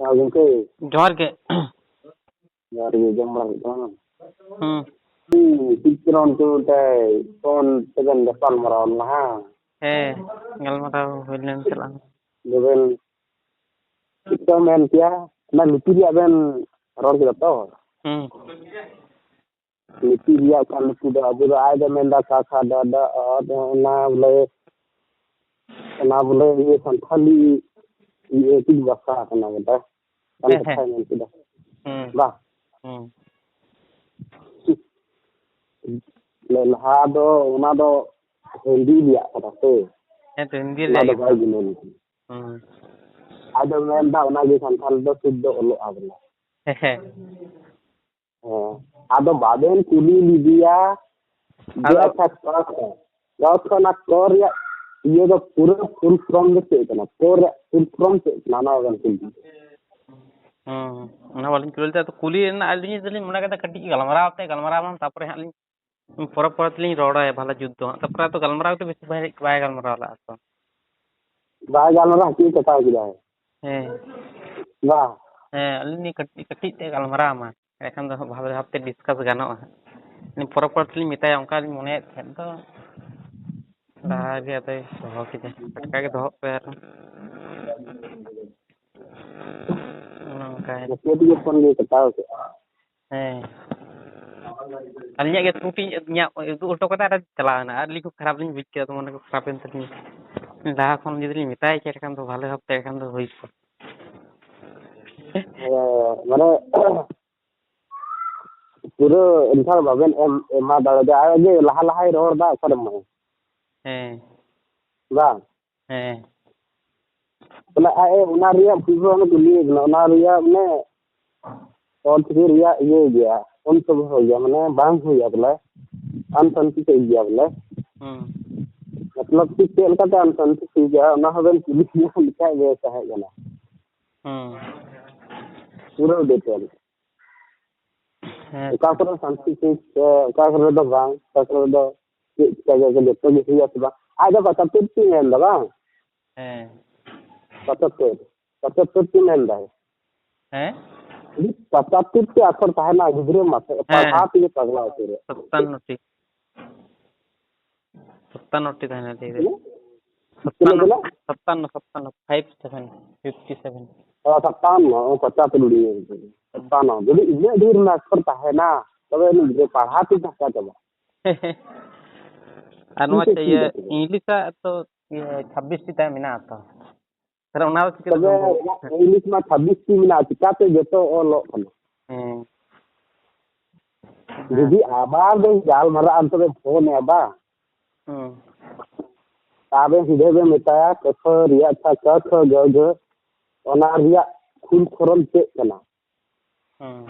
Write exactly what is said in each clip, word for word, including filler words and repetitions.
ᱦᱮᱸ ᱜᱚᱢᱠᱮ, ᱡᱚᱦᱟᱨ ᱜᱮ᱾ ᱡᱚᱦᱟᱨ ᱜᱮ, ᱡᱚᱢ ᱵᱟᱲᱟ ᱦᱩᱭᱩᱜ ᱠᱟᱱᱟ᱾ ᱦᱩᱸ᱾ ᱦᱩᱸ, ᱪᱮᱫ ᱪᱚᱝ ᱩᱱᱠᱩ ᱢᱤᱫᱴᱮᱡ ᱯᱷᱳᱱ ᱛᱮᱵᱮᱱ ᱜᱟᱯᱟᱞ ᱢᱟᱨᱟᱣ ᱞᱮᱱᱟ, ᱦᱮᱸ? ᱦᱮᱸ, ᱜᱟᱞᱢᱟᱨᱟᱣ ᱦᱩᱭ ᱞᱮᱱ ᱛᱟᱞᱟᱝ᱾ ᱟᱫᱚᱵᱮᱱ ᱪᱮᱫ ᱠᱚ ᱢᱮᱱ ᱠᱮᱭᱟ? ᱚᱱᱟ ᱞᱩᱛᱩᱨ ᱨᱮᱭᱟᱜ ᱵᱮᱱ ᱨᱚᱲ ᱠᱮᱫᱟ ᱛᱚ? ᱦᱩᱸ᱾ ᱞᱤᱯᱤ ᱨᱮᱭᱟᱜ ᱚᱠᱟ ᱞᱤᱯᱤ ᱫᱚ ᱟᱵᱚ ᱫᱚ ᱟᱭ ᱫᱚ ᱢᱮᱱᱫᱟ ᱠᱟ, ᱠᱷᱟ, ᱰᱟ, ᱰᱟ, ᱚ, ᱫᱚ ᱚᱱᱟ ᱵᱚᱞᱮ, ᱚᱱᱟ ᱵᱚᱞᱮ ᱤᱭᱟᱹ ᱥᱟᱱᱛᱷᱟᱞᱤ ᱤᱭᱟᱹ ᱪᱮᱫ ᱵᱷᱟᱥᱟ ᱠᱟᱱᱟ ᱵᱚᱞᱮ? ᱚᱱᱟ ᱦᱮᱸ, ᱦᱮᱸ᱾ ᱠᱟᱛᱷᱟᱭ ᱢᱮᱱ ᱠᱮᱫᱟ᱾ ᱦᱩᱸ᱾ ᱵᱟ᱾ ᱦᱩᱸ᱾ ᱞᱟᱦᱟ ᱫᱚ ᱚᱱᱟ ᱫᱚ ᱦᱤᱱᱫᱤ ᱨᱮᱭᱟᱜ ᱠᱟᱱᱟ ᱥᱮ? ᱦᱮᱸ ᱛᱚ, ᱦᱤᱱᱫᱤ ᱚᱱᱟ ᱨᱮᱭᱟᱜ ᱫᱚ ᱜᱮ ᱵᱟᱭ ᱠᱟᱱᱟ᱾ ᱜᱩᱱᱟᱹᱱ ᱠᱟᱱᱟ᱾ ᱦᱩᱸ᱾ ᱟᱫᱚ ᱢᱮᱱᱫᱟ ᱚᱱᱟᱜᱮ ᱥᱟᱱᱛᱷᱟᱞ ᱫᱚ ᱥᱩᱫᱽᱫᱷᱚ ᱚᱞᱚᱜᱼᱟ ᱵᱚᱞᱮ᱾ ᱦᱮᱸ, ᱦᱮᱸ᱾ ᱦᱮᱸ, ᱟᱫᱚ ᱵᱟᱵᱮᱱ ᱠᱩᱞᱤ ᱞᱮᱫᱮᱭᱟ ᱡᱮ ᱟᱫᱚ ᱟᱪᱪᱷᱟ, ᱠᱚ ᱠᱷᱚᱱ, ᱠᱚ ᱠᱷᱚᱱ ᱟᱨ ᱠᱚ ᱨᱮᱭᱟᱜ ᱤᱭᱟᱹ ᱫᱚ ᱯᱩᱨᱟᱹ full form ᱫᱚ ᱪᱮᱫ ᱠᱟᱱᱟ? ᱠᱚ ᱨᱮᱭᱟᱜ full form ᱪᱮᱫ ᱠᱟᱱᱟ? ᱚᱱᱟ ᱵᱟᱵᱮᱱ ᱠᱩᱞᱤ ᱞᱮᱫᱮᱭᱟ᱾ ᱦᱩᱸ, ᱚᱱᱟ ᱵᱟᱹᱞᱤᱧ ᱠᱩᱞᱤ ᱞᱮᱫᱟ, ᱟᱫᱚ ᱠᱩᱞᱤ ᱨᱮᱱᱟᱜ ᱟᱹᱞᱤᱧ ᱫᱚᱞᱤᱧ ᱢᱚᱱᱮ ᱠᱮᱫᱟ ᱠᱟᱹᱴᱤᱡ ᱜᱟᱞᱢᱟᱨᱟᱣ ᱛᱮ, ᱜᱟᱞᱢᱟᱨᱟᱣ ᱵᱟᱝ, ᱛᱟᱯᱚᱨᱮ ᱦᱟᱸᱜ ᱞᱤᱧ ᱯᱚᱨᱮ ᱯᱚᱨᱮ ᱛᱮᱞᱤᱧ ᱨᱚᱲᱟᱭᱟ ᱵᱷᱟᱞᱮ ᱡᱩᱛ ᱫᱚ ᱦᱟᱸᱜ᱾ ᱛᱟᱯᱚᱨᱮ ᱟᱫᱚ ᱜᱟᱞᱢᱟᱨᱟᱣ ᱫᱚ ᱵᱮᱥᱤ ᱵᱟᱭ, ᱵᱟᱭ ᱜᱟᱞᱢᱟᱨᱟᱣ ᱞᱟᱜᱼᱟ ᱛᱚ᱾ ᱵᱟᱭ ᱜᱟᱞᱢᱟᱨᱟᱣ ᱦᱚᱪᱚ ᱠᱟᱛᱷᱟ ᱠᱮᱫᱟᱭ᱾ ᱦᱮᱸ᱾ ᱵᱟ᱾ ᱦᱮᱸ, ᱟᱹᱞᱤᱧ ᱞᱤᱧ ᱠᱟᱹᱴᱤᱡ, ᱠᱟᱹᱴᱤᱡ ᱛᱮ ᱜᱟᱞᱢᱟᱨᱟᱣ ᱢᱟ, ᱮᱸᱰᱮᱠᱷᱟᱱ ᱫᱚ ᱦᱟᱸᱜ ᱵᱷᱟᱞᱮ ᱵᱷᱟᱵᱽ ᱛᱮ discuss ᱜᱟᱱᱚᱜᱼᱟ ᱦᱟᱸᱜ᱾ ᱟᱹᱞᱤᱧ ᱯᱚᱨᱮ ᱯᱚᱨᱮ ᱛᱮᱞᱤᱧ ᱢᱮᱛᱟᱭᱟ, ᱚᱱᱠᱟ ᱞᱤᱧ ᱢᱚᱱᱮᱭᱮᱫ ᱛᱟᱦᱮᱸᱫ ᱫᱚ᱾ ᱞᱟᱦᱟ ᱜᱮ ᱟᱫᱚᱭ ᱫᱚᱦᱚ ᱠᱮᱫᱟ, ᱴᱟᱴᱠᱟ ᱜᱮ ᱫᱚᱦᱚᱜ ᱯᱮ ᱟᱨᱦᱚᱸ᱾ ᱚᱱᱮ ᱚᱱᱠᱟ᱾ ᱪᱮᱫ ᱜᱮ ᱯᱷᱳᱱ ᱜᱮ ᱠᱟᱴᱟᱣ ᱠᱮᱫᱼᱟ᱾ ᱦᱮᱸ᱾ ᱟᱹᱞᱤᱧᱟᱜ ᱜᱮ ᱛᱷᱩᱴᱤᱧ ᱤᱧᱟᱹᱜ ᱩᱫᱩᱜ ᱦᱚᱴᱚ ᱠᱟᱫᱟ ᱟᱨ ᱪᱟᱞᱟᱣ ᱮᱱᱟ᱾ ᱟᱨ ᱟᱹᱞᱤᱧ ᱠᱷᱩᱵ ᱠᱷᱟᱨᱟᱯ ᱞᱤᱧ ᱵᱩᱡᱽ ᱠᱮᱫᱟ, ᱢᱚᱱᱮ ᱠᱚ ᱠᱷᱟᱨᱟᱯ ᱮᱱ ᱛᱟᱹᱞᱤᱧᱟ᱾ ᱞᱟᱦᱟ ᱠᱷᱚᱱ ᱡᱩᱫᱤ ᱞᱤᱧ ᱢᱮᱛᱟᱭ ᱠᱮᱭᱟ, ᱮᱱᱠᱷᱟᱱ ᱫᱚ ᱵᱷᱟᱞᱮ ᱵᱷᱟᱵᱽ ᱛᱮ ᱮᱱᱠᱷᱟᱱ ᱫᱚ ᱦᱩᱭ ᱠᱚᱜᱼᱟ᱾ ᱦᱮᱸ, ᱢᱟᱱᱮ, ᱯᱩᱨᱟᱹ ᱮᱱᱠᱷᱟᱱ ᱵᱟᱵᱮᱱ ᱮᱢ, ᱮᱢᱟ ᱫᱟᱲᱮᱭᱟᱫᱟ᱾ ᱟᱡ ᱜᱮ ᱞᱟᱦᱟ ᱞᱟᱦᱟᱭ ᱨᱚᱲ ᱮᱫᱟ, ᱚᱠᱟᱨᱮ ᱮᱢᱟᱭ? ᱦᱮᱸ᱾ ᱵᱟᱝ? ᱦᱮᱸ᱾ ᱵᱚᱞᱮ ᱟᱡ ᱮ ᱚᱱᱟ ᱨᱮᱭᱟᱜ ᱯᱩᱭᱥᱟᱹ ᱚᱱᱟ ᱠᱚ ᱞᱟᱹᱭ ᱠᱟᱱᱟ, ᱚᱱᱟ ᱨᱮᱭᱟᱜ ᱢᱟᱱᱮ ᱚᱞ ᱪᱤᱠᱤ ᱨᱮᱭᱟᱜ ᱤᱭᱟᱹ ᱜᱮᱭᱟ, ᱚᱞ ᱛᱚᱵᱮ ᱦᱩᱭ ᱜᱮᱭᱟ, ᱢᱟᱱᱮ ᱵᱟᱝ ᱦᱩᱭᱩᱜᱼᱟ ᱵᱚᱞᱮ, ᱟᱱᱥᱟᱱᱛᱤ ᱛᱮ ᱜᱮᱭᱟ ᱵᱚᱞᱮ᱾ ᱦᱩᱸ᱾ ᱢᱚᱛᱞᱚᱵ ᱠᱤ ᱪᱮᱫ ᱞᱮᱠᱟᱛᱮ ᱟᱱᱥᱟᱱᱛᱤ ᱦᱩᱭᱩᱜᱼᱟ, ᱚᱱᱟ ᱦᱚᱸᱵᱮᱱ ᱠᱩᱞᱤ ᱠᱮᱭᱟ ᱞᱮᱠᱷᱟᱡ ᱵᱮᱥ ᱛᱟᱦᱮᱸ ᱠᱟᱱᱟ᱾ ᱦᱩᱸ᱾ ᱯᱩᱨᱟᱹ detail᱾ ᱦᱮᱸ᱾ ᱚᱠᱟ ᱠᱚᱨᱮ ᱥᱟᱱᱛᱤ ᱥᱤᱝ ᱥᱮ ᱚᱠᱟ ᱠᱚᱨᱮ ᱫᱚ ᱵᱟᱝ, ᱚᱠᱟ ᱠᱚᱨᱮ ᱫᱚ ᱪᱮᱫ ᱪᱤᱠᱟ ᱜᱮ ᱡᱚᱛᱚ ᱜᱮ ᱦᱩᱭᱩᱜᱼᱟ ᱥᱮ ᱵᱟᱝ? ᱟᱡ ᱫᱚ ᱯᱚᱸᱪᱟᱛᱛᱳᱨ ᱪᱮᱫ ᱢᱮᱱ ᱫᱟ ᱵᱟᱝ? ᱦᱮᱸ᱾ ᱯᱚᱸᱪᱟᱛᱛᱳᱨ, ᱯᱚᱸᱪᱟᱛᱛᱳᱨ ᱪᱮᱫ ᱢᱮᱱ ᱫᱟᱭ? ᱦᱮᱸ? ᱯᱚᱸᱪᱟᱛᱛᱳᱨ ᱴᱤ ᱟᱠᱷᱚᱨ ᱛᱟᱦᱮᱱᱟ ᱜᱤᱫᱽᱨᱟᱹ ᱢᱟᱥᱮ, ᱦᱮᱸ᱾ ᱯᱟᱲᱦᱟᱣ ᱛᱮᱜᱮ ᱯᱟᱜᱽᱞᱟ ᱩᱛᱟᱹᱨᱚᱜ᱾ ᱥᱟᱛᱟᱱᱱᱚ ᱴᱤ᱾ ᱥᱟᱛᱟᱱᱱᱚ ᱴᱤ ᱛᱟᱦᱮᱱᱟ ᱞᱟᱹᱭ ᱫᱟᱹᱧ᱾ ᱛᱤᱱᱟᱹᱜ? ᱛᱤᱱᱟᱹᱜ ᱥᱟᱛᱟᱱᱱᱚ, ᱠᱟᱱᱟ? ᱥᱟᱛᱟᱱᱱᱚ, ᱥᱟᱛᱟᱱᱱᱚ, ᱯᱷᱟᱭᱤᱵᱷ ᱥᱮᱵᱷᱮᱱ, ᱯᱷᱤᱯᱴᱤ ᱥᱮᱵᱷᱮᱱ᱾ ᱚ, ᱥᱟᱛᱟᱱᱱᱚ, ᱚ, ᱯᱚᱸᱪᱟᱛᱛᱳᱨ ᱩᱰᱤᱭᱟᱹ᱾ ᱥᱟᱛᱟᱱᱱᱚ᱾ ᱡᱩᱫᱤ ᱤᱱᱟᱹᱜ ᱰᱷᱮᱨ ᱚᱠᱷᱚᱨ ᱛᱟᱦᱮᱱᱟ, ᱛᱚᱵᱮ ᱩᱱᱤ ᱜᱤᱫᱽᱨᱟᱹ ᱯᱟᱲᱦᱟᱣ ᱛᱮ ᱪᱟᱠᱟ ᱪᱟᱵᱟ᱾ ᱟᱨ ᱱᱚᱣᱟ ᱤᱧ ᱪᱮᱫ ᱪᱮᱫ ᱤᱭᱟᱹ, ᱪᱮᱫ ᱪᱮᱫ? ᱤᱝᱞᱤᱥᱟᱜ ᱛᱚ, ᱤᱭᱟᱹ, ᱪᱷᱟᱵᱵᱤᱥ ᱴᱤ ᱛᱟᱭ ᱢᱮᱱᱟᱜᱼᱟ ᱛᱚ᱾ ᱛᱟᱦᱞᱮ ᱚᱱᱟ ᱫᱚ ᱪᱤᱠᱟᱹ ᱛᱚᱵᱮ ᱛᱮᱵᱚᱱ ᱚᱱᱟ ᱤᱝᱞᱤᱥ ᱢᱟ ᱪᱷᱟᱵᱵᱤᱥ ᱴᱤ ᱢᱮᱱᱟᱜᱼᱟ, ᱪᱤᱠᱟᱛᱮ ᱡᱚᱛᱚ ᱚᱞᱚᱜ ᱠᱟᱱᱟ? ᱦᱮᱸ᱾ ᱡᱩᱫᱤ ᱟᱵᱟᱨ ᱵᱮᱱ ᱜᱟᱞᱢᱟᱨᱟᱜᱼᱟ, ᱛᱚᱵᱮ ᱯᱷᱳᱱ ᱮ ᱟᱵᱟᱨ᱾ ᱦᱮᱸ᱾ ᱟᱵᱮᱱ ᱥᱤᱫᱷᱟᱹ ᱵᱮᱱ ᱢᱮᱛᱟᱭᱟ, ᱠᱚ ᱠᱷᱚ ᱨᱮᱭᱟᱜ ᱪᱷᱟ ᱠᱚ ᱠᱷᱚ ᱜᱚ ᱜᱷᱚ, ᱚᱱᱟ ᱨᱮᱭᱟᱜ ᱯᱷᱩᱞ ᱯᱷᱚᱨᱚᱢ ᱪᱮᱫ ᱠᱟᱱᱟ? ᱦᱮᱸ᱾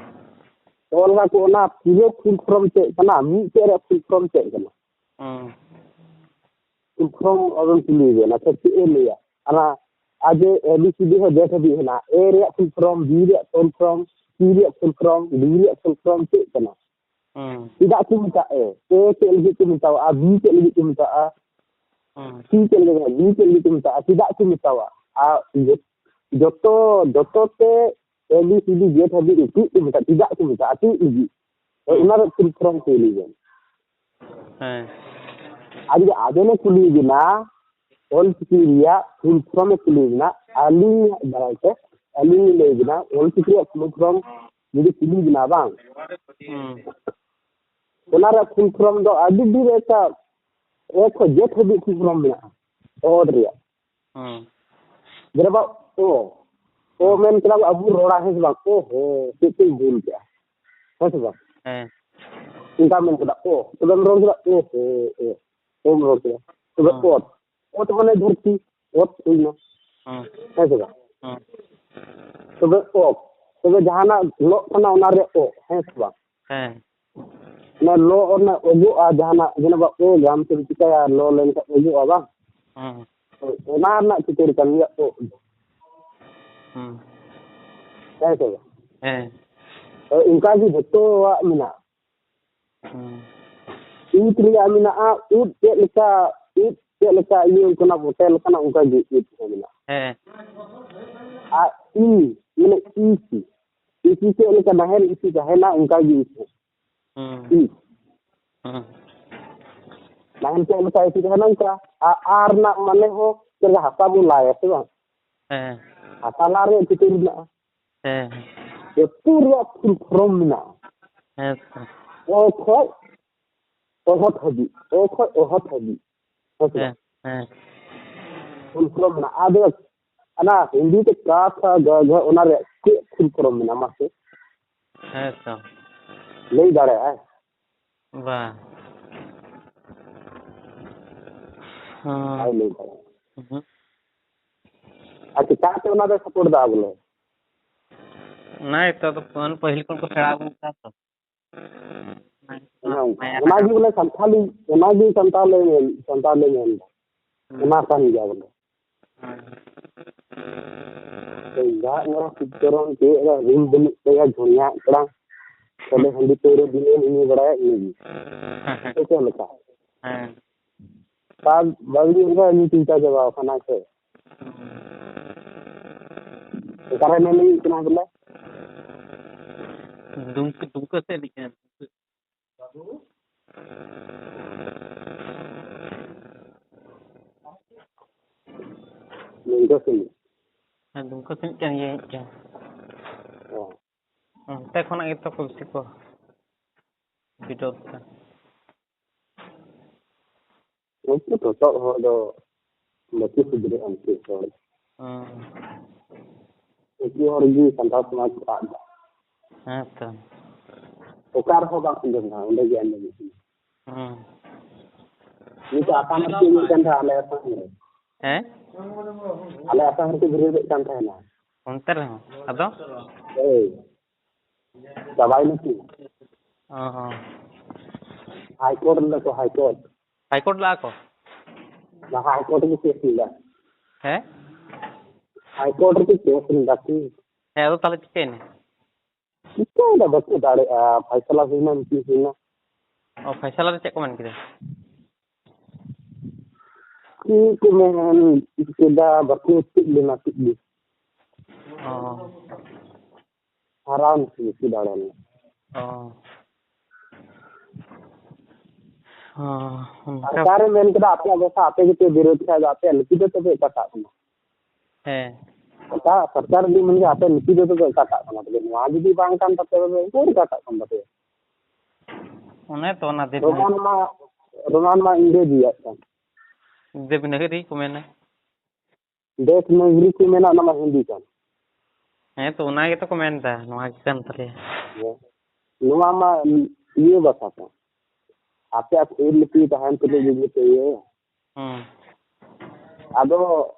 ᱚᱞ ᱟᱠᱚ ᱚᱱᱟ ᱯᱩᱨᱟᱹ ᱯᱷᱩᱞ ᱯᱷᱚᱨᱚᱢ ᱪᱮᱫ ᱠᱟᱱᱟ? ᱢᱤᱫᱴᱮᱡ ᱨᱮᱭᱟᱜ ᱯᱷᱩᱞ ᱯᱷᱚᱨᱚᱢ ᱪᱮᱫ ᱠᱟᱱᱟ? ᱦᱮᱸ᱾ ᱯᱷᱩᱞ ᱯᱷᱚᱨᱚᱢ ᱟᱵᱮᱱ ᱠᱩᱞᱤᱭᱮᱵᱮᱱ, ᱟᱪᱪᱷᱟ, ᱪᱮᱫ ᱮ ᱞᱟᱹᱭᱟ? ᱚᱱᱟ ᱟᱡ ᱮ ᱵᱤ ᱥᱤ ᱰᱤ ᱦᱚᱸ ᱡᱮᱴ ᱦᱟᱹᱵᱤᱡ ᱦᱮᱱᱟᱜᱼᱟ᱾ ᱮ ᱨᱮᱭᱟᱜ ᱯᱷᱩᱞ ᱯᱷᱚᱨᱚᱢ, ᱵᱤ ᱨᱮᱭᱟᱜ ᱯᱷᱩᱞ ᱯᱷᱚᱨᱚᱢ, ᱥᱤ ᱨᱮᱭᱟᱜ ᱯᱷᱩᱞ ᱯᱷᱚᱨᱚᱢ, ᱰᱤ ᱨᱮᱭᱟᱜ ᱯᱷᱩᱞ ᱯᱷᱚᱨᱚᱢ ᱪᱮᱫ ᱠᱟᱱᱟ? ᱦᱮᱸ᱾ ᱪᱮᱫᱟᱜ ᱠᱚ ᱢᱮᱛᱟᱜᱼᱟ? ᱮ ᱪᱮᱫ ᱞᱟᱹᱜᱤᱫ ᱠᱚ ᱢᱮᱛᱟᱣᱟᱜᱼᱟ? ᱵᱤ ᱪᱮᱫ ᱞᱟᱹᱜᱤᱫ ᱠᱚ ᱢᱮᱛᱟᱜᱼᱟ? ᱦᱮᱸ᱾ ᱥᱤ ᱪᱮᱫ ᱞᱟᱹᱜᱤᱫ, ᱰᱤ ᱪᱮᱫ ᱞᱟᱹᱜᱤᱫ ᱠᱚ ᱢᱮᱛᱟᱜᱼᱟ? ᱪᱮᱫᱟᱜ ᱠᱚ ᱢᱮᱛᱟᱣᱟᱜᱼᱟ? ᱟᱨ ᱡᱚ-, ᱡᱚᱛᱚ, ᱡᱚᱛᱚ ᱛᱮ ᱮ ᱵᱤ ᱥᱤ ᱰᱤ ᱡᱮᱴ ᱦᱟᱹᱵᱤᱡ ᱨᱮ ᱪᱮᱫ ᱠᱚ ᱢᱮᱛᱟᱜᱼᱟ? ᱪᱮᱫᱟᱜ ᱠᱚ ᱢᱮᱛᱟᱜᱼᱟ? ᱪᱮᱫ ᱞᱟᱹᱜᱤᱫ? ᱦᱳᱭ, ᱦᱮᱸ᱾ ᱚᱱᱟ ᱨᱮ ᱯᱷᱩᱞ ᱯᱷᱚᱨᱚᱢ ᱠᱚ ᱞᱟᱹᱭ ᱵᱮᱱ᱾ ᱦᱮᱸ᱾ ᱟᱨ ᱡᱩᱫᱤ ᱟᱵᱮᱱ ᱮ ᱠᱩᱞᱤ ᱵᱮᱱᱟ, ᱚᱞ ᱪᱤᱠᱤ ᱨᱮᱭᱟᱜ ᱯᱷᱩᱞ ᱯᱷᱚᱨᱚᱢ ᱮ ᱠᱩᱞᱤ ᱵᱮᱱᱟ, ᱟᱹᱞᱤᱧᱟᱜ ᱵᱟᱲᱟᱭ ᱛᱮ, ᱟᱹᱞᱤᱧ ᱞᱤᱧ ᱞᱟᱹᱭ ᱵᱮᱱᱟ, ᱚᱞ ᱪᱤᱠᱤ ᱨᱮᱭᱟᱜ ᱯᱷᱩᱞ ᱯᱷᱚᱨᱚᱢ ᱡᱩᱫᱤ ᱠᱩᱞᱤ ᱵᱮᱱᱟ, ᱵᱟᱝ? ᱦᱩᱸ᱾ ᱚᱱᱟ ᱨᱮᱭᱟᱜ ᱯᱷᱩᱞ ᱯᱷᱚᱨᱚᱢ ᱫᱚ ᱟᱹᱰᱤ ᱰᱷᱮᱨ ᱮᱠᱴᱟ ᱮ ᱠᱷᱚᱱ ᱡᱮᱴ ᱦᱟᱹᱵᱤᱡ ᱯᱷᱩᱞ ᱯᱷᱚᱨᱚᱢ ᱢᱮᱱᱟᱜᱼᱟ, ᱚ ᱨᱮᱭᱟᱜ᱾ ᱦᱩᱸ᱾ ᱡᱮᱞᱮᱠᱟ ᱚ, ᱚ ᱦᱩᱸ᱾ ᱢᱮᱱ ᱠᱮᱫᱟ ᱵᱚ ᱟᱵᱚ ᱨᱚᱲᱟ, ᱦᱮᱸ ᱥᱮ ᱵᱟᱝ? ᱚ ᱦᱚ, ᱪᱮᱫ ᱪᱚᱧ ᱵᱷᱩᱞ ᱠᱮᱜᱼᱟ, ᱦᱮᱸ ᱥᱮ ᱵᱟᱝ? ᱦᱮᱸ᱾ ᱚᱱᱠᱟ ᱢᱮᱱ ᱠᱮᱫᱟ, ᱚ, ᱛᱚᱵᱮᱢ ᱨᱚᱲ ᱠᱮᱫᱟ, ᱚ ᱦᱚ, ᱚ, ᱚᱢ ᱨᱚᱲ ᱠᱮᱫᱟ᱾ ᱛᱚᱵᱮ ᱦᱩᱸ᱾ ᱚᱛ, ᱚᱛ ᱢᱟᱱᱮ ᱫᱷᱟᱹᱨᱛᱤ, ᱚᱛ ᱦᱩᱭᱱᱟ, ᱦᱩᱸ᱾ ᱦᱮᱸ ᱥᱮ ᱵᱟᱝ? ᱦᱩᱸ᱾ ᱛᱚᱵᱮ ᱚᱜ, ᱛᱚᱵᱮ ᱡᱟᱦᱟᱱᱟᱜ ᱞᱚᱜ ᱠᱟᱱᱟ ᱚᱱᱟ ᱨᱮ ᱚᱜ, ᱦᱮᱸ ᱥᱮ ᱵᱟᱝ? ᱦᱮᱸ᱾ ᱚᱱᱟ ᱞᱚ ᱚᱱᱟ ᱚᱜᱚᱜᱼᱟ, ᱡᱟᱦᱟᱱᱟᱜ ᱡᱮᱱᱚ ᱵᱟ ᱚᱜᱟᱢ, ᱪᱮᱫ ᱪᱤᱠᱟᱹᱭᱟ, ᱞᱚ ᱞᱮᱱᱠᱷᱟᱱ ᱚᱜᱚᱜᱼᱟ ᱵᱟᱝ? ᱦᱩᱸ᱾ ᱦᱳᱭ, ᱚᱱᱟ ᱨᱮᱱᱟᱜ ᱪᱤᱛᱟᱹᱨ ᱠᱟᱱ ᱜᱮᱭᱟ ᱚᱜ ᱫᱚ᱾ ᱦᱩᱸ᱾ ᱦᱮᱸ ᱥᱮ ᱵᱟᱝ? ᱦᱮᱸ᱾ ᱦᱳᱭ, ᱚᱱᱠᱟ ᱜᱮ ᱡᱷᱚᱛᱚᱣᱟᱜ ᱢᱮᱱᱟᱜᱼᱟ᱾ ᱦᱩᱸ᱾ ᱩᱫ ᱨᱮᱭᱟᱜ ᱢᱮᱱᱟᱜᱼᱟ, ᱩᱫ ᱪᱮᱫ ᱞᱮᱠᱟ, ᱩᱫ ᱪᱮᱫ ᱞᱮᱠᱟ ᱤᱭᱟᱹ ᱠᱟᱱᱟ, ᱵᱚᱴᱮ ᱞᱮᱠᱟᱱᱟ, ᱚᱱᱠᱟ ᱜᱮ ᱩᱫ ᱦᱚᱸ ᱢᱮᱱᱟᱜᱼᱟ᱾ ᱦᱮᱸ᱾ ᱟᱨ ᱤ, ᱢᱟᱱᱮ ᱤ ᱥᱤ᱾ ᱤ ᱥᱤ ᱪᱮᱫ ᱞᱮᱠᱟ ᱱᱟᱦᱮᱞ ᱤ ᱥᱤ ᱛᱟᱦᱮᱱᱟ, ᱚᱱᱠᱟ ᱜᱮ ᱤ ᱥᱤ᱾ ᱦᱩᱸ᱾ ᱤ᱾ ᱦᱩᱸ᱾ ᱱᱟᱦᱮᱞ ᱪᱮᱫ ᱞᱮᱠᱟ ᱤ ᱥᱤ ᱛᱟᱦᱮᱱᱟ, ᱚᱱᱠᱟ᱾ ᱟ, ᱟ ᱨᱮᱱᱟᱜ ᱢᱟᱱᱮ ᱦᱚᱸ ᱪᱮᱫ ᱞᱮᱠᱟ ᱦᱟᱥᱟ ᱵᱚᱱ ᱞᱟᱭᱟ, ᱥᱮ ᱵᱟᱝ? ᱦᱮᱸ᱾ ᱦᱟᱥᱟ ᱞᱟ ᱨᱮᱭᱟᱜ ᱪᱤᱛᱟᱹᱨ ᱢᱮᱱᱟᱜᱼᱟ᱾ ᱦᱮᱸ᱾ ᱡᱚᱛᱚ ᱨᱮᱭᱟᱜ full form ᱢᱮᱱᱟᱜᱼᱟ᱾ ᱦᱮᱸ ᱛᱚ᱾ ᱚ ᱠᱷᱚᱡ ᱚᱦᱚᱫ ᱦᱟᱹᱵᱤᱡ, ᱚ ᱠᱷᱚᱡ ᱚᱦᱚᱫ ᱦᱟᱹᱵᱤᱡ᱾ ᱦᱮᱸ ᱥᱮ ᱦᱮᱸ, ᱵᱟᱝ? ᱦᱮᱸ᱾ Full form ᱢᱮᱱᱟᱜᱼᱟ᱾ ᱟᱫᱚ ᱚᱱᱟ ᱦᱤᱱᱫᱤ ᱛᱮ ᱠᱟ ᱠᱷᱟ ᱜᱟ ᱜᱷᱟ, ᱚᱱᱟ ᱨᱮᱭᱟᱜ ᱪᱮᱫ full form ᱢᱮᱱᱟᱜᱼᱟ ᱢᱟᱥᱮ? ᱦᱮᱸ ᱛᱚ᱾ ᱞᱟᱹᱭ ᱫᱟᱲᱮᱭᱟᱜᱼᱟᱭ? ᱵᱟᱝ᱾ ᱦᱚᱸ᱾ ᱵᱟᱭ ᱞᱟᱹᱭ ᱫᱟᱲᱮᱭᱟᱜᱼᱟ᱾ ᱦᱩᱸ᱾ ᱟᱨ ᱪᱤᱠᱟᱹᱛᱮ ᱚᱱᱟ ᱫᱚ support ᱫᱟ ᱵᱚᱞᱮ? ᱚᱱᱟ ᱜᱮᱛᱚ, ᱟᱫᱚ ᱯᱟᱹᱦᱤᱞ ᱠᱷᱚᱱ ᱠᱚ ᱥᱮᱬᱟ ᱟᱹᱜᱩ ᱠᱟᱜᱼᱟ ᱛᱚ᱾ ᱚᱱᱟ, ᱚᱱᱟ ᱜᱮ ᱵᱚᱞᱮ ᱥᱟᱱᱛᱷᱟᱞᱤ, ᱚᱱᱟ ᱜᱮ ᱥᱟᱱᱛᱟᱲ ᱞᱮ ᱢᱮᱱ, ᱥᱟᱱᱛᱟᱲ ᱞᱮ ᱢᱮᱱ ᱮᱫᱟ᱾ ᱦᱩᱸ᱾ ᱚᱱᱟ ᱠᱟᱱ ᱜᱮᱭᱟ ᱵᱚᱞᱮ᱾ ᱦᱩᱸ᱾ ᱛᱚ ᱡᱟᱦᱟᱸ ᱚᱱᱟ ᱪᱤᱛᱨᱚᱱ ᱪᱮᱫ ᱨᱮ ᱨᱩᱞ ᱵᱟᱹᱱᱩᱜ ᱛᱟᱭᱟ, ᱡᱷᱚᱲᱧᱟᱜ ᱠᱟᱱᱟ᱾ ᱠᱷᱟᱹᱞᱤ ᱦᱩᱸ᱾ ᱦᱟᱺᱰᱤ ᱯᱟᱹᱣᱨᱟᱹ ᱫᱤᱱᱟᱹᱢ ᱧᱩ ᱵᱟᱲᱟᱭᱟ, ᱤᱱᱟᱹ ᱜᱮ᱾ ᱦᱮᱸ, ᱦᱮᱸ᱾ ᱥᱮ ᱪᱮᱫ ᱞᱮᱠᱟ? ᱦᱮᱸ᱾ ᱵᱟᱝ, ᱵᱟᱝ ᱧᱩ ᱞᱮᱠᱷᱟᱱ ᱧᱩ ᱪᱤᱱᱛᱟ ᱪᱟᱵᱟ ᱟᱠᱟᱱᱟ ᱥᱮ᱾ ᱚᱠᱟᱨᱮ ᱢᱮᱱ ᱦᱩᱭᱩᱜ ᱠᱟᱱᱟ ᱵᱚᱞᱮ? ᱫᱩᱢᱠᱟᱹ, ᱫᱩᱢᱠᱟᱹ ᱥᱮᱫ ᱞᱤᱧ ᱪᱟᱞᱟᱜᱼᱟ᱾ ᱫᱩᱢᱠᱟᱹ ᱥᱮᱫ? ᱦᱮᱸ, ᱫᱩᱢᱠᱟᱹ ᱥᱮᱫ ᱠᱟᱱ ᱜᱮᱭᱟ ᱦᱮᱡ ᱠᱟᱱ᱾ ᱚ᱾ ᱚᱱᱛᱮ ᱠᱷᱚᱱᱟᱜ ᱜᱮᱛᱚ ᱠᱚ ᱵᱮᱥᱤ ᱠᱚ ᱵᱤᱨᱳᱫᱷ ᱫᱟ᱾ ᱩᱱᱠᱩ ᱛᱚᱛᱚᱜ ᱦᱚᱲ ᱫᱚ ᱵᱟᱠᱚ ᱥᱩᱫᱷᱨᱟᱹᱜᱼᱟ, ᱩᱱᱠᱩ ᱦᱚᱲ᱾ ᱦᱩᱸ᱾ ᱩᱱᱠᱩ ᱦᱚᱲ ᱜᱮ ᱥᱟᱱᱛᱟᱲ ᱥᱚᱢᱟᱡᱽ ᱠᱚ ᱟᱫ ᱫᱟ᱾ ᱦᱮᱸ ᱛᱚ᱾ ᱚᱠᱟ ᱨᱮᱦᱚᱸ ᱵᱟᱠᱚ ᱟᱸᱡᱚᱢ ᱫᱟ, ᱚᱸᱰᱮ ᱜᱮ ᱟᱸᱡᱚᱢ ᱦᱩᱭᱩᱜ ᱠᱟᱱᱟ᱾ ᱦᱩᱸ᱾ ᱱᱤᱛᱚᱜ ᱟᱥᱟᱢ ᱨᱮ ᱪᱮᱫ ᱦᱩᱭᱩᱜ ᱠᱟᱱ ᱛᱟᱦᱮᱸ ᱟᱞᱮ ᱟᱥᱟᱢ ᱨᱮ? ᱦᱮᱸ? ᱟᱞᱮ ᱟᱥᱟᱢ ᱨᱮᱠᱚ ᱵᱤᱨᱳᱫᱮᱫ ᱠᱟᱱ ᱛᱟᱦᱮᱱᱟ᱾ ᱚᱱᱛᱮ ᱨᱮᱦᱚᱸ? ᱟᱫᱚ? ᱦᱳᱭ᱾ ᱪᱟᱵᱟᱭᱮᱱᱟ ᱠᱤ? ᱚ ᱦᱚᱸ᱾ High Court ᱞᱮᱫᱟ ᱠᱚ, High Court᱾ High Court ᱞᱟᱜᱼᱟ ᱠᱚ? ᱵᱟᱝ, High Court ᱨᱮ case ᱞᱮᱫᱟ᱾ ᱦᱮᱸ? High Court ᱨᱮ case ᱞᱮᱫᱟ ᱠᱤ? ᱦᱮᱸ, ᱟᱫᱚ ᱛᱟᱦᱞᱮ ᱪᱤᱠᱟᱹᱭᱮᱱᱟ? ᱪᱤᱠᱟᱹᱭᱮᱱᱟ, ᱵᱟᱠᱚ ᱫᱟᱲᱮᱭᱟᱜᱼᱟ, ᱯᱷᱟᱭᱥᱟᱞᱟ ᱦᱩᱭᱱᱟ, ᱢᱤᱫᱴᱤᱡ ᱦᱩᱭᱱᱟ᱾ ᱚ, ᱯᱷᱟᱭᱥᱟᱞᱟ ᱨᱮ ᱪᱮᱫ ᱠᱚ ᱢᱮᱱ ᱠᱮᱫᱟ? ᱪᱮᱫ ᱠᱚ ᱢᱮᱱ ᱠᱮᱫᱟ, ᱵᱟᱠᱚ ᱪᱮᱫ ᱞᱮᱱᱟ, ᱪᱮᱫ ᱜᱮ᱾ ᱚ, ᱨᱟᱣᱩᱱᱰ ᱵᱮᱥᱤ ᱫᱟᱲᱮᱭᱟᱜᱼᱟ᱾ ᱚ᱾ ᱦᱚᱸ, ᱚᱱᱠᱟ᱾ ᱥᱚᱨᱠᱟᱨᱮ ᱢᱮᱱ ᱠᱮᱫᱟ, ᱟᱯᱮᱭᱟᱜ ᱵᱷᱟᱥᱟ ᱟᱯᱮ ᱜᱮᱯᱮ ᱵᱤᱨᱳᱫ ᱠᱷᱟᱡ ᱫᱚ ᱟᱯᱮᱭᱟᱜ ᱞᱤᱯᱤ ᱫᱚ ᱛᱚᱵᱮ ᱚᱠᱟᱴᱟᱜ ᱠᱟᱱᱟ? ᱦᱮᱸ᱾ ᱚᱠᱟ ᱥᱚᱨᱠᱟᱨ ᱡᱩᱫᱤ ᱢᱮᱱ ᱠᱮᱫᱟ, ᱟᱯᱮᱭᱟᱜ ᱞᱤᱯᱤ ᱫᱚ ᱛᱚᱵᱮ ᱚᱠᱟᱴᱟᱜ ᱠᱟᱱᱟ? ᱛᱚᱵᱮ ᱱᱚᱣᱟ ᱡᱩᱫᱤ ᱵᱟᱝ ᱠᱟᱱ ᱛᱟᱯᱮᱭᱟ, ᱛᱚᱵᱮ ᱚᱠᱚᱭ ᱚᱠᱟᱴᱟᱜ ᱠᱟᱱ ᱛᱟᱯᱮᱭᱟ? ᱚᱱᱮ ᱛᱚ ᱚᱱᱟ ᱫᱮᱵᱽᱱᱟᱜᱚᱨᱤ᱾ ᱨᱳᱢᱟᱱ ᱢᱟ, ᱨᱳᱢᱟᱱ ᱢᱟ ᱤᱝᱨᱮᱡᱤᱭᱟᱜ ᱠᱟᱱ᱾ ᱫᱮᱵᱽᱱᱟᱜᱚᱨᱤ ᱠᱚ ᱢᱮᱱᱟ᱾ ᱫᱮᱵᱽᱱᱟᱜᱚᱨᱤ ᱠᱚ ᱢᱮᱱᱟ, ᱚᱱᱟ ᱢᱟ ᱦᱤᱱᱫᱤ ᱠᱟᱱ᱾ ᱦᱮᱸ ᱛᱚ, ᱚᱱᱟ ᱜᱮᱛᱚ ᱠᱚ ᱢᱮᱱᱫᱟ, ᱱᱚᱣᱟ ᱜᱮ ᱠᱟᱱ ᱛᱟᱞᱮᱭᱟ᱾ ᱦᱮᱸ᱾ ᱱᱚᱣᱟ ᱢᱟ ᱤᱭᱟᱹ ᱵᱷᱟᱥᱟ ᱠᱟᱱ᱾ ᱟᱯᱮᱭᱟᱜ ᱠᱷᱚᱭ ᱞᱤᱯᱤ ᱛᱟᱦᱮᱱ ᱛᱩᱞᱩᱡ ᱡᱩᱫᱤ ᱯᱮ ᱤᱭᱟᱹᱭᱟ᱾ ᱦᱩᱸ᱾ ᱟᱫᱚ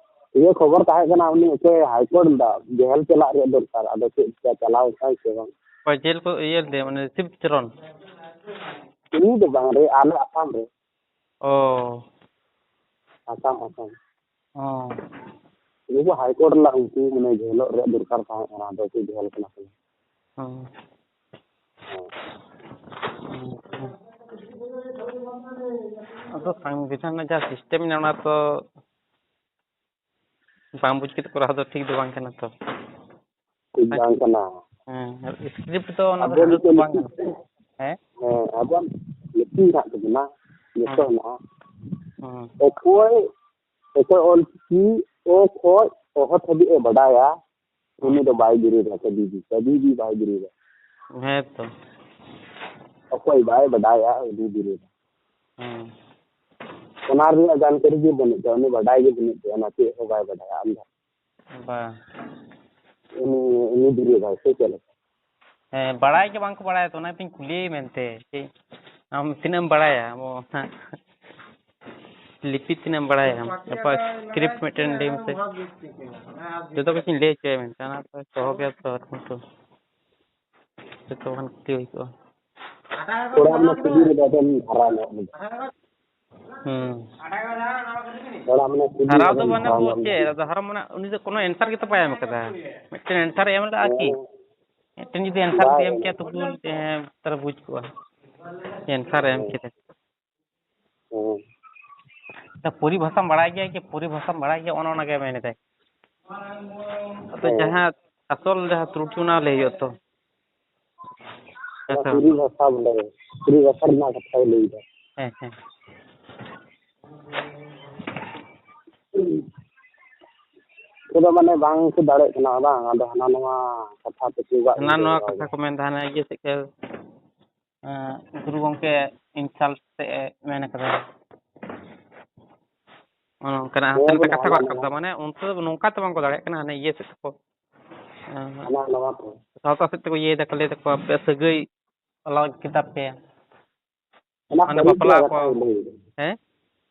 ᱤᱭᱟᱹ ᱠᱷᱚᱵᱚᱨ ᱛᱟᱦᱮᱸ ᱠᱟᱱᱟ, ᱩᱱᱤ ᱚᱠᱚᱭ ᱦᱟᱭ ᱠᱳᱨᱴ ᱫᱟ, ᱡᱮᱦᱮᱞ ᱪᱟᱞᱟᱜ ᱨᱮᱭᱟᱜ ᱫᱚᱨᱠᱟᱨ᱾ ᱟᱫᱚ ᱪᱮᱫ ᱪᱤᱠᱟ, ᱪᱟᱞᱟᱣ ᱟᱠᱟᱱ ᱥᱮ ᱵᱟᱝ? ᱚᱠᱚᱭ ᱡᱮᱞ ᱠᱚ ᱤᱭᱟᱹ ᱞᱮᱫᱮᱭᱟ, ᱢᱟᱱᱮ ᱥᱤᱵ ᱪᱚᱨᱚᱱ? ᱩᱱᱤ ᱫᱚ ᱵᱟᱝ ᱨᱮ, ᱟᱞᱮ ᱟᱥᱟᱢ ᱨᱮ᱾ ᱚ᱾ ᱟᱥᱟᱢ, ᱟᱥᱟᱢ᱾ ᱚ᱾ ᱩᱱᱠᱩ ᱦᱟᱭ ᱠᱳᱨᱴ ᱨᱮᱱᱟᱜ ᱩᱱᱠᱩ ᱢᱟᱱᱮ ᱡᱮᱦᱮᱞᱚᱜ ᱨᱮᱭᱟᱜ ᱫᱚᱨᱠᱟᱨ ᱛᱟᱦᱮᱸ ᱠᱟᱱᱟ, ᱟᱫᱚ ᱠᱚ ᱡᱮᱦᱮᱞ ᱠᱟᱱᱟ ᱠᱚ᱾ ᱚ᱾ ᱦᱮᱸ᱾ ᱟᱫᱚ ᱥᱚᱝᱵᱤᱫᱷᱟᱱ ᱨᱮᱱᱟᱜ ᱡᱟᱦᱟᱸ system ᱢᱮᱱᱟᱜᱼᱟ, ᱚᱱᱟ ᱛᱚ ᱵᱟᱝ ᱵᱩᱡᱽ ᱠᱟᱛᱮ ᱠᱚᱨᱟᱣ ᱫᱚ ᱴᱷᱤᱠ ᱫᱚ ᱵᱟᱝ ᱠᱟᱱᱟ ᱛᱚ᱾ ᱴᱷᱤᱠ ᱵᱟᱝ ᱠᱟᱱᱟ᱾ ᱦᱮᱸ, script ᱫᱚ ᱚᱱᱟ ᱫᱚ ᱟᱵᱚ ᱦᱟᱹᱴᱤᱧ ᱱᱤᱛᱚᱜ ᱫᱚ ᱵᱟᱝ ᱞᱤᱯᱤ, ᱜᱟᱱᱚᱜᱼᱟ᱾ ᱦᱮᱸ? ᱦᱮᱸ, ᱟᱵᱚᱣᱟᱜ ᱞᱤᱯᱤ ᱦᱮᱱᱟᱜ ᱛᱟᱵᱚᱱᱟ, ᱡᱚᱛᱚ ᱦᱮᱸ᱾ ᱦᱮᱱᱟᱜᱼᱟ᱾ ᱦᱮᱸ᱾ ᱚᱠᱚᱭ, ᱚᱠᱚᱭ ᱚᱞ ᱪᱤᱠᱤ ᱚ ᱠᱷᱚᱡ ᱚᱦᱚ ᱫᱷᱟᱹᱵᱤᱡ ᱮ ᱵᱟᱰᱟᱭᱟ, ᱩᱱᱤ ᱫᱚ ᱵᱟᱭ ᱵᱤᱨᱳᱫᱟ, ᱠᱟᱹᱵᱷᱤ ᱵᱷᱤ, ᱠᱟᱹᱵᱷᱤ ᱵᱷᱤ ᱵᱟᱭ ᱵᱤᱨᱳᱫᱟ᱾ ᱦᱮᱸ ᱛᱚ᱾ ᱚᱠᱚᱭ ᱵᱟᱭ ᱵᱟᱰᱟᱭᱟ, ᱩᱱᱤ ᱵᱤᱨᱳᱫᱟ᱾ ᱦᱮᱸ᱾ ᱚᱱᱟ ᱨᱮᱭᱟᱜ ᱡᱟᱱᱠᱟᱨᱤ ᱜᱮ ᱵᱟᱹᱱᱩᱜ ᱛᱟᱭᱟ, ᱩᱱᱤ ᱵᱟᱰᱟᱭ ᱜᱮ ᱵᱟᱹᱱᱩᱜ ᱛᱟᱭᱟ, ᱚᱱᱟ ᱪᱮᱫ ᱦᱚᱸ ᱵᱟᱭ ᱵᱟᱰᱟᱭᱟ᱾ ᱟᱢ ᱫᱚ ᱵᱟᱝ᱾ ᱩᱱᱤ, ᱩᱱᱤ ᱵᱤᱨᱳᱫᱟᱭ ᱥᱮ ᱪᱮᱫ ᱞᱮᱠᱟ? ᱦᱮᱸ, ᱵᱟᱲᱟᱭ ᱜᱮ ᱵᱟᱝ ᱠᱚ ᱵᱟᱲᱟᱭᱟ, ᱛᱚ ᱚᱱᱟᱛᱤᱧ ᱠᱩᱞᱤᱭᱮ ᱢᱮᱱᱛᱮ, ᱪᱮᱫ ᱟᱢ ᱛᱤᱱᱟᱹᱜ ᱮᱢ ᱵᱟᱲᱟᱭᱟ ᱟᱵᱚ ᱚᱱᱟ ᱞᱤᱯᱤ ᱛᱤᱱᱟᱹᱜ ᱮᱢ ᱵᱟᱲᱟᱭᱟ ᱟᱢ? ᱟᱵᱚᱣᱟᱜ script ᱢᱤᱫᱴᱮᱱ ᱞᱟᱹᱭ ᱢᱮᱥᱮ᱾ ᱡᱚᱛᱚ ᱠᱤᱪᱷᱩᱧ ᱞᱟᱹᱭ ᱦᱚᱪᱚᱭᱟ ᱢᱮᱱᱛᱮ, ᱚᱱᱟ ᱫᱚ ᱥᱚᱦᱚᱡ ᱜᱮᱭᱟ ᱛᱚ, ᱟᱨ ᱠᱤᱱᱛᱩ ᱡᱚᱛᱚ ᱠᱷᱟᱱ ᱠᱩᱞᱤ ᱦᱩᱭ ᱠᱚᱜᱼᱟ᱾ ᱛᱷᱚᱲᱟ ᱢᱟᱱᱮ ᱠᱩᱞᱤ ᱨᱮ ᱟᱫᱚᱢ ᱫᱷᱟᱨᱟ ᱧᱚᱜ ᱞᱮᱫᱟ᱾ ᱦᱩᱸ᱾ ᱛᱷᱚᱲᱟ ᱢᱟᱱᱮ ᱠᱩᱞᱤ ᱦᱟᱨᱟᱣ ᱫᱚ ᱟᱫᱚᱢ ᱢᱟᱱᱮ ᱫᱷᱟᱨᱟ ᱵᱩᱡᱽ ᱧᱚᱜ ᱪᱮᱫ? ᱞᱮᱫᱟ᱾ ᱟᱫᱚ ᱦᱟᱨᱟᱣ ᱢᱟᱱᱮ ᱩᱱᱤ ᱫᱚ ᱠᱳᱱᱳ answer ᱜᱮᱛᱚ ᱵᱟᱭ ᱮᱢ ᱠᱟᱫᱟ᱾ ᱢᱤᱫᱴᱮᱱ answer ᱮ ᱮᱢ ᱞᱮᱫᱟ ᱠᱤ? ᱦᱮᱸ᱾ ᱢᱤᱫᱴᱮᱱ ᱡᱩᱫᱤ answer ᱵᱟᱭ ᱡᱩᱫᱤ ᱮᱢ ᱮᱢ ᱠᱮᱭᱟ, ᱠᱟᱫᱟ᱾ ᱛᱚᱵᱩ ᱦᱮᱸ, ᱛᱟᱦᱞᱮ ᱵᱩᱡᱽ ᱠᱚᱜᱼᱟ᱾ Answer ᱮ ᱮᱢ ᱦᱮᱸ᱾ ᱠᱮᱫᱟ᱾ ᱦᱮᱸ᱾ ᱛᱚ ᱯᱚᱨᱤᱵᱷᱟᱥᱟᱢ ᱵᱟᱲᱟᱭ ᱜᱮᱭᱟ ᱠᱤ? ᱯᱚᱨᱤᱵᱷᱟᱥᱟᱢ ᱵᱟᱲᱟᱭ ᱜᱮᱭᱟ, ᱚᱱᱮ ᱚᱱᱟ ᱜᱮ ᱢᱮᱱ ᱮᱫᱟᱭ᱾ ᱟᱫᱚ ᱦᱮᱸ᱾ ᱡᱟᱦᱟᱸ ᱟᱥᱚᱞ ᱡᱟᱦᱟᱸ ᱛᱨᱩᱴᱤ, ᱚᱱᱟ ᱞᱟᱹᱭ ᱦᱩᱭᱩᱜᱼᱟ ᱛᱚ᱾ ᱦᱮᱸ ᱥᱮ ᱵᱟᱝ? ᱯᱩᱨᱤ ᱵᱷᱟᱥᱟ ᱵᱚᱞᱮ, ᱯᱩᱨᱤ ᱵᱷᱟᱥᱟ ᱨᱮᱱᱟᱜ ᱠᱟᱛᱷᱟᱭ ᱞᱟᱹᱭ ᱮᱫᱟ᱾ ᱦᱮᱸ, ᱦᱮᱸ᱾ ᱩᱱᱠᱩ ᱫᱚ ᱢᱟᱱᱮ ᱵᱟᱝ ᱠᱚ ᱫᱟᱲᱮᱭᱟᱜ ᱠᱟᱱᱟ ᱵᱟᱝ, ᱟᱫᱚ ᱦᱟᱱᱟ ᱱᱚᱣᱟ ᱠᱟᱛᱷᱟ ᱛᱮᱠᱚ ᱜᱟᱜ ᱦᱟᱱᱟ ᱱᱚᱣᱟ ᱜᱚᱫᱚᱜᱼᱟ᱾ ᱠᱟᱛᱷᱟ ᱠᱚ ᱢᱮᱱᱫᱟ, ᱦᱟᱱᱟ ᱤᱭᱟᱹ ᱥᱮᱫ ᱠᱚ, ᱮᱸ, ᱜᱩᱨᱩ ᱜᱚᱢᱠᱮ insult ᱥᱮᱫ ᱮ ᱢᱮᱱ ᱠᱟᱫᱟ᱾ ᱚᱱᱮ ᱚᱱᱠᱟᱱᱟᱜ ᱦᱟᱱᱛᱮ ᱦᱮᱸ, ᱱᱟᱛᱮ ᱵᱚᱞᱮ ᱠᱟᱛᱷᱟ ᱠᱚ ᱦᱟᱱᱟ ᱨᱟᱠᱟᱵ ᱱᱚᱣᱟ᱾ ᱫᱟ, ᱢᱟᱱᱮ ᱚᱱᱛᱮ ᱫᱚ ᱱᱚᱝᱠᱟ ᱛᱚ ᱵᱟᱝ ᱠᱚ ᱫᱟᱲᱮᱭᱟᱜ ᱠᱟᱱᱟ, ᱦᱟᱱᱮ ᱤᱭᱟᱹ ᱥᱮᱫ ᱛᱮᱠᱚ, ᱮᱸ, ᱦᱟᱱᱟ ᱱᱚᱣᱟ ᱠᱚ᱾ ᱥᱟᱶᱛᱟ ᱥᱮᱫ ᱛᱮᱠᱚ ᱤᱭᱟᱹᱭ ᱫᱟᱠᱚ, ᱞᱟᱹᱭ ᱫᱟᱠᱚ ᱟᱯᱮᱭᱟᱜ ᱥᱟᱹᱜᱟᱹᱭ ᱟᱞᱟᱜᱽ ᱜᱮᱛᱟ ᱯᱮᱭᱟ᱾ ᱚᱱᱟ ᱢᱟᱱᱮ ᱯᱟᱹᱨᱤᱥ ᱵᱟᱯᱞᱟ ᱨᱮᱭᱟᱜ ᱠᱚ᱾ ᱠᱟᱛᱷᱟ ᱜᱮ ᱞᱟᱹᱭ ᱮᱫᱟ᱾ ᱦᱮᱸ?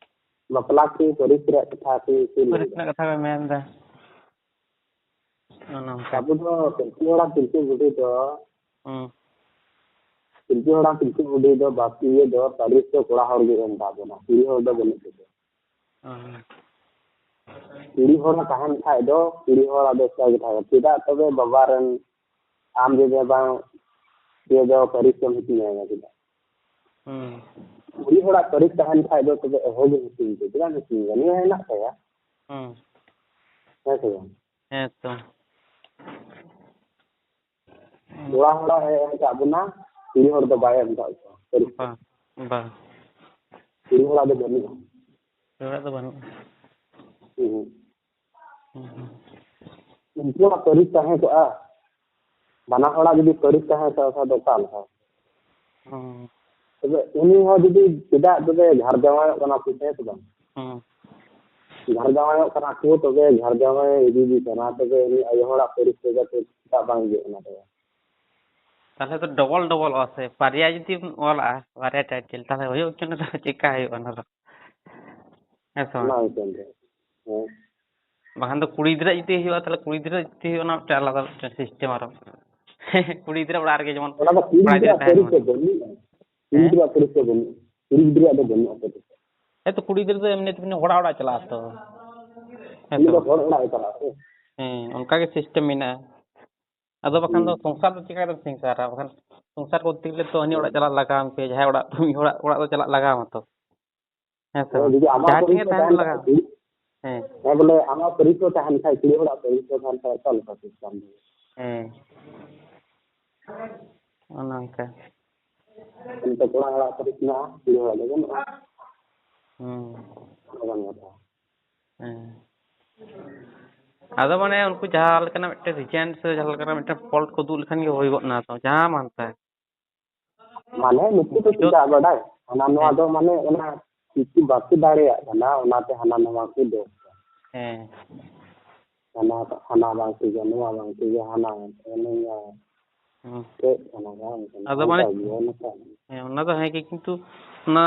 ᱵᱟᱯᱞᱟ ᱠᱚ ᱯᱟᱹᱨᱤᱥ ᱨᱮᱭᱟᱜ ᱠᱟᱛᱷᱟ ᱠᱚ ᱠᱚ ᱞᱟᱹᱭ ᱯᱟᱹᱨᱤᱥ ᱮᱫᱟ᱾ ᱨᱮᱱᱟᱜ ᱠᱟᱛᱷᱟ ᱠᱚ ᱢᱮᱱ ᱮᱫᱟ᱾ ᱚᱱᱮ ᱚᱱᱠᱟ᱾ ᱟᱵᱚ ᱫᱚ ᱯᱤᱞᱪᱩ ᱦᱟᱲᱟᱢ ᱯᱤᱞᱪᱩ ᱵᱩᱰᱷᱤ ᱫᱚ, ᱦᱩᱸ᱾ ᱯᱤᱞᱪᱩ ᱦᱟᱲᱟᱢ ᱯᱤᱞᱪᱩ ᱵᱩᱰᱷᱤ ᱫᱚ ᱵᱟᱥ ᱤᱭᱟᱹ ᱫᱚ ᱯᱟᱹᱨᱤᱥ ᱫᱚ ᱠᱚᱲᱟ ᱦᱚᱲ ᱜᱮ ᱮᱢ ᱠᱟᱜ ᱵᱚᱱᱟ, ᱠᱩᱲᱤ ᱦᱚᱲ ᱫᱚ ᱵᱟᱹᱱᱩᱜ ᱛᱟᱠᱚᱣᱟ᱾ ᱦᱩᱸ᱾ ᱠᱩᱲᱤ ᱦᱚᱲ ᱛᱟᱦᱮᱱ ᱠᱷᱟᱡ ᱫᱚ ᱠᱩᱲᱤ ᱦᱚᱲᱟᱜ ᱫᱚ ᱮᱥᱠᱟᱨ ᱜᱮ ᱛᱟᱦᱮᱱᱟ᱾ ᱪᱮᱫᱟᱜ ᱛᱚᱵᱮ ᱵᱟᱵᱟ ᱨᱮᱱ ᱟᱢ ᱡᱩᱫᱤ ᱵᱟᱝ ᱤᱭᱟᱹ ᱫᱚ ᱯᱟᱹᱨᱤᱥ ᱮᱢ ᱦᱟᱹᱴᱤᱧ ᱟᱭᱟ ᱪᱮᱫᱟᱜ? ᱦᱩᱸ᱾ ᱠᱩᱲᱤ ᱦᱚᱲᱟᱜ ᱯᱟᱹᱨᱤᱥ ᱛᱟᱦᱮᱱ ᱠᱷᱟᱡ ᱫᱚ ᱛᱚᱵᱮ ᱚᱦᱚ ᱜᱮ ᱦᱟᱹᱴᱤᱧ ᱠᱮᱭᱟ᱾ ᱪᱮᱫᱟᱜ ᱦᱟᱹᱴᱤᱧ ᱮᱭᱟ? ᱱᱤᱭᱟᱹ ᱦᱮᱱᱟᱜ ᱛᱟᱭᱟ᱾ ᱦᱩᱸ᱾ ᱦᱮᱸ ᱥᱮ ᱵᱟᱝ? ᱦᱮᱸ ᱛᱚ᱾ ᱠᱚᱲᱟ ᱦᱚᱲᱟᱜ ᱮ ᱮᱢ ᱠᱟᱜ ᱵᱚᱱᱟ, ᱠᱩᱲᱤ ᱦᱚᱲ ᱫᱚ ᱵᱟᱭ ᱮᱢ ᱠᱟᱜ ᱠᱚᱣᱟ᱾ ᱯᱟᱹᱨᱤᱥ ᱫᱚ᱾ ᱵᱟ, ᱵᱟ᱾ ᱠᱩᱲᱤ ᱦᱚᱲᱟᱜ ᱫᱚ ᱵᱟᱹᱱᱩᱜᱼᱟ᱾ ᱠᱩᱲᱤ ᱦᱚᱲᱟᱜ ᱫᱚ ᱵᱟᱹᱱᱩᱜᱼᱟ᱾ ᱦᱩᱸ᱾ ᱦᱩᱸ, ᱦᱩᱸ᱾ ᱩᱱᱠᱩᱣᱟᱜ ᱯᱟᱹᱨᱤᱥ ᱛᱟᱦᱮᱸ ᱠᱚᱜᱼᱟ, ᱵᱟᱱᱟ ᱦᱚᱲᱟᱜ ᱡᱩᱫᱤ ᱯᱟᱹᱨᱤᱥ ᱛᱟᱦᱮᱸ ᱠᱚᱜᱼᱟ, ᱛᱟᱦᱞᱮ ᱚᱠᱟ ᱞᱮᱠᱟ? ᱦᱩᱸ᱾ ᱛᱚᱵᱮ ᱩᱱᱤ ᱦᱚᱸ ᱡᱩᱫᱤ ᱪᱮᱫᱟᱜ ᱛᱚᱵᱮ ᱜᱷᱟᱨ ᱡᱟᱶᱟᱭᱚᱜ ᱠᱟᱱᱟ ᱠᱚ, ᱦᱮᱸ ᱥᱮ ᱵᱟᱝ? ᱦᱩᱸ᱾ ᱜᱷᱟᱨ ᱡᱟᱶᱟᱭᱚᱜ ᱠᱟᱱᱟ ᱠᱚ, ᱛᱚᱵᱮ ᱜᱷᱟᱨ ᱡᱟᱶᱟᱭ ᱤᱫᱤᱭᱮ ᱠᱟᱱᱟ, ᱛᱚᱵᱮ ᱩᱱᱤ ᱟᱭᱳ ᱦᱚᱲᱟᱜ ᱯᱟᱹᱨᱤᱥ ᱛᱮᱫᱚ ᱪᱮᱫᱟᱜ ᱵᱟᱝ ᱤᱭᱟᱹᱜ ᱠᱟᱱᱟ ᱛᱚᱵᱮ? ᱛᱟᱦᱞᱮ ᱫᱚ ᱰᱚᱵᱚᱞ ᱰᱚᱵᱚᱞᱚᱜᱼᱟ ᱥᱮ, ᱵᱟᱨᱭᱟ ᱡᱩᱫᱤᱢ ᱚᱞᱟᱜᱼᱟ, ᱵᱟᱨᱭᱟ title, ᱛᱟᱦᱞᱮ ᱦᱩᱭᱩᱜ ᱠᱟᱱᱟ ᱫᱚ ᱪᱮᱠᱟ ᱦᱩᱭᱩᱜᱼᱟ ᱚᱱᱟ ᱫᱚ? ᱦᱮᱸ ᱥᱮ ᱵᱟᱝ? ᱚᱱᱟ ᱦᱩᱭᱩᱜ ᱠᱟᱱ ᱜᱮᱭᱟ᱾ ᱦᱮᱸ᱾ ᱵᱟᱠᱷᱟᱱ ᱫᱚ ᱠᱩᱲᱤ ᱜᱤᱫᱽᱨᱟᱹ ᱡᱩᱫᱤ ᱦᱩᱭᱩᱜᱼᱟ, ᱛᱟᱦᱞᱮ ᱠᱩᱲᱤ ᱜᱤᱫᱽᱨᱟᱹ ᱡᱩᱫᱤ ᱦᱩᱭᱩᱜᱼᱟ, ᱚᱱᱟ ᱢᱤᱫᱴᱮᱱ ᱟᱞᱟᱫᱟ ᱢᱤᱫᱴᱮᱱ system ᱟᱨᱚ᱾ ᱠᱩᱲᱤ ᱜᱤᱫᱽᱨᱟᱹ ᱚᱲᱟᱜ ᱨᱮᱜᱮ ᱡᱮᱢᱚᱱ ᱚᱱᱟ ᱫᱚ ᱠᱩᱲᱤ ᱠᱚᱲᱟ ᱜᱤᱫᱽᱨᱟᱹ ᱜᱤᱫᱽᱨᱟᱹᱣᱟᱜ ᱛᱟᱦᱮᱱ ᱯᱟᱹᱨᱤᱥ ᱢᱟ᱾ ᱫᱚ ᱵᱟᱹᱱᱩᱜᱼᱟ᱾ ᱠᱩᱲᱤ ᱦᱮᱸ? ᱜᱤᱫᱽᱨᱟᱹᱣᱟᱜ ᱯᱟᱹᱨᱤᱥ ᱫᱚ ᱵᱟᱹᱱᱩᱜᱼᱟ᱾ ᱠᱩᱲᱤ ᱜᱤᱫᱽᱨᱟᱹᱣᱟᱜ ᱫᱚ ᱵᱟᱹᱱᱩᱜᱼᱟ ᱯᱟᱹᱨᱤᱥ᱾ ᱦᱮᱸ ᱛᱚ, ᱠᱩᱲᱤ ᱜᱤᱫᱽᱨᱟᱹ ᱫᱚ ᱮᱢᱱᱤ ᱛᱮᱢᱱᱤ ᱦᱚᱲᱟᱜ ᱚᱲᱟᱜ ᱪᱟᱞᱟᱜᱼᱟ ᱛᱚ᱾ ᱦᱮᱸ ᱩᱱᱤ ᱥᱮ ᱫᱚ ᱵᱟᱝ? ᱦᱚᱲ ᱚᱲᱟᱜ ᱮ ᱪᱟᱞᱟᱜᱼᱟ ᱥᱮ᱾ ᱦᱮᱸ, ᱚᱱᱠᱟ ᱜᱮ system ᱢᱮᱱᱟᱜᱼᱟ᱾ ᱟᱫᱚ ᱵᱟᱠᱷᱟᱱ ᱫᱚ ᱦᱩᱸ᱾ ᱥᱚᱝᱥᱟᱨ ᱫᱚ ᱪᱤᱠᱟᱹ ᱠᱟᱛᱮᱢ ᱥᱚᱝᱥᱟᱨᱟ? ᱵᱟᱠᱷᱟᱱ ᱥᱚᱝᱥᱟᱨ ᱠᱚᱨᱛᱮ ᱜᱮᱞᱮ ᱛᱚ ᱦᱟᱹᱱᱤ ᱦᱩᱸ᱾ ᱚᱲᱟᱜ ᱪᱟᱞᱟᱜ ᱞᱟᱜᱟᱣᱟᱢ ᱜᱮ, ᱡᱟᱦᱟᱸᱭ ᱚᱲᱟᱜ, ᱢᱤᱫ ᱦᱚᱲᱟᱜ ᱚᱲᱟᱜ ᱫᱚ ᱪᱟᱞᱟᱜ ᱞᱟᱜᱟᱣᱟᱢᱟ ᱛᱚ᱾ ᱦᱮᱸ ᱥᱮ ᱦᱳᱭ, ᱵᱟᱝ? ᱡᱩᱫᱤ ᱟᱢᱟᱜ ᱡᱟᱦᱟᱸ ᱴᱷᱮᱱ ᱯᱟᱹᱨᱤᱥ ᱜᱮ ᱠᱚ ᱛᱟᱦᱮᱱ ᱛᱟᱦᱮᱱ ᱞᱟᱜᱟᱣ᱾ ᱠᱷᱟᱡ, ᱦᱮᱸ᱾ ᱦᱮᱸ, ᱵᱚᱞᱮ ᱟᱢᱟᱜ ᱯᱟᱹᱨᱤᱥ ᱠᱚ ᱛᱟᱦᱮᱱ ᱠᱷᱟᱡ, ᱠᱩᱲᱤ ᱦᱚᱲᱟᱜ ᱯᱟᱹᱨᱤᱥ ᱠᱚ ᱛᱟᱦᱮᱱ ᱠᱷᱟᱡ, ᱚᱠᱟ ᱞᱮᱠᱟ system ᱫᱚ? ᱦᱮᱸ᱾ ᱚᱱᱮ ᱚᱱᱠᱟ᱾ ᱱᱤᱛᱚᱜ ᱠᱚᱲᱟ ᱦᱚᱲᱟᱜ ᱯᱟᱹᱨᱤᱥ ᱢᱮᱱᱟᱜᱼᱟ, ᱠᱩᱲᱤ ᱦᱚᱲᱟᱜ ᱫᱚ ᱵᱟᱹᱱᱩᱜᱼᱟ᱾ ᱦᱩᱸ᱾ ᱚᱱᱠᱟᱱ ᱠᱟᱛᱷᱟ᱾ ᱦᱮᱸ᱾ ᱟᱫᱚ ᱢᱟᱱᱮ ᱩᱱᱠᱩ ᱡᱟᱦᱟᱸ ᱞᱮᱠᱟᱱᱟᱜ ᱢᱤᱫᱴᱮᱱ ᱨᱤᱡᱮᱱᱴ ᱥᱮ ᱡᱟᱦᱟᱸ ᱞᱮᱠᱟᱱᱟᱜ ᱢᱤᱫᱴᱮᱱ ᱯᱷᱚᱞᱴ ᱠᱚ ᱩᱫᱩᱜ ᱞᱮᱠᱷᱟᱱ ᱜᱮ ᱦᱩᱭ ᱜᱚᱫ ᱱᱟ ᱛᱚ, ᱡᱟᱦᱟᱸ ᱢᱟᱱ ᱛᱟᱭ᱾ ᱢᱟᱱᱮ ᱱᱩᱠᱩ ᱫᱚ ᱪᱮᱫᱟᱜ ᱵᱟᱰᱟᱭ? ᱚᱱᱟ ᱱᱚᱣᱟ ᱦᱮᱸ᱾ ᱫᱚ ᱢᱟᱱᱮ ᱚᱱᱟ ᱪᱤᱠᱤ ᱵᱟᱠᱚ ᱫᱟᱲᱮᱭᱟᱜ ᱠᱟᱱᱟ, ᱚᱱᱟᱛᱮ ᱦᱟᱱᱟ ᱱᱟᱣᱟ ᱠᱚ ᱫᱚ᱾ ᱦᱮᱸ᱾ ᱦᱟᱱᱟ, ᱦᱟᱱᱟ ᱵᱟᱝ ᱴᱷᱤᱠᱟ, ᱱᱚᱣᱟ ᱵᱟᱝ ᱴᱷᱤᱠᱟ, ᱦᱟᱱᱟ ᱵᱟᱝ ᱴᱷᱤᱠᱟ, ᱱᱚᱣᱟ᱾ ᱦᱩᱸ᱾ ᱪᱮᱫ ᱠᱟᱱᱟ ᱵᱟᱝ ᱠᱟᱱᱟ? ᱟᱫᱚ ᱚᱱᱠᱟ ᱢᱟᱱᱮ ᱜᱮ, ᱚᱱᱠᱟ᱾ ᱦᱮᱸ, ᱚᱱᱟ ᱫᱚ ᱦᱮᱸ ᱜᱮ, ᱠᱤᱱᱛᱩ ᱚᱱᱟ,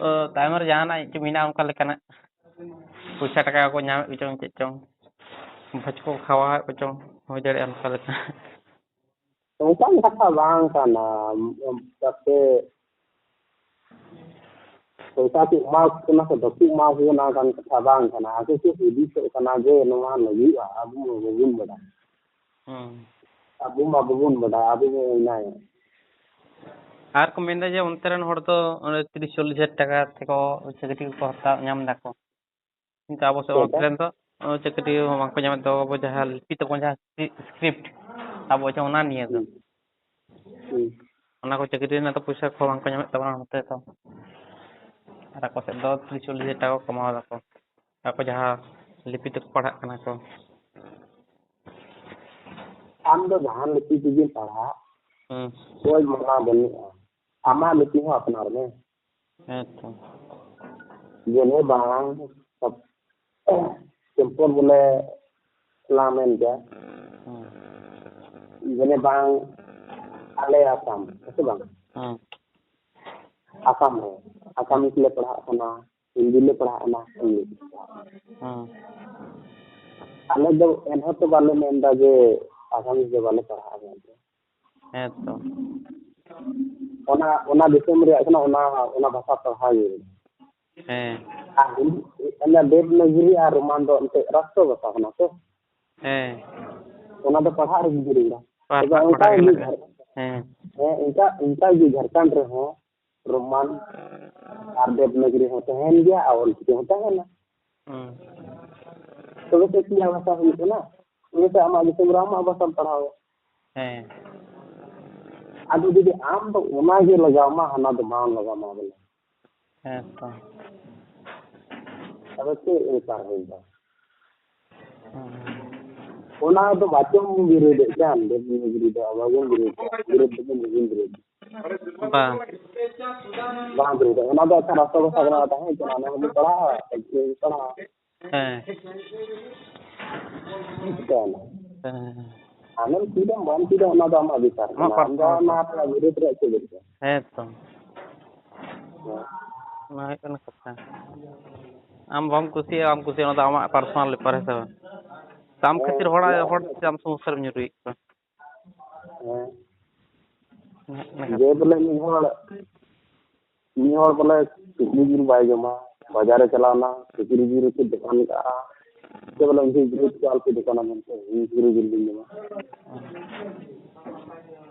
ᱚ, ᱛᱟᱭᱚᱢ ᱨᱮ ᱡᱟᱦᱟᱱᱟᱜ ᱪᱮᱫ ᱢᱮᱱᱟᱜᱼᱟ ᱚᱱᱠᱟ ᱞᱮᱠᱟᱱᱟᱜ? ᱯᱚᱭᱥᱟ ᱴᱟᱠᱟ ᱠᱚ ᱧᱟᱢᱮᱫ ᱠᱚᱪᱚᱝ ᱪᱮᱫ ᱪᱚᱝ, ᱵᱷᱚᱡᱽ ᱠᱚ ᱠᱷᱟᱣᱟᱣᱮᱫ ᱠᱚᱪᱚᱝ, ᱦᱩᱭ ᱫᱟᱲᱮᱭᱟᱜᱼᱟ ᱚᱱᱠᱟ ᱞᱮᱠᱟ᱾ ᱚᱱᱠᱟᱱ ᱠᱟᱛᱷᱟ ᱵᱟᱝ ᱠᱟᱱᱟ, ᱛᱟᱛᱮ ᱯᱚᱭᱥᱟ ᱠᱚ ᱮᱢᱟ ᱠᱚ ᱠᱟᱱᱟ ᱥᱮ ᱵᱟᱠᱚ ᱮᱢᱟ ᱠᱚ ᱠᱟᱱᱟ, ᱚᱱᱠᱟᱱ ᱠᱟᱛᱷᱟ ᱵᱟᱝ ᱠᱟᱱᱟ᱾ ᱟᱠᱚ ᱠᱚ ᱦᱩᱫᱤᱥᱚᱜ ᱠᱟᱱᱟ ᱡᱮ ᱱᱚᱣᱟ ᱞᱟᱹᱜᱤᱫ ᱟᱵᱚ ᱢᱟ ᱵᱟᱵᱚᱱ ᱵᱟᱰᱟᱭ᱾ ᱦᱩᱸ᱾ ᱟᱵᱚ ᱢᱟ ᱵᱟᱵᱚᱱ ᱵᱟᱰᱟᱭ, ᱟᱵᱚ ᱢᱟ ᱢᱮᱱᱟᱭ᱾ ᱟᱨ ᱠᱚ ᱢᱮᱱᱫᱟ ᱡᱮ ᱚᱱᱛᱮ ᱨᱮᱱ ᱦᱚᱲ ᱫᱚ ᱚᱸᱰᱮ ᱛᱤᱨᱤᱥ ᱪᱚᱞᱞᱤᱥ ᱦᱟᱡᱟᱨ ᱴᱟᱠᱟ ᱛᱮᱠᱚ ᱪᱟᱹᱠᱨᱤ ᱠᱚᱠᱚ ᱦᱟᱛᱟᱣ ᱧᱟᱢ ᱫᱟᱠᱚ, ᱠᱤᱱᱛᱩ ᱟᱵᱚ ᱥᱮᱫ ᱪᱮᱫ ᱚᱱᱛᱮ ᱞᱮᱠᱟ? ᱨᱮᱱ ᱫᱚ ᱚ, ᱪᱟᱹᱠᱨᱤ ᱦᱚᱸ ᱵᱟᱝᱠᱚ ᱧᱟᱢᱮᱫ ᱛᱟᱵᱚ, ᱟᱵᱚ ᱡᱟᱦᱟᱸ ᱞᱤᱯᱤ ᱛᱟᱵᱚᱱ, ᱡᱟᱦᱟᱸ ᱥᱠᱨᱤᱯᱴ ᱟᱵᱚ ᱡᱮ ᱚᱱᱟ ᱱᱤᱭᱮ ᱫᱚ, ᱦᱩᱸ᱾ ᱦᱩᱸ᱾ ᱚᱱᱟ ᱠᱚ ᱪᱟᱹᱠᱨᱤ ᱨᱮᱱᱟᱜ ᱫᱚ ᱯᱚᱭᱥᱟ ᱠᱚ ᱵᱟᱝᱠᱚ ᱧᱟᱢᱮᱫ ᱛᱟᱵᱚᱱᱟ ᱱᱚᱛᱮ ᱫᱚ᱾ ᱟᱨ ᱟᱠᱚ ᱥᱮᱫ ᱫᱚ ᱛᱤᱨᱤᱥ ᱪᱚᱞᱞᱤᱥ ᱦᱟᱡᱟᱨ ᱴᱟᱠᱟ ᱠᱚ ᱠᱟᱢᱟᱣ ᱫᱟᱠᱚ, ᱟᱠᱚ ᱡᱟᱦᱟᱸ ᱞᱤᱯᱤ ᱛᱮᱠᱚ ᱯᱟᱲᱦᱟᱜ ᱠᱟᱱᱟ ᱠᱚ᱾ ᱟᱢ ᱫᱚ ᱡᱟᱦᱟᱱ ᱞᱤᱯᱤ ᱛᱮᱜᱮᱢ ᱯᱟᱲᱦᱟᱜ, ᱦᱩᱸ᱾ ᱚᱠᱚᱭ ᱢᱟᱱᱟ ᱵᱟᱹᱱᱩᱜᱼᱟ᱾ ᱟᱢᱟᱜ ᱞᱤᱯᱤ ᱦᱚᱸ ᱟᱯᱱᱟᱨ ᱢᱮ᱾ ᱦᱮᱸ ᱛᱚ᱾ ᱡᱮᱱᱮ ᱵᱟᱝ, ᱥᱚᱵ-, ᱥᱤᱢᱯᱚᱞ ᱵᱚᱞᱮ ᱞᱟᱝ ᱢᱮᱱ ᱠᱮᱭᱟ᱾ ᱦᱩᱸ᱾ ᱡᱮᱱᱮ ᱵᱟᱝ, ᱟᱞᱮ ᱟᱥᱟᱢ, ᱦᱮᱸ ᱥᱮ ᱵᱟᱝ? ᱦᱩᱸ᱾ ᱟᱥᱟᱢ ᱨᱮ, ᱟᱥᱟᱢᱤᱡ ᱞᱮ ᱯᱟᱲᱦᱟᱜ ᱠᱟᱱᱟ, ᱦᱤᱱᱫᱤ ᱞᱮ ᱯᱟᱲᱦᱟᱜ ᱠᱟᱱᱟ, ᱤᱝᱞᱤᱥ᱾ ᱦᱩᱸ᱾ ᱟᱞᱮ ᱫᱚ ᱮᱱᱦᱚᱸ ᱛᱚ ᱵᱟᱞᱮ ᱢᱮᱱᱫᱟ ᱡᱮ ᱟᱥᱟᱢᱤᱡ ᱫᱚ ᱵᱟᱞᱮ ᱯᱟᱲᱦᱟᱜᱼᱟ ᱢᱮᱱᱛᱮ᱾ ᱦᱮᱸ ᱛᱚ᱾ ᱚᱱᱟ, ᱚᱱᱟ ᱫᱤᱥᱚᱢ ᱨᱮᱭᱟᱜ ᱠᱟᱱᱟ, ᱚᱱᱟ, ᱚᱱᱟ ᱵᱷᱟᱥᱟ ᱯᱟᱲᱦᱟᱣ ᱜᱮ᱾ ᱦᱮᱸ᱾ ᱟᱨ ᱚᱱᱟ ᱫᱮᱵᱽᱱᱟᱜᱚᱨᱤ ᱟᱨ ᱨᱳᱢᱟᱱ ᱫᱚ ᱮᱱᱛᱮᱫ ᱨᱟᱥᱴᱨᱚ ᱵᱷᱟᱥᱟ ᱠᱟᱱᱟ ᱥᱮ? ᱦᱮᱸ᱾ ᱚᱱᱟ ᱫᱚ ᱯᱟᱲᱦᱟᱜ ᱨᱮᱜᱮ ᱡᱟᱹᱨᱩᱲᱟ᱾ ᱯᱟᱲᱦᱟᱜ, ᱛᱚᱵᱮ ᱚᱱᱠᱟ ᱯᱟᱲᱦᱟᱜ ᱜᱮ ᱜᱮ ᱞᱟᱜᱟᱜᱼᱟ᱾ ᱡᱷᱟᱲ-, ᱦᱮᱸ᱾ ᱦᱮᱸ, ᱚᱱᱠᱟ, ᱚᱱᱠᱟ ᱜᱮ ᱡᱷᱟᱲᱠᱷᱚᱸᱰ ᱨᱮᱦᱚᱸ ᱨᱳᱢᱟᱱ ᱟᱨ ᱫᱮᱵᱽᱱᱟᱜᱚᱨᱤ ᱦᱚᱸ ᱛᱟᱦᱮᱱ ᱜᱮᱭᱟ ᱟᱨ ᱚᱞᱪᱤᱠᱤ ᱦᱚᱸ ᱛᱟᱦᱮᱱᱟ᱾ ᱦᱩᱸ᱾ ᱛᱚᱵᱮ ᱥᱮ ᱪᱮᱫ ᱵᱷᱟᱥᱟ ᱦᱩᱭᱩᱜ ᱠᱟᱱᱟ? ᱚᱱᱟᱛᱮ ᱟᱢᱟᱜ ᱫᱤᱥᱚᱢ ᱨᱮ ᱟᱢᱟᱜ ᱵᱷᱟᱥᱟᱢ ᱯᱟᱲᱦᱟᱣᱟ᱾ ᱦᱮᱸ᱾ ᱟᱫᱚ ᱡᱩᱫᱤ ᱟᱢ ᱫᱚ ᱚᱱᱟ ᱜᱮ ᱞᱟᱜᱟᱣ ᱢᱟ, ᱦᱟᱱᱟ ᱫᱚ ᱵᱟᱝ ᱞᱟᱜᱟᱣ ᱢᱟ ᱵᱚᱞᱮ᱾ ᱦᱮᱸ ᱛᱚ᱾ ᱟᱫᱚ ᱪᱮᱫ ᱵᱮᱯᱟᱨ ᱦᱩᱭ ᱮᱱᱟ? ᱦᱮᱸ᱾ ᱚᱱᱟ ᱫᱚ ᱵᱟᱪᱚᱢ ᱵᱤᱨᱳᱫᱮᱫ ᱠᱟᱱ, ᱵᱤᱨᱳᱫ ᱫᱚ ᱵᱟᱵᱚᱱ ᱵᱤᱨᱳᱫ ᱠᱟᱱ, ᱵᱤᱨᱳᱫ ᱫᱚᱵᱚᱱ ᱵᱟᱵᱚᱱ ᱵᱤᱨᱳᱫ᱾ ᱵᱟᱝ᱾ ᱵᱟᱝ ᱵᱤᱨᱳᱫ᱾ ᱚᱱᱟ ᱫᱚ ᱟᱪᱪᱷᱟ, ᱨᱟᱥᱴᱨᱚ ᱵᱷᱟᱥᱟ ᱠᱟᱱᱟ, ᱛᱟᱦᱮᱸ ᱠᱟᱱᱟ, ᱚᱱᱟ ᱦᱚᱸᱵᱚᱱ ᱯᱟᱲᱦᱟᱣᱟ, ᱯᱟᱲᱦᱟᱣᱟ᱾ ᱦᱮᱸ᱾ ᱪᱤᱠᱟᱹᱭᱮᱱᱟ? ᱦᱮᱸ᱾ ᱟᱢᱮᱢ ᱪᱮᱫᱟ, ᱵᱟᱢ ᱪᱮᱫᱟ, ᱚᱱᱟ ᱫᱚ ᱟᱢᱟᱜ ᱵᱮᱯᱟᱨ ᱠᱟᱱᱟ᱾ ᱟᱢᱟᱜ ᱟᱢ ᱫᱚ personal᱾ ᱚᱱᱟ ᱨᱮᱭᱟᱜ ᱵᱤᱨᱩᱫᱽ ᱨᱮᱭᱟᱜ ᱪᱮᱫ ᱫᱚᱨᱠᱟᱨ? ᱦᱮᱸ ᱛᱚ᱾ ᱦᱮᱸ᱾ ᱚᱱᱟ ᱦᱩᱭᱩᱜ ᱠᱟᱱᱟ ᱠᱟᱛᱷᱟ᱾ ᱟᱢ ᱵᱟᱢ ᱠᱩᱥᱤᱭᱟᱜᱼᱟ, ᱵᱟᱢ ᱠᱩᱥᱤᱭᱟᱜᱼᱟ, ᱚᱱᱟ ᱫᱚ ᱟᱢᱟᱜ personal ᱵᱮᱯᱟᱨ, ᱦᱮᱸ ᱥᱮ ᱵᱟᱝ? ᱛᱚ ᱟᱢ ᱦᱮᱸ, ᱠᱷᱟᱹᱛᱤᱨ ᱦᱚᱲᱟᱜ, ᱚᱱᱟ ᱦᱚᱲ ᱦᱚᱸ᱾ ᱪᱮᱫ ᱟᱢ ᱥᱚᱢᱚᱥᱥᱟ ᱨᱮᱢ ᱧᱩᱨᱩᱭᱮᱫ ᱠᱚᱣᱟ? ᱦᱮᱸ᱾ ᱚᱱᱟ ᱡᱮ ᱠᱟᱛᱷᱟ᱾ ᱵᱚᱞᱮ ᱢᱤᱫ ᱦᱚᱲ, ᱢᱤᱫ ᱦᱚᱲ ᱵᱚᱞᱮ ᱥᱩᱠᱨᱤ ᱡᱤᱞ ᱵᱟᱭ ᱡᱚᱢᱟ, ᱵᱟᱡᱟᱨ ᱮ ᱪᱟᱞᱟᱣ ᱮᱱᱟ, ᱥᱩᱠᱨᱤ ᱡᱤᱞ ᱨᱮᱠᱚ ᱫᱚᱠᱟᱱ ᱠᱟᱜᱼᱟ, ᱥᱮ ᱵᱚᱞᱮ ᱩᱱᱠᱩ ᱵᱤᱨᱩᱫ ᱠᱚ ᱟᱞᱚ ᱠᱚ ᱫᱚᱠᱟᱱᱟ ᱢᱮᱱᱛᱮ, ᱤᱧ ᱥᱩᱠᱨᱤ ᱡᱤᱞ ᱫᱩᱧ ᱡᱚᱢᱟ᱾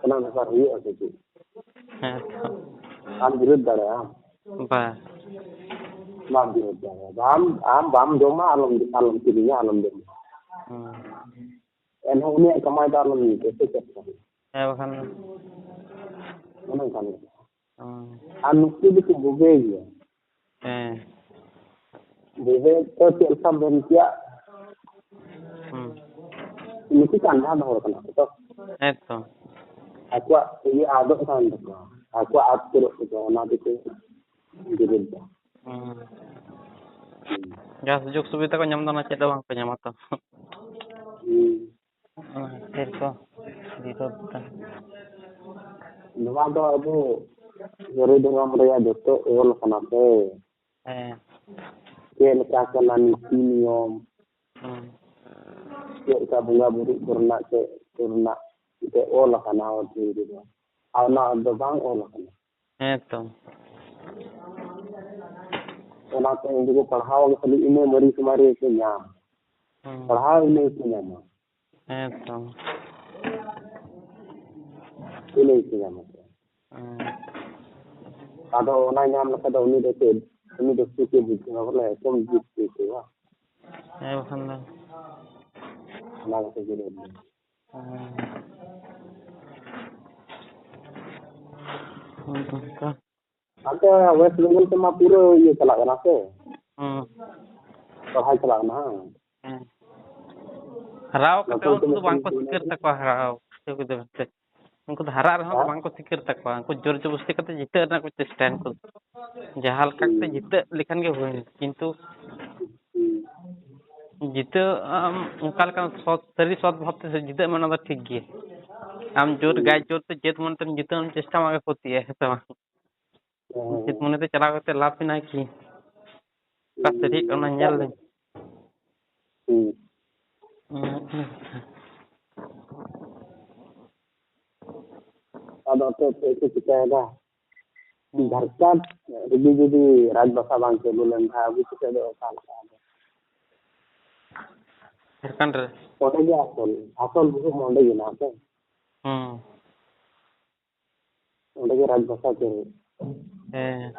ᱚᱱᱟ ᱵᱮᱯᱟᱨ ᱦᱩᱭᱩᱜᱼᱟ ᱥᱮ ᱪᱮᱫ? ᱦᱮᱸ ᱛᱚ᱾ ᱟᱢ ᱵᱤᱨᱩᱫ ᱫᱟᱲᱮᱭᱟᱜᱼᱟᱢ? ᱵᱟᱝ᱾ ᱵᱟᱢ ᱵᱤᱨᱩᱫ ᱫᱟᱲᱮᱭᱟᱜᱼᱟ᱾ ᱟᱢ, ᱟᱢ ᱵᱟᱢ ᱡᱚᱢᱟ, ᱟᱞᱚᱢ, ᱟᱞᱚᱢ ᱠᱤᱨᱤᱧᱟ, ᱟᱞᱚᱢ ᱡᱚᱢᱟ᱾ ᱦᱩᱸ᱾ ᱮᱱᱦᱚᱸ ᱩᱱᱤᱭᱟᱜ ᱠᱟᱢᱟᱭ ᱫᱚ ᱟᱞᱚᱢ ᱧᱩᱭᱟ, ᱥᱮ ᱪᱮᱫ ᱠᱟᱱᱟ? ᱦᱮᱸ, ᱵᱟᱠᱷᱟᱱ ᱫᱚ᱾ ᱚᱱᱮ ᱚᱱᱠᱟᱱ ᱠᱟᱛᱷᱟ᱾ ᱦᱩᱸ᱾ ᱟᱨ ᱱᱩᱠᱩ ᱫᱚᱠᱚ ᱵᱩᱜᱟᱹᱭ ᱜᱮᱭᱟ᱾ ᱦᱮᱸ᱾ ᱵᱩᱜᱟᱹᱭ ᱫᱚ ᱪᱮᱫ ᱞᱮᱠᱟ ᱢᱮᱱ ᱠᱮᱭᱟ? ᱦᱩᱸ᱾ ᱱᱩᱠᱩ ᱠᱟᱱ ᱦᱚᱲ ᱠᱟᱱᱟ ᱠᱚ ᱛᱚ᱾ ᱦᱮᱸ ᱛᱚ᱾ ᱟᱠᱚᱣᱟᱜ ᱤᱭᱟᱹ ᱟᱫᱚᱜ ᱠᱟᱱ ᱛᱟᱠᱚᱣᱟ, ᱟᱠᱚᱣᱟᱜ ᱟᱫ ᱩᱛᱟᱹᱨᱚᱜ ᱛᱟᱠᱚᱣᱟ, ᱚᱱᱟ ᱛᱮᱠᱚ ᱵᱤᱨᱩᱫ ᱫᱟ᱾ ᱦᱩᱸ᱾ ᱦᱩᱸ᱾ ᱡᱟᱦᱟᱸ ᱥᱩᱡᱳᱜᱽ ᱥᱩᱵᱤᱫᱷᱟ ᱠᱚ ᱧᱟᱢ ᱫᱟ, ᱚᱱᱟ ᱪᱮᱫ ᱦᱚᱸ ᱵᱟᱝ ᱠᱚ ᱧᱟᱢᱟ ᱛᱚ᱾ ᱦᱩᱸ᱾ ᱚᱱᱟ ᱠᱷᱟᱹᱛᱤᱨ ᱠᱚ ᱵᱤᱨᱳᱫᱷ ᱫᱟ᱾ ᱱᱚᱣᱟ ᱫᱚ ᱟᱵᱚ ᱦᱤᱱᱫᱩ ᱫᱷᱚᱨᱚᱢ ᱨᱮᱭᱟᱜ ᱡᱚᱛᱚ ᱚᱞ ᱠᱟᱱᱟ ᱥᱮ᱾ ᱦᱮᱸ᱾ ᱪᱮᱫ ᱞᱮᱠᱟ ᱠᱟᱱᱟ ᱱᱤᱛᱤ ᱱᱤᱭᱚᱢ, ᱦᱩᱸ᱾ ᱪᱮᱫ ᱞᱮᱠᱟ ᱵᱚᱸᱜᱟ ᱵᱩᱨᱩ ᱠᱚᱨᱮᱱᱟᱜ, ᱪᱮᱫ ᱠᱚᱨᱮᱱᱟᱜ ᱮᱱᱛᱮ ᱚᱞ ᱟᱠᱟᱱᱟ ᱚᱞ ᱪᱤᱠᱤ ᱨᱮᱫᱚ᱾ ᱟᱨ ᱚᱱᱟ ᱫᱚ ᱵᱟᱝ ᱚᱞ ᱟᱠᱟᱱᱟ᱾ ᱦᱮᱸ ᱛᱚ᱾ ᱚᱱᱟᱛᱮ ᱩᱱᱠᱩ ᱠᱚ ᱯᱟᱲᱦᱟᱣ ᱠᱷᱟᱹᱞᱤ ᱤᱱᱟᱹ ᱢᱟᱹᱨᱤ ᱥᱩᱢᱟᱹᱨᱤ ᱜᱮᱠᱚ ᱧᱟᱢ᱾ ᱦᱩᱸ᱾ ᱯᱟᱲᱦᱟᱣ ᱤᱱᱟᱹ ᱜᱮᱠᱚ ᱧᱟᱢᱟ᱾ ᱦᱮᱸ ᱛᱚ᱾ ᱤᱱᱟᱹ ᱜᱮᱠᱚ ᱧᱟᱢᱟ᱾ ᱦᱩᱸ᱾ ᱟᱫᱚ ᱚᱱᱟ ᱧᱟᱢ ᱞᱮᱠᱷᱟᱱ ᱫᱚ ᱩᱱᱤ ᱫᱚ ᱪᱮᱫ? ᱩᱱᱤ ᱫᱚ ᱪᱮᱫ ᱮ ᱵᱩᱡᱷᱟᱹᱣᱟ ᱵᱚᱞᱮ? ᱮᱠᱫᱚᱢ ᱡᱩᱛ ᱜᱮ ᱟᱹᱭᱠᱟᱹᱣᱟ᱾ ᱦᱮᱸ ᱵᱟᱠᱷᱟᱱ ᱫᱚ᱾ ᱚᱱᱟ ᱠᱟᱛᱷᱟ ᱜᱮ ᱞᱟᱹᱭ ᱫᱚ᱾ ᱦᱩᱸ᱾ ᱦᱟᱱᱛᱮ ᱳᱭᱮᱥᱴ ᱵᱮᱝᱜᱚᱞ ᱛᱮᱢᱟ ᱯᱩᱨᱟᱹ ᱤᱭᱟᱹ ᱪᱟᱞᱟᱜ ᱠᱟᱱᱟ ᱥᱮ? ᱦᱩᱸ᱾ ᱥᱚᱨᱦᱟᱭ ᱪᱟᱞᱟᱜ ᱠᱟᱱᱟ, ᱦᱮᱸ? ᱦᱮᱸ᱾ ᱦᱟᱨᱟᱣ ᱠᱟᱛᱮ ᱱᱚᱛᱮ ᱩᱱᱠᱩ ᱫᱚ ᱵᱟᱝ ᱠᱚ ᱥᱤᱠᱟᱹᱨ ᱛᱟᱠᱚᱣᱟ, ᱦᱟᱨᱟᱣ ᱠᱟᱛᱮ ᱩᱱᱠᱩ ᱫᱚ ᱦᱮᱸᱥᱮ᱾ ᱩᱱᱠᱩ ᱫᱚ ᱦᱟᱨᱟᱜ ᱨᱮᱦᱚᱸ ᱦᱮᱸ? ᱵᱟᱝ ᱠᱚ ᱥᱤᱠᱟᱹᱨ ᱛᱟᱠᱚᱣᱟ, ᱩᱱᱠᱩ ᱡᱳᱨ ᱡᱚᱵᱚᱥᱛᱤ ᱠᱟᱛᱮ ᱡᱤᱛᱟᱹᱜ ᱨᱮᱱᱟᱜ ᱠᱚ ᱪᱮᱥᱴᱟᱭᱟ᱾ ᱩᱱᱠᱩ ᱡᱟᱦᱟᱸ ᱞᱮᱠᱟ ᱠᱟᱛᱮ ᱦᱩᱸ᱾ ᱡᱤᱛᱟᱹᱜ ᱞᱮᱠᱷᱟᱱ ᱜᱮ ᱦᱩᱭᱱᱟ, ᱠᱤᱱᱛᱩ ᱦᱩᱸ᱾ ᱡᱤᱛᱟᱹᱜ ᱟᱢ ᱚᱱᱠᱟ ᱞᱮᱠᱟᱱ ᱥᱚᱛ, ᱥᱟᱹᱨᱤ ᱥᱚᱛ ᱵᱷᱟᱵ ᱛᱮ ᱡᱤᱛᱟᱹᱜ ᱢᱮ, ᱚᱱᱟ ᱫᱚ ᱴᱷᱤᱠ ᱜᱮᱭᱟ᱾ ᱟᱢ ᱡᱳᱨ ᱦᱩᱸ᱾ ᱜᱟᱭ ᱡᱳᱨ ᱛᱮ ᱡᱟᱹᱛ ᱢᱚᱱᱮ ᱛᱮᱢ ᱡᱤᱛᱟᱹᱜ ᱮᱢ ᱪᱮᱥᱴᱟ ᱢᱟ, ᱟᱜᱮ ᱠᱷᱚᱛᱤᱜᱼᱟ, ᱦᱮᱸ ᱥᱮ ᱵᱟᱝ? ᱦᱮᱸ, ᱦᱮᱸ, ᱡᱟᱹᱛ ᱦᱮᱸ᱾ ᱢᱚᱱᱮ ᱛᱮ ᱪᱟᱞᱟᱣ ᱠᱟᱛᱮ ᱞᱟᱵᱷ ᱢᱮᱱᱟᱜᱼᱟ ᱠᱤ? ᱚᱠᱟ ᱦᱩᱸ, ᱥᱟᱹᱨᱤ ᱚᱱᱟ ᱚᱱᱠᱟ ᱧᱮᱞ ᱜᱮ᱾ ᱞᱮ᱾ ᱦᱩᱸ᱾ ᱦᱩᱸ, ᱦᱩᱸ᱾ ᱟᱫᱚ ᱟᱯᱮ ᱪᱮᱫ ᱯᱮ ᱪᱤᱠᱟᱹᱭᱮᱫᱟ? ᱦᱩᱸ᱾ ᱡᱷᱟᱲᱠᱷᱚᱸᱰ ᱨᱮᱜᱮ ᱡᱩᱫᱤ ᱨᱟᱡᱽ ᱵᱷᱟᱥᱟ ᱵᱟᱝ ᱪᱟᱹᱞᱩ ᱞᱮᱱᱠᱷᱟᱱ ᱟᱵᱚ ᱪᱤᱠᱟᱹ ᱫᱚ ᱚᱠᱟ ᱞᱮᱠᱟ ᱟᱫᱚ? ᱡᱷᱟᱲᱠᱷᱚᱸᱰ ᱨᱮ? ᱚᱸᱰᱮ ᱜᱮ ᱟᱥᱚᱞ, ᱟᱥᱚᱞ ᱵᱷᱩᱞ ᱢᱟ ᱚᱸᱰᱮ ᱜᱮ ᱢᱮᱱᱟᱜᱼᱟ ᱥᱮ? ᱦᱩᱸ᱾ ᱚᱸᱰᱮ ᱜᱮ ᱨᱟᱡᱽ ᱵᱷᱟᱥᱟ ᱪᱟᱹᱞᱩ᱾ ᱦᱮᱸ᱾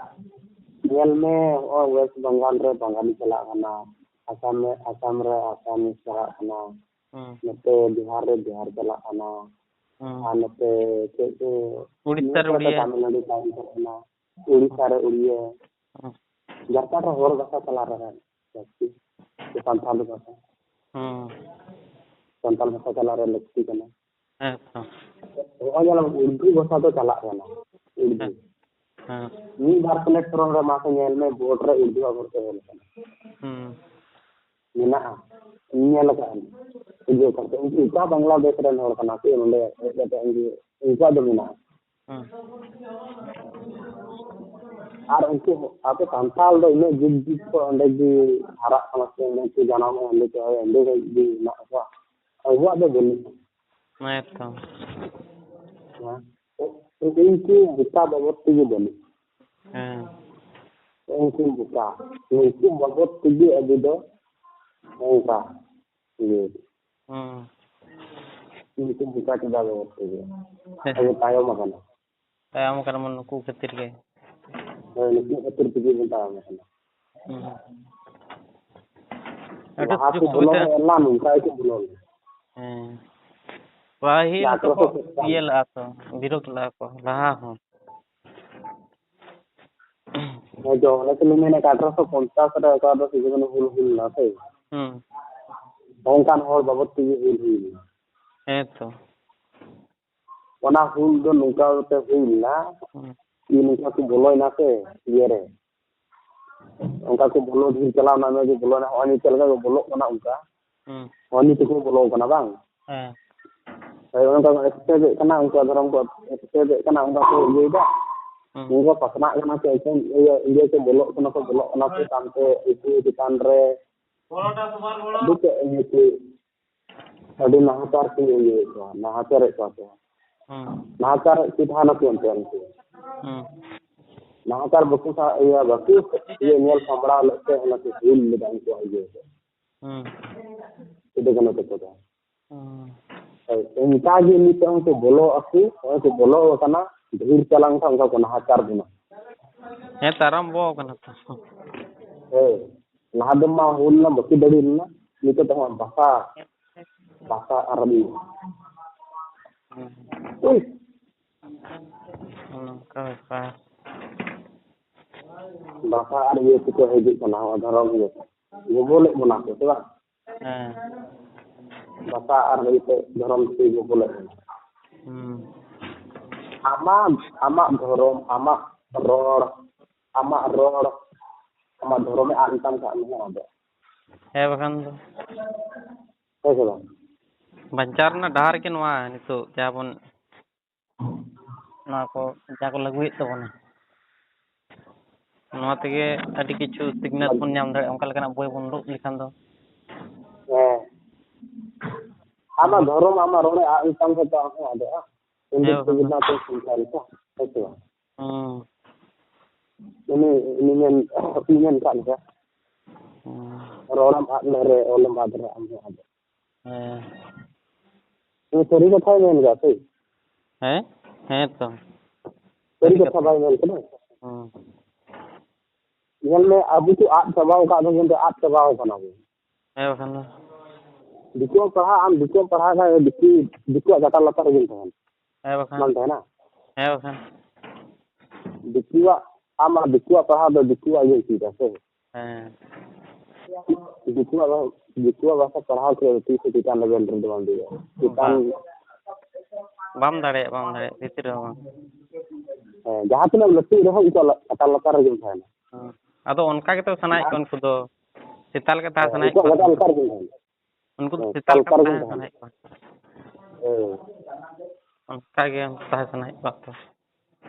ᱧᱮᱞ ᱢᱮ, ᱱᱚᱜᱼᱚᱭ ᱳᱭᱮᱥᱴ ᱵᱮᱝᱜᱚᱞ ᱨᱮ ᱵᱟᱝᱜᱟᱞᱤ ᱪᱟᱞᱟᱜ ᱠᱟᱱᱟ, ᱟᱥᱟᱢ ᱨᱮ, ᱟᱥᱟᱢ ᱨᱮ ᱟᱥᱟᱢᱤᱡ ᱪᱟᱞᱟᱜ ᱠᱟᱱᱟ, ᱦᱩᱸ᱾ ᱱᱚᱛᱮ ᱵᱤᱦᱟᱨ ᱨᱮ ᱵᱤᱦᱟᱨ ᱪᱟᱞᱟᱜ ᱠᱟᱱᱟ, ᱦᱩᱸ᱾ ᱟᱨ ᱱᱚᱛᱮ ᱪᱮᱫ ᱠᱚ, ᱩᱲᱤᱥᱥᱟ ᱱᱤᱭᱟᱹ ᱨᱮ ᱠᱚᱨᱮ ᱫᱚ ᱩᱲᱤᱭᱟ᱾ ᱛᱟᱢᱤᱞᱱᱟᱲᱩ ᱛᱟᱢᱤᱞ ᱪᱟᱞᱟᱜ ᱠᱟᱱᱟ, ᱩᱲᱤᱥᱥᱟ ᱨᱮ ᱩᱲᱤᱭᱟ᱾ ᱦᱩᱸ᱾ ᱡᱷᱟᱲᱠᱷᱚᱸᱰ ᱨᱮ ᱦᱚᱲ ᱵᱷᱟᱥᱟ ᱪᱟᱞᱟᱜ ᱨᱮ ᱡᱟᱹᱥᱛᱤ, ᱥᱮ ᱥᱟᱱᱛᱟᱲ ᱵᱷᱟᱥᱟ, ᱦᱩᱸ᱾ ᱥᱟᱱᱛᱟᱲ ᱵᱷᱟᱥᱟ ᱪᱟᱞᱟᱜ ᱨᱮ ᱞᱟᱹᱠᱛᱤ ᱠᱟᱱᱟ᱾ ᱦᱮᱸ ᱛᱚ᱾ ᱱᱚᱜᱼᱚᱭ ᱧᱮᱞ ᱢᱮ, ᱩᱨᱫᱩ ᱵᱷᱟᱥᱟ ᱫᱚ ᱪᱟᱞᱟᱜ ᱠᱟᱱᱟ, ᱩᱨᱫᱩ᱾ ᱦᱮᱸ᱾ ᱦᱮᱸ᱾ ᱢᱤᱫ ᱵᱟᱨ platform ᱨᱮ ᱢᱟᱥᱮ ᱧᱮᱞ ᱢᱮ, board ᱨᱮ ᱩᱨᱫᱩ ᱟᱵᱚ ᱛᱮ ᱚᱞ ᱠᱟᱱᱟ᱾ ᱦᱩᱸ᱾ ᱢᱮᱱᱟᱜᱼᱟ, ᱤᱧ ᱧᱮᱞ ᱟᱠᱟᱫᱼᱟ᱾ ᱤᱭᱟᱹ ᱠᱟᱛᱮ ᱩᱱᱠᱩ ᱚᱠᱟ ᱵᱟᱝᱞᱟᱫᱮᱥ ᱨᱮᱱ ᱦᱚᱲ ᱠᱟᱱᱟ ᱠᱚ, ᱱᱚᱰᱮ ᱦᱮᱡ ᱠᱟᱛᱮ ᱩᱱᱠᱩ, ᱩᱱᱠᱩᱣᱟᱜ ᱫᱚ ᱢᱮᱱᱟᱜᱼᱟ᱾ ᱦᱩᱸ᱾ ᱟᱨ ᱩᱱᱠᱩ ᱟᱵᱚ ᱥᱟᱱᱛᱟᱲ ᱫᱚ ᱤᱱᱟᱹᱜ ᱡᱩᱜᱽ ᱡᱩᱜᱽ ᱠᱷᱚᱱ ᱚᱸᱰᱮ ᱜᱮ ᱦᱟᱨᱟᱜ ᱠᱟᱱᱟ ᱥᱮ, ᱚᱸᱰᱮ ᱠᱚ ᱡᱟᱱᱟᱢᱚᱜᱼᱟ, ᱚᱸᱰᱮ ᱠᱚ, ᱚᱸᱰᱮ ᱜᱮ ᱢᱮᱱᱟᱜ ᱠᱚᱣᱟ᱾ ᱟᱵᱚᱣᱟᱜ ᱫᱚ ᱵᱟᱹᱱᱩᱜᱼᱟ᱾ ᱦᱮᱸ ᱛᱚ᱾ ᱦᱮᱸ᱾ ᱩᱱᱠᱩ ᱵᱚᱠᱟ ᱵᱟᱵᱚᱫ ᱛᱮᱜᱮ ᱵᱟᱹᱱᱩᱜᱼᱟ᱾ ᱦᱮᱸ᱾ ᱩᱱᱠᱩ ᱵᱚᱠᱟ, ᱩᱱᱠᱩ ᱵᱟᱵᱚᱫ ᱛᱮᱜᱮ ᱟᱵᱚ ᱫᱚ ᱚᱱᱠᱟ ᱤᱭᱟᱹ᱾ ᱦᱩᱸ᱾ ᱩᱱᱠᱩ ᱵᱚᱠᱟ ᱪᱮᱫᱟᱜ ᱵᱟᱵᱚᱫ ᱛᱮᱜᱮ ᱦᱮᱸ᱾ ᱟᱵᱚ ᱛᱟᱭᱚᱢ ᱟᱠᱟᱱᱟ᱾ ᱛᱟᱭᱚᱢ ᱟᱠᱟᱱᱟ ᱵᱚᱱ ᱱᱩᱠᱩ ᱠᱷᱟᱹᱛᱤᱨ ᱜᱮ᱾ ᱦᱳᱭ, ᱱᱩᱠᱩ ᱠᱷᱟᱹᱛᱤᱨ ᱛᱮᱜᱮ ᱵᱚᱱ ᱛᱟᱭᱚᱢ ᱟᱠᱟᱱᱟ᱾ ᱦᱩᱸ᱾ ᱟᱹᱰᱤ ᱞᱟᱦᱟ ᱥᱩᱡᱳᱜᱽ ᱠᱚ ᱵᱚᱞᱚ ᱥᱩᱵᱤᱫᱷᱟ᱾ ᱦᱮᱡ ᱞᱮᱱᱟ, ᱱᱚᱝᱠᱟ ᱜᱮᱠᱚ ᱵᱚᱞᱚ ᱞᱮᱱᱟ᱾ ᱦᱮᱸ᱾ ᱯᱟᱹᱦᱤᱞ ᱫᱚᱠᱚ ᱟᱴᱷᱨᱚᱥᱚ ᱥᱟᱛᱛᱟᱱᱱᱚ᱾ ᱤᱭᱟᱹ ᱞᱮᱫᱼᱟ ᱛᱚ, ᱵᱤᱨᱳᱫᱷ ᱞᱮᱫᱼᱟ ᱠᱚ ᱞᱟᱦᱟ ᱦᱚᱸ᱾ ᱦᱮᱸ, ᱡᱚ, ᱚᱱᱮ ᱛᱚᱞᱤᱧ ᱢᱮᱱᱮᱫ, ᱟᱴᱷᱨᱚᱥᱚ ᱯᱚᱧᱪᱟᱥ ᱨᱮ ᱚᱠᱟ ᱫᱚ ᱥᱤᱫᱩ ᱠᱟᱹᱱᱦᱩ ᱦᱩᱞ ᱦᱩᱭ ᱞᱮᱱᱟ ᱥᱮ, ᱦᱩᱸ᱾ ᱚᱱᱠᱟᱱ ᱦᱚᱲ ᱵᱟᱵᱚᱫ ᱛᱮᱜᱮ ᱦᱩᱞ ᱦᱩᱭ ᱞᱮᱱᱟ᱾ ᱦᱮᱸ ᱛᱚ᱾ ᱚᱱᱟ ᱦᱩᱞ ᱫᱚ ᱱᱚᱝᱠᱟ ᱠᱟᱛᱮ ᱦᱩᱭ ᱞᱮᱱᱟ, ᱦᱩᱸ᱾ ᱠᱤ ᱱᱚᱝᱠᱟ ᱠᱚ ᱵᱚᱞᱚᱭᱮᱱᱟ ᱥᱮ ᱤᱭᱟᱹ ᱨᱮ, ᱚᱱᱠᱟ ᱠᱚ ᱵᱚᱞᱚ ᱰᱷᱮᱨ ᱪᱟᱞᱟᱣ ᱮᱱᱟ, ᱚᱱᱟ ᱜᱮ ᱵᱚᱞᱚᱭᱮᱱᱟ, ᱱᱚᱜᱼᱚᱭ ᱱᱤᱛᱚᱜ ᱞᱮᱠᱟ ᱠᱚ ᱵᱚᱞᱚᱜ ᱠᱟᱱᱟ ᱚᱱᱠᱟ᱾ ᱦᱩᱸ᱾ ᱦᱚᱸ, ᱱᱤᱛ ᱠᱚ ᱵᱚᱞᱚ ᱠᱟᱱᱟ ᱵᱟᱝ? ᱦᱮᱸ᱾ ᱦᱳᱭ, ᱚᱱᱠᱟ ᱠᱚ accept ᱮᱫ ᱠᱟᱱᱟ, ᱩᱱᱠᱩᱣᱟᱜ ᱫᱷᱚᱨᱚᱢ ᱠᱚ accept ᱮᱫ ᱠᱟᱱᱟ, ᱚᱱᱠᱟ ᱠᱚ ᱤᱭᱟᱹᱭᱮᱫᱟ᱾ ᱦᱩᱸ᱾ ᱩᱱᱠᱩ ᱯᱟᱥᱱᱟᱜ ᱠᱟᱱᱟ ᱠᱚ, ᱮᱠᱫᱚᱢ ᱤᱭᱟᱹ, ᱤᱭᱟᱹ ᱠᱚ ᱵᱚᱞᱚᱜ ᱠᱟᱱᱟ ᱠᱚ, ᱵᱚᱞᱚᱜ ᱠᱟᱱᱟ ᱠᱚ, ᱛᱟᱭᱚᱢᱛᱮ ᱩᱱᱠᱩ ᱪᱮᱛᱟᱱ ᱨᱮ ᱟᱹᱰᱤ ᱛᱮᱫ ᱤᱭᱟᱹ ᱠᱚ, ᱟᱹᱰᱤ ᱱᱟᱦᱟᱪᱟᱨ ᱠᱚ ᱤᱭᱟᱹᱭᱮᱫ ᱠᱚᱣᱟ, ᱱᱟᱦᱟᱪᱟᱨᱮᱫ ᱠᱚᱣᱟ ᱠᱚ᱾ ᱦᱩᱸ᱾ ᱱᱟᱦᱟᱪᱟᱨᱮᱫ ᱠᱚ ᱛᱟᱦᱮᱱᱟ ᱠᱚ ᱮᱱᱛᱮ ᱩᱱᱠᱩ᱾ ᱦᱩᱸ᱾ ᱱᱟᱦᱟᱪᱟᱨ ᱵᱟᱠᱚ ᱥᱟ-, ᱤᱭᱟᱹ, ᱵᱟᱠᱚ ᱤᱭᱟᱹ ᱧᱮᱞ ᱥᱟᱢᱵᱲᱟᱣ ᱞᱮᱫ ᱛᱮ ᱚᱱᱟ ᱠᱚ ᱦᱩᱞ ᱞᱮᱫᱟ ᱩᱱᱠᱩᱣᱟᱜ ᱤᱭᱟᱹ ᱨᱮ᱾ ᱦᱩᱸ᱾ ᱥᱤᱫᱩ ᱠᱟᱹᱱᱦᱩ ᱛᱟᱠᱚ ᱫᱚ᱾ ᱦᱩᱸ᱾ ᱦᱳᱭ, ᱚᱱᱠᱟ ᱜᱮ ᱱᱤᱛᱚᱜ ᱦᱚᱸᱠᱚ ᱵᱚᱞᱚ ᱟᱠᱚ, ᱱᱚᱜᱼᱚᱭ ᱠᱚ ᱵᱚᱞᱚ ᱟᱠᱟᱱᱟ, ᱰᱷᱮᱨ ᱪᱟᱞᱟᱣ ᱞᱮᱱᱠᱷᱟᱱ ᱚᱱᱠᱟ ᱠᱚ ᱱᱟᱦᱟᱪᱟᱨ ᱵᱚᱱᱟ᱾ ᱦᱮᱸ, ᱛᱚ ᱟᱨᱟᱢᱵᱚ ᱟᱠᱟᱱᱟ ᱛᱚ᱾ ᱦᱳᱭ, ᱞᱟᱦᱟ ᱫᱚ ᱢᱟ ᱦᱩᱞ ᱢᱟ ᱵᱟᱠᱚ ᱫᱟᱲᱮ ᱞᱮᱱᱟ, ᱱᱤᱛᱚᱜ ᱫᱚ ᱦᱟᱸᱜ ᱵᱟᱥᱟ, ᱵᱟᱥᱟ ᱟᱨ ᱟᱹᱰᱤ᱾ ᱦᱩᱸ᱾ ᱩᱭ᱾ ᱚᱱᱠᱟ ᱵᱮᱯᱟᱨ᱾ ᱵᱟᱥᱟ ᱟᱨ ᱤᱭᱟᱹ ᱛᱮᱠᱚ ᱦᱤᱡᱩᱜ ᱠᱟᱱᱟ, ᱱᱚᱣᱟ ᱫᱷᱚᱨᱚᱢ ᱤᱭᱟᱹ ᱛᱮ᱾ ᱜᱚᱵᱚᱞᱮᱫ ᱵᱚᱱᱟ ᱠᱚ, ᱥᱮ ᱵᱟᱝ? ᱦᱮᱸ᱾ ᱵᱷᱟᱥᱟ ᱟᱨ ᱱᱤᱛᱚᱜ ᱫᱷᱚᱨᱚᱢ ᱛᱮ ᱜᱚᱵᱚᱞᱮᱫ ᱵᱚᱱᱟ᱾ ᱦᱩᱸ᱾ ᱟᱢᱟᱜ, ᱟᱢᱟᱜ ᱫᱷᱚᱨᱚᱢ, ᱟᱢᱟᱜ ᱨᱚᱲ, ᱟᱢᱟᱜ ᱨᱚᱲ, ᱟᱢᱟᱜ ᱫᱷᱚᱨᱚᱢᱮ ᱟᱫ ᱞᱮᱛᱟᱢ ᱠᱷᱟᱱ ᱱᱚᱣᱟ ᱫᱚ᱾ ᱦᱮᱸ, ᱵᱟᱠᱷᱟᱱ ᱫᱚ᱾ ᱦᱮᱸ ᱥᱮ ᱵᱟᱝ? ᱵᱟᱧᱪᱟᱣ ᱨᱮᱱᱟᱜ ᱰᱟᱦᱟᱨ ᱜᱮ ᱱᱚᱣᱟ ᱱᱤᱛᱚᱜ ᱡᱟᱦᱟᱸ ᱵᱚᱱ ᱱᱚᱣᱟ ᱠᱚ ᱡᱟᱦᱟᱸ ᱠᱚ ᱞᱟᱹᱜᱩᱭᱮᱫ ᱛᱟᱵᱚᱱᱟ, ᱱᱚᱣᱟ ᱛᱮᱜᱮ ᱟᱹᱰᱤ ᱠᱤᱪᱷᱩ ᱥᱤᱠᱷᱱᱟᱹᱛ ᱵᱚᱱ ᱧᱟᱢ ᱫᱟᱲᱮᱭᱟᱜᱼᱟ, ᱚᱱᱠᱟ ᱞᱮᱠᱟᱱᱟᱜ ᱵᱳᱭ ᱵᱚᱱ ᱩᱰᱩᱠ ᱞᱮᱠᱷᱟᱱ ᱫᱚ᱾ ᱦᱮᱸ᱾ ᱟᱢᱟᱜ ᱫᱷᱚᱨᱚᱢ, ᱟᱢᱟᱜ ᱨᱚᱲᱮ ᱟᱫ ᱞᱮᱛᱟᱢ ᱠᱷᱟᱡ ᱫᱚ ᱟᱢ ᱦᱚᱸ ᱟᱫᱚᱜᱼᱟ᱾ ᱦᱮᱸ, ᱯᱚᱱᱰᱤᱛ ᱵᱟᱠᱷᱟᱱ ᱫᱚ᱾ ᱨᱚᱵᱤᱱᱫᱨᱚᱱᱟᱛᱷ ᱮᱢ ᱥᱤᱠᱷᱱᱟᱹᱛ ᱞᱮᱠᱟ, ᱦᱮᱸ ᱥᱮ ᱵᱟᱝ? ᱦᱩᱸ᱾ ᱩᱱᱤ, ᱩᱱᱤ ᱢᱮᱱ, ᱩᱱᱤ ᱢᱮᱱ ᱠᱟᱜ ᱞᱮᱠᱟ᱾ ᱦᱩᱸ᱾ ᱨᱚᱲᱮᱢ ᱟᱫ ᱞᱮᱨᱮ, ᱚᱞᱮᱢ ᱟᱫ ᱨᱮ, ᱟᱢ ᱦᱚᱸ ᱟᱫᱚᱜ᱾ ᱦᱮᱸ᱾ ᱩᱱᱤ ᱥᱟᱹᱨᱤ ᱠᱟᱛᱷᱟᱭ ᱢᱮᱱ ᱠᱟᱜ ᱥᱮ? ᱦᱮᱸ? ᱦᱮᱸ ᱛᱚ᱾ ᱥᱟᱹᱨᱤ ᱥᱟᱹᱨᱤ ᱠᱟᱛᱷᱟ ᱠᱟᱛᱷᱟ᱾ ᱵᱟᱭ ᱢᱮᱱ ᱠᱟᱫᱟ? ᱦᱩᱸ᱾ ᱧᱮᱞ ᱢᱮ, ᱟᱵᱚ ᱠᱚ ᱟᱫ ᱪᱟᱵᱟᱣ ᱠᱟᱫ ᱵᱚᱱ, ᱠᱤᱱᱛᱩ ᱟᱫ ᱪᱟᱵᱟᱣ ᱠᱟᱱᱟ ᱵᱚᱱ᱾ ᱦᱮᱸ, ᱵᱟᱠᱷᱟᱱ ᱫᱚ᱾ ᱫᱤᱠᱩᱣᱟᱜ ᱯᱟᱲᱦᱟᱜ, ᱟᱢ ᱫᱤᱠᱩᱣᱟᱜ ᱯᱟᱲᱦᱟᱜ ᱠᱷᱟᱱ, ᱫᱤᱠᱩ, ᱫᱤᱠᱩᱣᱟᱜ ᱜᱟᱴᱟ ᱞᱟᱛᱟᱨ ᱨᱮᱜᱮᱢ ᱛᱟᱦᱮᱱᱟ᱾ ᱦᱮᱸ, ᱵᱟᱠᱷᱟᱱ᱾ ᱵᱟᱢ ᱛᱟᱦᱮᱱᱟ? ᱦᱮᱸ, ᱵᱟᱠᱷᱟᱱ᱾ ᱫᱤᱠᱩᱣᱟᱜ ᱟᱢᱟᱜ ᱫᱤᱠᱩᱣᱟᱜ ᱯᱟᱲᱦᱟᱣ ᱫᱚ ᱫᱤᱠᱩᱣᱟᱜ ᱜᱮ ᱦᱩᱭᱩᱜᱼᱟ ᱥᱮ? ᱦᱮᱸ᱾ ᱫᱤᱠᱩᱣᱟᱜ ᱵᱷᱟ-, ᱫᱤᱠᱩᱣᱟᱜ ᱵᱷᱟᱥᱟ ᱯᱟᱲᱦᱟᱣ ᱠᱚ ᱛᱤᱥ ᱦᱚᱸ ᱪᱮᱛᱟᱱ level ᱨᱮᱫᱚ ᱵᱟᱢ ᱫᱮᱡᱚᱜᱼᱟ᱾ ᱪᱮᱛᱟᱱ ᱵᱟᱝ᱾ ᱵᱟᱢ ᱫᱟᱲᱮᱭᱟᱜᱼᱟ, ᱵᱟᱢ ᱫᱟᱲᱮᱭᱟᱜᱼᱟ, ᱵᱷᱤᱛᱤᱨ ᱨᱮᱦᱚᱸ ᱵᱟᱝ᱾ ᱦᱮᱸ, ᱡᱟᱦᱟᱸ ᱛᱤᱱᱟᱹᱜ ᱞᱟᱹᱴᱩᱜ ᱨᱮᱦᱚᱸ ᱩᱱᱠᱩᱣᱟᱜ ᱞᱟ-, ᱞᱟᱛᱟᱨ ᱞᱟᱛᱟᱨ ᱨᱮᱜᱮᱢ ᱛᱟᱦᱮᱱᱟ᱾ ᱦᱮᱸ᱾ ᱟᱫᱚ ᱚᱱᱠᱟ ᱜᱮᱛᱚ ᱥᱟᱱᱟᱭᱮᱫ ᱠᱚᱣᱟ ᱩᱱᱠᱩ ᱫᱚ᱾ ᱪᱮᱛᱟᱱ ᱞᱮᱠᱟ ᱛᱟᱦᱮᱸ ᱦᱮᱸ, ᱥᱟᱱᱟᱭᱮᱫ ᱩᱱᱠᱩᱣᱟᱜ ᱠᱚᱣᱟ ᱞᱟᱛᱟᱨ ᱩᱱᱠᱩ ᱞᱟᱛᱟᱨ ᱫᱚ᱾ ᱨᱮᱜᱮᱢ ᱛᱟᱦᱮᱱᱟ᱾ ᱩᱱᱠᱩ ᱫᱚ ᱦᱮᱸ, ᱪᱮᱛᱟᱱ ᱞᱟᱛᱟᱨ ᱞᱮᱠᱟ ᱞᱟᱛᱟᱨ ᱛᱟᱦᱮᱸ ᱜᱮᱢ ᱛᱟᱦᱮᱱᱟ᱾ ᱥᱟᱱᱟᱭᱮᱫ ᱠᱚᱣᱟ᱾ ᱦᱮᱸ᱾ ᱚᱱᱠᱟ ᱜᱮ ᱛᱟᱦᱮᱸ ᱥᱟᱱᱟᱭᱮᱫ ᱠᱚᱣᱟ ᱛᱚ᱾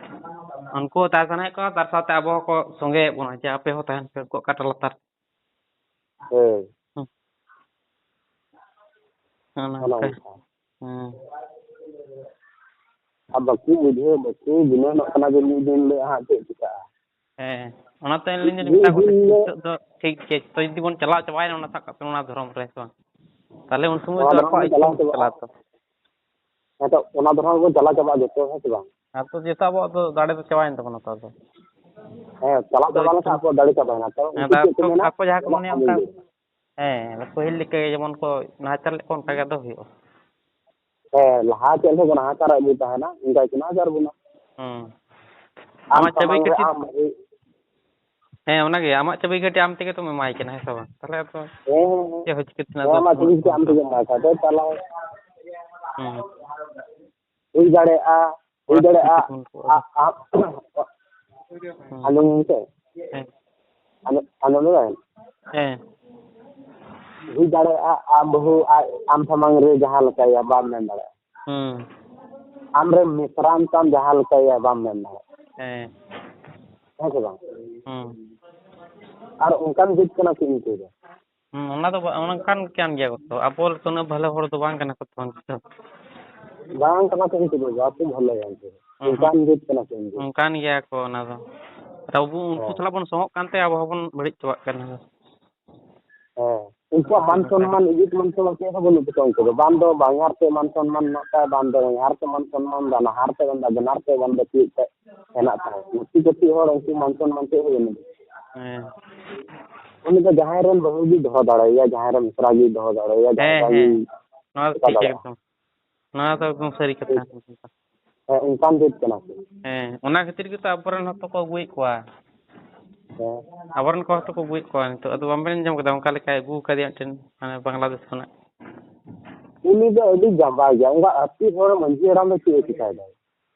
ᱩᱱᱠᱩ ᱦᱚᱸ ᱛᱟᱦᱮᱸ ᱥᱟᱱᱟᱭᱮᱫ ᱠᱚᱣᱟ, ᱛᱟᱨ ᱥᱟᱶᱛᱮ ᱟᱵᱚ ᱦᱚᱸᱠᱚ ᱥᱚᱸᱜᱮᱭᱮᱫ ᱵᱚᱱᱟ ᱡᱮ ᱟᱯᱮ ᱦᱚᱸ ᱛᱟᱦᱮᱱ ᱯᱮ ᱩᱱᱠᱩᱣᱟᱜ ᱠᱟᱴᱟ ᱞᱟᱛᱟᱨ᱾ ᱦᱳᱭ᱾ ᱦᱩᱸ᱾ ᱚᱱᱮ ᱚᱱᱮ ᱚᱱᱠᱟ᱾ ᱚᱱᱠᱟ᱾ ᱦᱩᱸ᱾ ᱟᱨ ᱵᱟᱠᱚ ᱵᱩᱡᱷᱟᱹᱣ, ᱵᱟᱠᱚ ᱜᱩᱱᱟᱹᱱᱚᱜ ᱠᱟᱱᱟ ᱡᱮ ᱢᱤᱫ ᱫᱤᱱ ᱦᱤᱞᱳᱜ ᱦᱟᱸᱜ ᱪᱮᱫ ᱪᱤᱠᱟᱹᱜᱼᱟ᱾ ᱦᱮᱸ, ᱚᱱᱟᱛᱮ ᱟᱹᱞᱤᱧ ᱫᱚᱞᱤᱧ ᱢᱤᱫ ᱢᱮᱛᱟ ᱠᱚᱣᱟ, ᱫᱤᱱ ᱦᱤᱞᱳᱜ ᱱᱤᱛᱚᱜ ᱫᱚ ᱴᱷᱤᱠ ᱜᱮᱭᱟ, ᱛᱚ ᱡᱩᱫᱤ ᱵᱚᱱ ᱪᱟᱞᱟᱣ ᱪᱟᱵᱟᱭᱮᱱᱟ ᱚᱱᱟ, ᱥᱟᱵ ᱠᱟᱜ ᱯᱮ, ᱚᱱᱟ ᱫᱷᱚᱨᱚᱢ ᱨᱮ, ᱦᱮᱸ ᱥᱮ ᱵᱟᱝ? ᱛᱟᱦᱞᱮ ᱩᱱ ᱥᱚᱢᱚᱭ ᱫᱚ ᱚᱱᱟ ᱫᱷᱚᱨᱚᱢ ᱟᱠᱚᱣᱟᱜ ᱵᱚᱱ ᱤᱪᱪᱷᱟᱹ ᱪᱟᱞᱟᱣ ᱢᱚᱛᱚ ᱪᱟᱵᱟᱜᱼᱟ᱾ ᱪᱟᱞᱟᱜᱼᱟ ᱛᱚ᱾ ᱦᱮᱸ ᱛᱚ, ᱚᱱᱟ ᱫᱷᱚᱨᱚᱢ ᱵᱚᱱ ᱪᱟᱞᱟᱣ ᱪᱟᱵᱟᱜᱼᱟ ᱡᱚᱛᱚ, ᱦᱮᱸ ᱥᱮ ᱵᱟᱝ? ᱟᱨ ᱛᱚ ᱡᱚᱛᱚ ᱟᱵᱚᱣᱟᱜ ᱫᱚ ᱫᱟᱲᱮ ᱫᱚ ᱪᱟᱵᱟᱭᱮᱱ ᱛᱟᱵᱚᱱᱟ ᱛᱚ ᱟᱫᱚ᱾ ᱦᱮᱸ, ᱪᱟᱞᱟᱣ ᱟᱫᱚ ᱪᱟᱵᱟ ᱞᱮᱱᱠᱷᱟᱱ ᱟᱠᱚᱣᱟᱜ ᱫᱟᱲᱮ ᱪᱟᱵᱟᱭᱮᱱᱟ᱾ ᱛᱚ ᱦᱮᱸ, ᱩᱱᱠᱩ ᱟᱫᱚ ᱪᱮᱫ ᱠᱚ ᱟᱠᱚ, ᱢᱮᱱᱟ? ᱟᱠᱚ ᱡᱟᱦᱟᱸ ᱠᱚ ᱮᱢᱟᱜ ᱢᱚᱱᱮᱭᱟ ᱢᱮᱭᱟᱹᱧ ᱚᱱᱠᱟ, ᱞᱟᱹᱭ᱾ ᱦᱮᱸ, ᱯᱟᱹᱦᱤᱞ ᱞᱮᱠᱟ ᱜᱮ ᱡᱮᱢᱚᱱ ᱠᱚ ᱱᱟᱦᱟᱪᱟᱨ ᱞᱮᱫ ᱠᱚᱣᱟ ᱚᱱᱠᱟ ᱜᱮ ᱟᱫᱚ ᱦᱩᱭᱩᱜᱼᱟ᱾ ᱦᱮᱸ, ᱞᱟᱦᱟ ᱪᱮᱫ ᱞᱮᱠᱟ ᱠᱚ ᱱᱟᱦᱟᱪᱟᱨ ᱟᱹᱜᱩ ᱛᱟᱦᱮᱱᱟ, ᱚᱱᱠᱟ ᱜᱮᱠᱚ ᱱᱟᱦᱟᱪᱟᱨ ᱵᱚᱱᱟ᱾ ᱦᱩᱸ᱾ ᱟᱢ ᱟᱢᱟᱜ ᱪᱟᱹᱵᱤ ᱥᱟᱢᱟᱝ ᱨᱮ ᱠᱟᱹᱴᱤᱡ ᱟᱢ ᱦᱮᱸ, ᱚᱱᱟᱜᱮ, ᱟᱢᱟᱜ ᱪᱟᱹᱵᱤ ᱜᱷᱟᱹᱴᱤ ᱟᱢ ᱛᱮᱜᱮ ᱛᱚᱢ ᱮᱢᱟᱭ ᱠᱟᱱᱟ, ᱦᱮᱸ ᱥᱮ ᱵᱟᱝ? ᱛᱟᱦᱞᱮ ᱟᱫᱚ ᱦᱮᱸ, ᱦᱮᱸ, ᱦᱮᱸ᱾ ᱪᱮᱫ ᱦᱚᱸ ᱪᱤᱠᱟᱹ ᱛᱮᱱᱟᱜ ᱫᱚ ᱦᱮᱸ, ᱢᱟ, ᱵᱟᱹᱱᱩᱜ ᱪᱟᱹᱵᱤ ᱜᱷᱟᱹᱴᱤ ᱛᱟᱵᱚᱱᱟ ᱟᱢ ᱛᱚ᱾ ᱛᱮᱜᱮ ᱮᱢᱟᱭ ᱠᱷᱟᱡ ᱫᱚ ᱪᱟᱞᱟᱣ᱾ ᱦᱩᱸ᱾ ᱦᱩᱭ ᱫᱟᱲᱮᱭᱟᱜᱼᱟ, ᱦᱩᱭ ᱚᱱᱟ ᱫᱟᱲᱮᱭᱟᱜᱼᱟ᱾ ᱛᱮᱜᱮ ᱛᱚ ᱵᱚᱱ ᱠᱚᱜᱼᱟ᱾ ᱟ-, ᱟ-, ᱦᱩᱸ᱾ ᱟᱸᱡᱚᱢ ᱢᱮᱥᱮ᱾ ᱦᱮᱸ᱾ ᱟᱸᱡᱚᱢ, ᱟᱸᱡᱚᱢ ᱫᱟᱵᱮᱱ? ᱦᱮᱸ᱾ ᱦᱩᱭ ᱫᱟᱲᱮᱭᱟᱜᱼᱟ, ᱟᱢ ᱵᱟᱹᱦᱩ ᱟᱡ ᱟᱢ ᱥᱟᱢᱟᱝ ᱨᱮ ᱡᱟᱦᱟᱸ ᱞᱮᱠᱟᱭᱟ, ᱵᱟᱢ ᱢᱮᱱ ᱫᱟᱲᱮᱭᱟᱜᱼᱟ᱾ ᱦᱩᱸ᱾ ᱟᱢᱨᱮᱱ ᱢᱤᱥᱨᱟᱧ ᱛᱟᱢ ᱡᱟᱦᱟᱸ ᱞᱮᱠᱟᱭᱟ, ᱵᱟᱢ ᱢᱮᱱ ᱫᱟᱲᱮᱭᱟᱜᱼᱟ᱾ ᱦᱮᱸ᱾ ᱦᱮᱸ ᱥᱮ ᱵᱟᱝ? ᱦᱩᱸ᱾ ᱟᱨ ᱚᱱᱠᱟᱱ ᱡᱟᱹᱛ ᱠᱟᱱᱟ ᱠᱤᱱ ᱩᱱᱠᱩ ᱫᱚ᱾ ᱦᱩᱸ, ᱚᱱᱟ ᱫᱚ ᱵᱟ-, ᱚᱱᱠᱟᱱ ᱠᱟᱱ ᱜᱮᱭᱟ ᱠᱚ ᱛᱚ᱾ ᱟᱵᱚ ᱞᱮᱠᱟ ᱩᱱᱟᱹᱜ ᱵᱷᱟᱞᱮ ᱦᱚᱲ ᱫᱚ ᱵᱟᱝ ᱠᱟᱱᱟ ᱠᱚ ᱛᱚ ᱩᱱᱠᱩ ᱫᱚ᱾ ᱵᱟᱝ ᱠᱟᱱᱟ ᱠᱚ ᱩᱱᱠᱩ ᱫᱚ, ᱵᱟᱠᱚ ᱵᱷᱟᱞᱮᱭᱟ ᱩᱱᱠᱩ ᱫᱚ᱾ ᱦᱩᱸ, ᱦᱩᱸ᱾ ᱚᱱᱠᱟᱱ ᱡᱟᱹᱛ ᱠᱟᱱᱟ ᱠᱚ ᱩᱱᱠᱩ ᱫᱚ᱾ ᱚᱱᱠᱟᱱ ᱜᱮᱭᱟ ᱠᱚ ᱚᱱᱟ ᱫᱚ᱾ ᱟᱵᱚ ᱩᱱᱠᱩ ᱦᱮᱸ᱾ ᱥᱟᱞᱟᱜ ᱵᱚᱱ ᱥᱚᱝᱚᱜ ᱠᱟᱱᱛᱮ ᱟᱵᱚ ᱦᱚᱸᱵᱚᱱ ᱵᱟᱹᱲᱤᱡ ᱪᱟᱵᱟᱜ ᱠᱟᱱᱟ᱾ ᱦᱮᱸ᱾ ᱩᱱᱠᱩᱣᱟᱜ ᱢᱟᱱ ᱚᱱᱠᱟ ᱜᱮ᱾ ᱥᱚᱱᱢᱟᱱ, ᱤᱡᱽᱡᱚᱛ ᱢᱟᱱ ᱥᱚᱱᱢᱟᱱ ᱪᱮᱫ ᱦᱚᱸ ᱵᱟᱹᱱᱩᱜ ᱛᱟᱠᱚᱣᱟ ᱩᱱᱠᱩ ᱫᱚ᱾ ᱵᱟᱝ ᱫᱚ ᱵᱟᱦᱧᱟᱨ ᱛᱮ ᱢᱟᱱ ᱥᱚᱱᱢᱟᱱ ᱢᱮᱱᱟᱜ ᱛᱟᱭ, ᱵᱟᱝ ᱫᱚ ᱦᱚᱧᱦᱟᱨ ᱛᱮ ᱢᱟᱱ ᱥᱚᱱᱢᱟᱱ, ᱵᱟᱝ ᱦᱟᱨ ᱛᱮ, ᱵᱟᱝ ᱫᱚ ᱵᱟᱱᱟᱨ ᱛᱮ, ᱵᱟᱝ ᱫᱚ ᱪᱮᱫ ᱛᱮ ᱦᱮᱱᱟᱜ ᱛᱟᱭ᱾ ᱱᱩᱠᱩ ᱠᱟᱹᱴᱤᱡ ᱦᱚᱲ ᱩᱱᱠᱩ ᱢᱟᱱ ᱥᱚᱱᱢᱟᱱ ᱪᱮᱫ ᱦᱚᱸ ᱵᱟᱹᱱᱩᱜ᱾ ᱦᱮᱸ᱾ ᱩᱱᱤ ᱫᱚ ᱡᱟᱦᱟᱸᱭ ᱨᱮᱱ ᱵᱟᱹᱦᱩ ᱜᱮ ᱫᱚᱦᱚ ᱫᱟᱲᱮᱭᱟᱭᱟ, ᱡᱟᱦᱟᱸᱭ ᱨᱮᱱ ᱢᱤᱥᱨᱟ ᱜᱮ ᱫᱚᱦᱚ ᱫᱟᱲᱮᱭᱟᱭᱟ, ᱦᱮᱸ, ᱡᱟᱦᱟᱸᱭ ᱦᱮᱸ᱾ ᱜᱮ ᱱᱚᱣᱟ ᱫᱚ ᱪᱮᱠᱟ ᱴᱷᱤᱠ ᱜᱮᱭᱟ ᱫᱟᱲᱮᱭᱟᱜᱼᱟ᱾ ᱮᱠᱫᱚᱢ᱾ ᱱᱚᱣᱟ ᱫᱚ ᱮᱠᱫᱚᱢ ᱥᱟᱹᱨᱤ ᱠᱟᱛᱷᱟ᱾ ᱴᱷᱤᱠ᱾ ᱦᱮᱸ, ᱚᱱᱠᱟᱱ ᱡᱟᱹᱛ ᱠᱟᱱᱟ ᱠᱚ᱾ ᱦᱮᱸ, ᱚᱱᱟ ᱠᱷᱟᱹᱛᱤᱨ ᱜᱮᱛᱚ ᱟᱵᱚᱨᱮᱱ ᱦᱚᱸᱛᱚ ᱠᱚ ᱟᱹᱜᱩᱭᱮᱫ ᱠᱚᱣᱟ᱾ ᱦᱮᱸ᱾ ᱟᱵᱚᱨᱮᱱ ᱠᱚ ᱦᱚᱸᱛᱚ ᱠᱚ ᱟᱹᱜᱩᱭᱮᱫ ᱠᱚᱣᱟ ᱱᱤᱛᱚᱜ᱾ ᱟᱫᱚ ᱵᱟᱝᱵᱮᱱ ᱟᱸᱡᱚᱢ ᱠᱟᱫᱟ ᱚᱱᱠᱟ ᱞᱮᱠᱟᱭ ᱟᱹᱜᱩ ᱟᱠᱟᱫᱮᱭᱟ ᱢᱤᱫᱴᱮᱱ, ᱢᱟᱱᱮ, ᱵᱟᱝᱞᱟᱫᱮᱥ ᱠᱷᱚᱱᱟᱜ? ᱩᱱᱤ ᱫᱚ ᱟᱹᱰᱤ ᱡᱟᱸᱵᱟ ᱜᱮᱭᱟ᱾ ᱚᱱᱠᱟ ᱟᱹᱛᱩ ᱦᱚᱲ ᱢᱟᱹᱡᱷᱤ ᱦᱟᱲᱟᱢ ᱫᱚ ᱪᱮᱫ ᱮ ᱪᱤᱠᱟᱭ ᱫᱟ?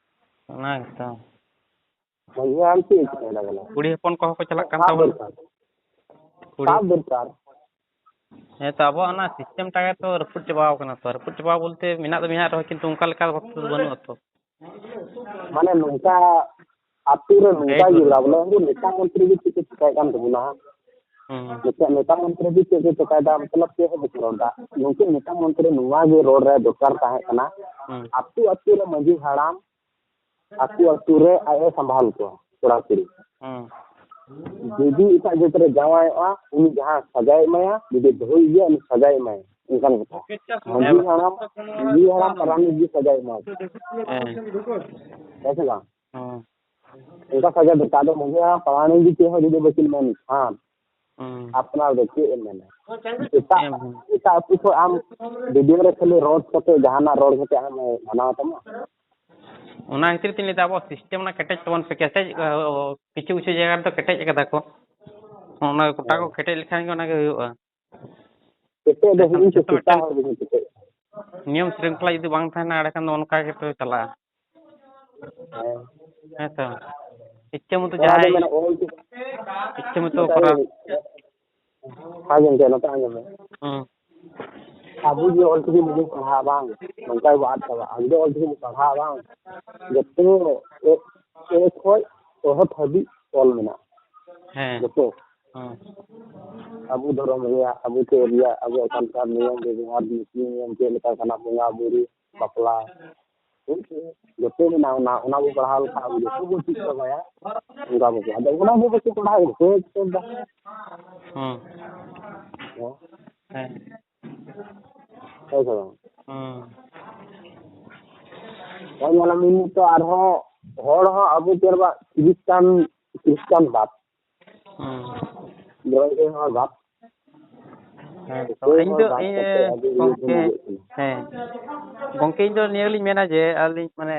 ᱚᱱᱟ ᱜᱮᱛᱚ᱾ ᱢᱟᱹᱡᱷᱤ ᱦᱟᱲᱟᱢ ᱪᱮᱫ ᱮ ᱪᱤᱠᱟᱭ ᱫᱟ ᱵᱚᱞᱮ? ᱠᱩᱲᱤ ᱦᱚᱯᱚᱱ ᱠᱚᱦᱚᱸ ᱠᱚ ᱪᱟᱞᱟᱜ ᱠᱟᱱ ᱥᱟᱵ ᱛᱟᱵᱚᱱᱟ᱾ ᱫᱚᱨᱠᱟᱨ᱾ ᱠᱩᱲᱤ ᱥᱟᱵ ᱫᱚᱨᱠᱟᱨ᱾ ᱦᱮᱸ ᱛᱚ, ᱟᱵᱚᱣᱟᱜ ᱚᱱᱟ system ᱴᱟᱜ ᱜᱮ ᱛᱚ ᱨᱟᱹᱯᱩᱫ ᱪᱟᱵᱟᱣ ᱠᱟᱱᱟ ᱛᱚ᱾ ᱨᱟᱹᱯᱩᱫ ᱪᱟᱵᱟ ᱵᱚᱞᱛᱮ ᱢᱮᱱᱟᱜ ᱫᱚ ᱢᱮᱱᱟᱜ ᱨᱮᱦᱚᱸ, ᱠᱤᱱᱛᱩ ᱚᱱᱠᱟ ᱞᱮᱠᱟ ᱵᱷᱟᱵ ᱛᱮᱫᱚ ᱵᱟᱹᱱᱩᱜᱼᱟ ᱛᱚ᱾ ᱢᱟᱱᱮ ᱱᱚᱝᱠᱟ ᱟᱹᱛᱩ ᱨᱮ ᱱᱚᱝᱠᱟ ᱦᱮᱸ, ᱜᱮ ᱦᱮᱸ᱾ ᱵᱚᱞᱮ ᱩᱱᱠᱩ ᱱᱮᱛᱟ ᱢᱚᱱᱛᱨᱤ ᱜᱮ ᱪᱮᱫ ᱠᱚ ᱪᱤᱠᱟᱹᱭᱮᱫ ᱠᱟᱱ ᱛᱟᱵᱚᱱᱟ? ᱦᱩᱸ᱾ ᱱᱮᱛᱟ, ᱱᱮᱛᱟ ᱢᱚᱱᱛᱨᱤ ᱜᱮ ᱪᱮᱫ ᱠᱚ ᱪᱤᱠᱟᱹᱭᱮᱫᱟ? ᱢᱚᱛᱞᱚᱵ ᱪᱮᱫ ᱦᱚᱸ ᱵᱟᱠᱚ ᱨᱚᱲ ᱮᱫᱟ᱾ ᱱᱩᱠᱩ ᱱᱮᱛᱟ ᱢᱚᱱᱛᱨᱤ ᱱᱚᱣᱟ ᱜᱮ ᱨᱚᱲ ᱨᱮ ᱫᱚᱨᱠᱟᱨ ᱛᱟᱦᱮᱸ ᱠᱟᱱᱟ, ᱦᱩᱸ᱾ ᱟᱹᱛᱩ ᱟᱹᱛᱩ ᱨᱮ ᱢᱟᱹᱡᱷᱤ ᱦᱟᱲᱟᱢ ᱟᱹᱛᱩ ᱟᱹᱛᱩ ᱨᱮ ᱟᱡ ᱮ ᱥᱟᱢᱵᱷᱟᱞ ᱠᱚᱣᱟ ᱠᱚᱲᱟ ᱠᱩᱲᱤ᱾ ᱦᱩᱸ᱾ ᱡᱩᱫᱤ ᱮᱴᱟᱜ ᱡᱟᱹᱛ ᱨᱮ ᱡᱟᱶᱟᱭᱚᱜᱼᱟ, ᱩᱱᱤ ᱡᱟᱦᱟᱸ ᱥᱟᱡᱟᱭ ᱮᱢᱟᱭᱟ, ᱡᱩᱫᱤ ᱵᱟᱹᱦᱩᱭ ᱤᱭᱟᱹ, ᱩᱱᱤ ᱥᱟᱡᱟᱭ ᱮᱢᱟᱭᱟ, ᱚᱱᱠᱟᱱ ᱠᱟᱛᱷᱟ᱾ ᱢᱟᱹᱡᱷᱤ ᱦᱮᱸ᱾ ᱦᱟᱲᱟᱢ, ᱢᱟᱹᱡᱷᱤ ᱦᱟᱲᱟᱢ ᱯᱟᱨᱟᱱᱤᱠ ᱜᱮ ᱥᱟᱡᱟᱭ ᱮᱢᱟᱭᱟ᱾ ᱦᱮᱸ᱾ ᱦᱮᱸ ᱥᱮ ᱵᱟᱝ? ᱦᱮᱸ᱾ ᱚᱱᱠᱟ ᱥᱟᱡᱟ ᱫᱚᱨᱠᱟᱨ᱾ ᱟᱫᱚ ᱢᱟᱹᱡᱷᱤ ᱦᱟᱲᱟᱢ ᱯᱟᱨᱟᱱᱤᱠ ᱜᱮ ᱪᱮᱫ ᱦᱚᱸ ᱡᱩᱫᱤ ᱵᱟᱹᱠᱤᱱ ᱢᱮᱱ ᱠᱷᱟᱱ, ᱦᱩᱸ᱾ ᱟᱯᱱᱟᱨ ᱫᱚ ᱪᱮᱫ ᱮᱢ ᱢᱮᱱᱟ? ᱮᱴᱟᱜ, ᱮᱢ ᱦᱩᱸ᱾ ᱮᱴᱟᱜ ᱟᱹᱛᱩ ᱠᱷᱚᱱ ᱟᱢ ᱵᱷᱤᱰᱤᱭᱳ ᱨᱮ ᱠᱷᱟᱹᱞᱤ ᱨᱚᱲ ᱠᱟᱛᱮ, ᱡᱟᱦᱟᱱᱟᱜ ᱨᱚᱲ ᱠᱟᱛᱮ ᱟᱢ ᱢᱟᱱᱟᱣ ᱛᱟᱢᱟ? ᱚᱱᱟ ᱠᱷᱟᱹᱛᱤᱨ ᱛᱤᱧ ᱞᱟᱹᱭᱫᱟ, ᱟᱵᱚᱣᱟᱜ system ᱚᱱᱟ ᱠᱮᱴᱮᱡ ᱛᱟᱵᱚᱱ ᱯᱮ, ᱠᱮᱴᱮᱡ, ᱠᱤᱪᱷᱩ ᱠᱤᱪᱷᱩ ᱡᱟᱭᱜᱟ ᱨᱮᱫᱚ ᱠᱮᱴᱮᱡ ᱠᱟᱫᱟ ᱠᱚ᱾ ᱚᱱᱟ ᱜᱚᱴᱟ ᱠᱚ ᱦᱮᱸ᱾ ᱠᱮᱴᱮᱡ ᱞᱮᱠᱷᱟᱱ ᱜᱮ ᱚᱱᱟ ᱜᱮ ᱦᱩᱭᱩᱜᱼᱟ᱾ ᱠᱮᱴᱮᱡ ᱫᱚ ᱮᱱᱠᱷᱟᱱ ᱦᱩᱭᱩᱜ ᱡᱚᱛᱚ ᱪᱮ, ᱥᱮᱛᱟ ᱢᱤᱫᱴᱮᱱ ᱦᱚᱲ ᱜᱮ ᱠᱮᱴᱮᱡ᱾ ᱱᱤᱭᱚᱢ ᱥᱨᱤᱝᱠᱷᱚᱞᱟ ᱡᱩᱫᱤ ᱵᱟᱝ ᱛᱟᱦᱮᱱᱟ, ᱮᱸᱰᱮᱠᱷᱟᱱ ᱫᱚ ᱚᱱᱠᱟ ᱜᱮᱛᱚ ᱪᱟᱞᱟᱜᱼᱟ᱾ ᱦᱮᱸ᱾ ᱦᱮᱸ ᱛᱚ᱾ ᱤᱪᱪᱷᱟᱹ ᱢᱚᱛᱚ ᱱᱚᱣᱟ ᱫᱚ ᱡᱟᱦᱟᱸᱭ ᱢᱮᱱᱟ ᱚᱞ ᱪᱤᱠᱤ ᱤᱪᱪᱷᱟᱹ ᱢᱚᱛᱚ ᱱᱚᱝᱠᱟ ᱠᱚᱨᱟᱣ᱾ ᱜᱮ᱾ ᱦᱮᱸ ᱜᱚᱢᱠᱮ, ᱱᱚᱛᱮ ᱟᱸᱡᱚᱢ ᱢᱮ᱾ ᱦᱩᱸ᱾ ᱟᱵᱚ ᱡᱮ ᱚᱞ ᱪᱤᱠᱤ ᱵᱚᱱ ᱯᱟᱲᱦᱟᱜᱼᱟ ᱵᱟᱝ, ᱱᱚᱝᱠᱟ ᱜᱮᱵᱚ ᱟᱫ ᱪᱟᱵᱟᱜᱼᱟ᱾ ᱟᱵᱚ ᱡᱮ ᱚᱞ ᱪᱤᱠᱤ ᱵᱚᱱ ᱯᱟᱲᱦᱟᱜᱼᱟ ᱵᱟᱝ, ᱡᱚᱛᱚ ᱮ, ᱮ ᱠᱷᱚᱡ ᱚᱦᱚᱫ ᱦᱟᱹᱵᱤᱡ ᱚᱞ ᱢᱮᱱᱟᱜᱼᱟ᱾ ᱦᱮᱸ᱾ ᱡᱚᱛᱚ᱾ ᱦᱩᱸ᱾ ᱟᱵᱚ ᱫᱷᱚᱨᱚᱢ ᱨᱮᱭᱟᱜ, ᱟᱵᱚ ᱪᱮᱫ ᱨᱮᱭᱟᱜ, ᱟᱵᱚᱣᱟᱜ ᱥᱟᱱᱛᱟᱲ ᱱᱤᱭᱚᱢ ᱵᱮᱵᱚᱦᱟᱨ, ᱱᱤᱛᱤ ᱱᱤᱭᱚᱢ ᱪᱮᱫ ᱞᱮᱠᱟ ᱠᱟᱱᱟ, ᱵᱚᱸᱜᱟ ᱵᱩᱨᱩ, ᱵᱟᱯᱞᱟ, ᱦᱮᱸ ᱥᱮ? ᱡᱚᱛᱚ ᱢᱮᱱᱟᱜᱼᱟ, ᱚᱱᱟ, ᱚᱱᱟ ᱵᱚ ᱯᱟᱲᱦᱟᱣ ᱞᱮᱠᱷᱟᱱ ᱟᱵᱚ ᱡᱚᱛᱚ ᱵᱚ ᱪᱮᱫ ᱪᱟᱵᱟᱭᱟ᱾ ᱚᱱᱠᱟ ᱵᱚ ᱟᱫᱚ ᱚᱱᱟ ᱜᱮ ᱵᱟᱠᱚ ᱯᱟᱲᱦᱟᱣ ᱮᱫᱟ, ᱵᱟᱠᱚ ᱪᱮᱫ ᱮᱫᱟ᱾ ᱦᱩᱸ᱾ ᱦᱮᱸ᱾ ᱦᱮᱸ᱾ ᱦᱮᱸ ᱥᱮ ᱵᱟᱝ? ᱦᱩᱸ᱾ ᱦᱚᱸ, ᱧᱮᱞ ᱢᱮ ᱱᱤᱛᱚᱜ ᱟᱨᱦᱚᱸ ᱦᱚᱲ ᱦᱚᱸ ᱟᱵᱚ ᱪᱮᱫ ᱵᱟ ᱠᱷᱨᱤᱥᱴᱟᱱ, ᱠᱷᱨᱤᱥᱴᱟᱱ ᱵᱟᱫ᱾ ᱦᱩᱸ᱾ ᱫᱚ ᱦᱚᱲ ᱵᱟᱫ᱾ ᱦᱮᱸ, ᱛᱚ ᱦᱳᱭ, ᱤᱧ ᱦᱳᱭ, ᱫᱚ, ᱵᱟᱫ ᱤᱧ, ᱠᱟᱛᱮ ᱟᱹᱰᱤ ᱤᱭᱟᱹ ᱜᱚᱢᱠᱮ, ᱵᱚᱱ ᱤᱭᱟᱹᱜ ᱠᱟᱱᱟ᱾ ᱦᱮᱸ᱾ ᱜᱚᱢᱠᱮ, ᱤᱧ ᱫᱚ ᱱᱤᱭᱟᱹ ᱜᱮᱞᱤᱧ ᱢᱮᱱᱟ ᱡᱮ ᱟᱹᱞᱤᱧ, ᱢᱟᱱᱮ,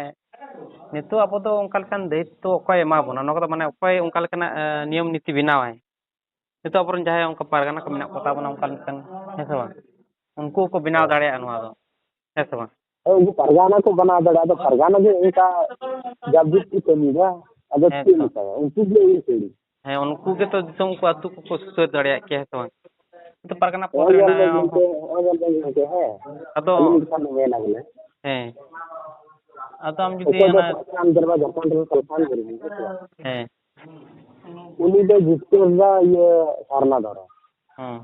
ᱱᱤᱛᱚᱜ ᱟᱵᱚ ᱫᱚ ᱚᱱᱠᱟ ᱞᱮᱠᱟᱱ ᱫᱟᱭᱤᱛᱛᱚ ᱚᱠᱚᱭ ᱮᱢᱟ ᱵᱚᱱᱟ? ᱱᱚᱣᱟ ᱠᱚᱫᱚ ᱢᱟᱱᱮ ᱚᱠᱚᱭ ᱚᱱᱠᱟ ᱞᱮᱠᱟᱱᱟᱜ, ᱮ, ᱱᱤᱭᱚᱢ ᱱᱤᱛᱤ ᱵᱮᱱᱟᱣᱟᱭ? ᱱᱤᱛᱚᱜ ᱟᱵᱚᱨᱮᱱ ᱡᱟᱦᱟᱸᱭ ᱚᱱᱠᱟ ᱯᱟᱨᱜᱟᱱᱟ ᱠᱚ ᱢᱮᱱᱟᱜ ᱠᱚ ᱛᱟᱵᱚᱱᱟ ᱚᱱᱠᱟ ᱞᱮᱠᱟᱱ, ᱦᱮᱸ ᱥᱮ ᱵᱟᱝ? ᱩᱱᱠᱩ ᱠᱚ ᱵᱮᱱᱟᱣ ᱫᱟᱲᱮᱭᱟᱜᱼᱟ ᱱᱚᱣᱟ ᱫᱚ, ᱦᱮᱸ ᱥᱮ ᱵᱟᱝ? ᱦᱮᱸ, ᱩᱱᱠᱩ ᱯᱟᱨᱜᱟᱱᱟ ᱠᱚ ᱵᱮᱱᱟᱣ ᱫᱟᱲᱮᱭᱟᱜᱼᱟ, ᱟᱫᱚ ᱯᱟᱨᱜᱟᱱᱟ ᱜᱮ ᱚᱱᱠᱟ ᱡᱟᱵᱽᱡᱤᱛ ᱠᱚ ᱠᱟᱹᱢᱤᱭᱮᱫᱟ, ᱟᱫᱚ ᱦᱮᱸ ᱪᱮᱫ ᱛᱚ᱾ ᱢᱮᱛᱟᱭᱟ? ᱩᱱᱠᱩ ᱜᱮ ᱤᱭᱟᱹ ᱠᱟᱹᱢᱤ᱾ ᱦᱮᱸ, ᱩᱱᱠᱩ ᱜᱮᱛᱚ ᱫᱤᱥᱚᱢ ᱠᱚ, ᱟᱹᱛᱩ ᱠᱚᱠᱚ ᱥᱩᱥᱟᱹᱨ ᱫᱟᱲᱮᱭᱟᱜ ᱠᱮᱭᱟ, ᱦᱮᱸ ᱥᱮ ᱵᱟᱝ? ᱱᱤᱛᱚᱜ ᱯᱟᱨᱜᱟᱱᱟ ᱯᱚᱫ ᱦᱚᱸᱜᱼᱚᱭ ᱧᱮᱞ ᱨᱮᱱᱟᱜ ᱵᱮᱱ ᱦᱚᱸ ᱜᱚᱢᱠᱮ, ᱦᱚᱸᱜᱼᱚᱭ ᱧᱮᱞ ᱵᱮᱱ ᱜᱚᱢᱠᱮ, ᱦᱮᱸ᱾ ᱟᱫᱚ ᱟᱹᱞᱤᱧ ᱢᱤᱫ ᱠᱟᱛᱷᱟ ᱞᱤᱧ ᱢᱮᱱᱟ ᱵᱚᱞᱮ, ᱦᱮᱸ, ᱟᱫᱚ ᱟᱢ ᱡᱩᱫᱤ ᱚᱠᱚᱭ ᱫᱚ ᱚᱱᱟ ᱥᱟᱞᱠᱷᱟᱱ ᱫᱚᱨᱵᱟ ᱡᱷᱟᱲᱠᱷᱚᱸᱰ ᱨᱮᱱ ᱥᱟᱞᱠᱷᱟᱱ ᱫᱚᱨᱵᱟ, ᱦᱮᱸ ᱥᱮ ᱵᱟᱝ? ᱦᱮᱸ᱾ ᱩᱱᱤ ᱫᱚ ᱡᱤᱛᱠᱟᱹᱨ ᱫᱟ ᱤᱭᱟᱹ ᱥᱟᱨᱱᱟ ᱫᱷᱚᱨᱚᱢ᱾ ᱦᱮᱸ᱾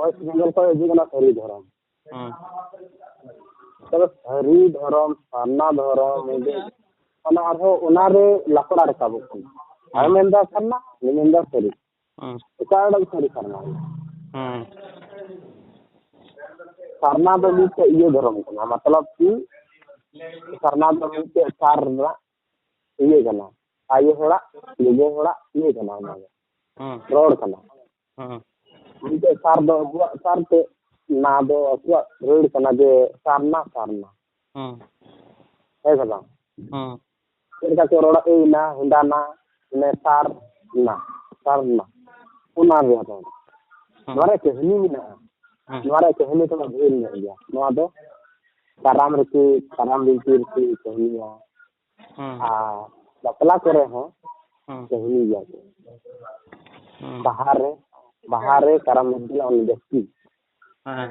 ᱳᱭᱮᱥᱴ ᱵᱮᱝᱜᱚᱞ ᱠᱷᱚᱱ ᱦᱤᱡᱩᱜ ᱠᱟᱱᱟ ᱥᱟᱹᱨᱤ ᱫᱷᱚᱨᱚᱢ᱾ ᱦᱮᱸ᱾ ᱛᱚᱵᱮ ᱥᱟᱹᱨᱤ ᱫᱷᱚᱨᱚᱢ, ᱥᱟᱨᱱᱟ ᱫᱷᱚᱨᱚᱢ, ᱚᱱᱟ ᱟᱨᱦᱚᱸ ᱚᱱᱟᱨᱮ ᱞᱟᱠᱲᱟ ᱨᱟᱠᱟᱵᱚᱜ ᱠᱟᱱᱟ᱾ ᱦᱮᱸ᱾ ᱟᱢ ᱢᱮᱱᱫᱟ ᱥᱟᱨᱱᱟ, ᱩᱱᱤ ᱢᱮᱱᱫᱟ ᱥᱟᱹᱨᱤ᱾ ᱦᱮᱸ᱾ ᱚᱠᱟᱴᱟᱜ ᱥᱟᱹᱨᱤ ᱥᱟᱨᱱᱟ ᱠᱟᱱᱟ? ᱦᱮᱸ᱾ ᱥᱟᱨᱱᱟ ᱫᱚ ᱢᱤᱫᱴᱮᱡ ᱤᱭᱟᱹ ᱫᱷᱚᱨᱚᱢ ᱠᱟᱱᱟ, ᱢᱚᱛᱞᱚᱵ ᱠᱤ ᱥᱟᱨᱱᱟ ᱫᱚ ᱢᱤᱫᱴᱮᱡ ᱥᱟᱨ ᱨᱮᱱᱟᱜ ᱤᱭᱟᱹ ᱠᱟᱱᱟ, ᱟᱭᱳ ᱦᱚᱲᱟᱜ, ᱜᱚᱜᱚ ᱦᱚᱲᱟᱜ ᱤᱭᱟᱹ ᱠᱟᱱᱟ, ᱚᱱᱟ ᱫᱚ ᱦᱮᱸ᱾ ᱨᱚᱲ ᱠᱟᱱᱟ᱾ ᱦᱮᱸ᱾ ᱢᱤᱫᱴᱮᱡ ᱥᱟᱨ ᱫᱚ ᱟᱵᱚᱣᱟᱜ ᱥᱟᱨ ᱛᱮ, ᱱᱟ ᱫᱚ ᱟᱠᱚᱣᱟᱜ ᱨᱟᱹᱲ ᱠᱟᱱᱟ ᱡᱮ ᱥᱟᱨᱱᱟ, ᱥᱟᱨᱱᱟ᱾ ᱦᱮᱸ᱾ ᱦᱮᱸ ᱥᱮ ᱵᱟᱝ? ᱦᱮᱸ᱾ ᱪᱮᱫ ᱞᱮᱠᱟ ᱠᱚ ᱨᱚᱲᱟ, ᱟᱹᱭᱱᱟ, ᱦᱮᱸᱫᱟᱱᱟ, ᱢᱟᱱᱮ ᱥᱟᱨᱱᱟ, ᱥᱟᱨᱱᱟ, ᱚᱱᱟ ᱨᱮᱭᱟᱜ ᱨᱚᱲ᱾ ᱦᱮᱸ᱾ ᱱᱚᱣᱟ ᱨᱮ ᱠᱟᱹᱦᱱᱤ ᱢᱮᱱᱟᱜᱼᱟ᱾ ᱦᱮᱸ᱾ ᱱᱚᱣᱟ ᱨᱮ ᱠᱟᱹᱦᱱᱤ ᱛᱷᱚᱲᱟ ᱰᱷᱮᱨ ᱧᱚᱜ ᱜᱮᱭᱟ᱾ ᱱᱚᱣᱟ ᱫᱚ ᱠᱟᱨᱟᱢ ᱨᱮᱠᱚ, ᱠᱟᱨᱟᱢ ᱵᱤᱱᱛᱤ ᱨᱮᱠᱚ ᱠᱟᱹᱦᱱᱤᱭᱟ᱾ ᱦᱮᱸ᱾ ᱟᱨ ᱵᱟᱯᱞᱟ ᱠᱚᱨᱮ ᱦᱚᱸ ᱦᱮᱸ᱾ ᱠᱟᱹᱦᱱᱤ ᱜᱮᱭᱟ ᱠᱚ᱾ ᱦᱮᱸ᱾ ᱵᱟᱦᱟ ᱨᱮ, ᱵᱟᱦᱟ ᱨᱮ ᱠᱟᱨᱟᱢ ᱵᱤᱱᱛᱤ ᱨᱮᱱᱟᱜ ᱚᱱᱟ ᱡᱟᱹᱥᱛᱤ᱾ ᱦᱮᱸ᱾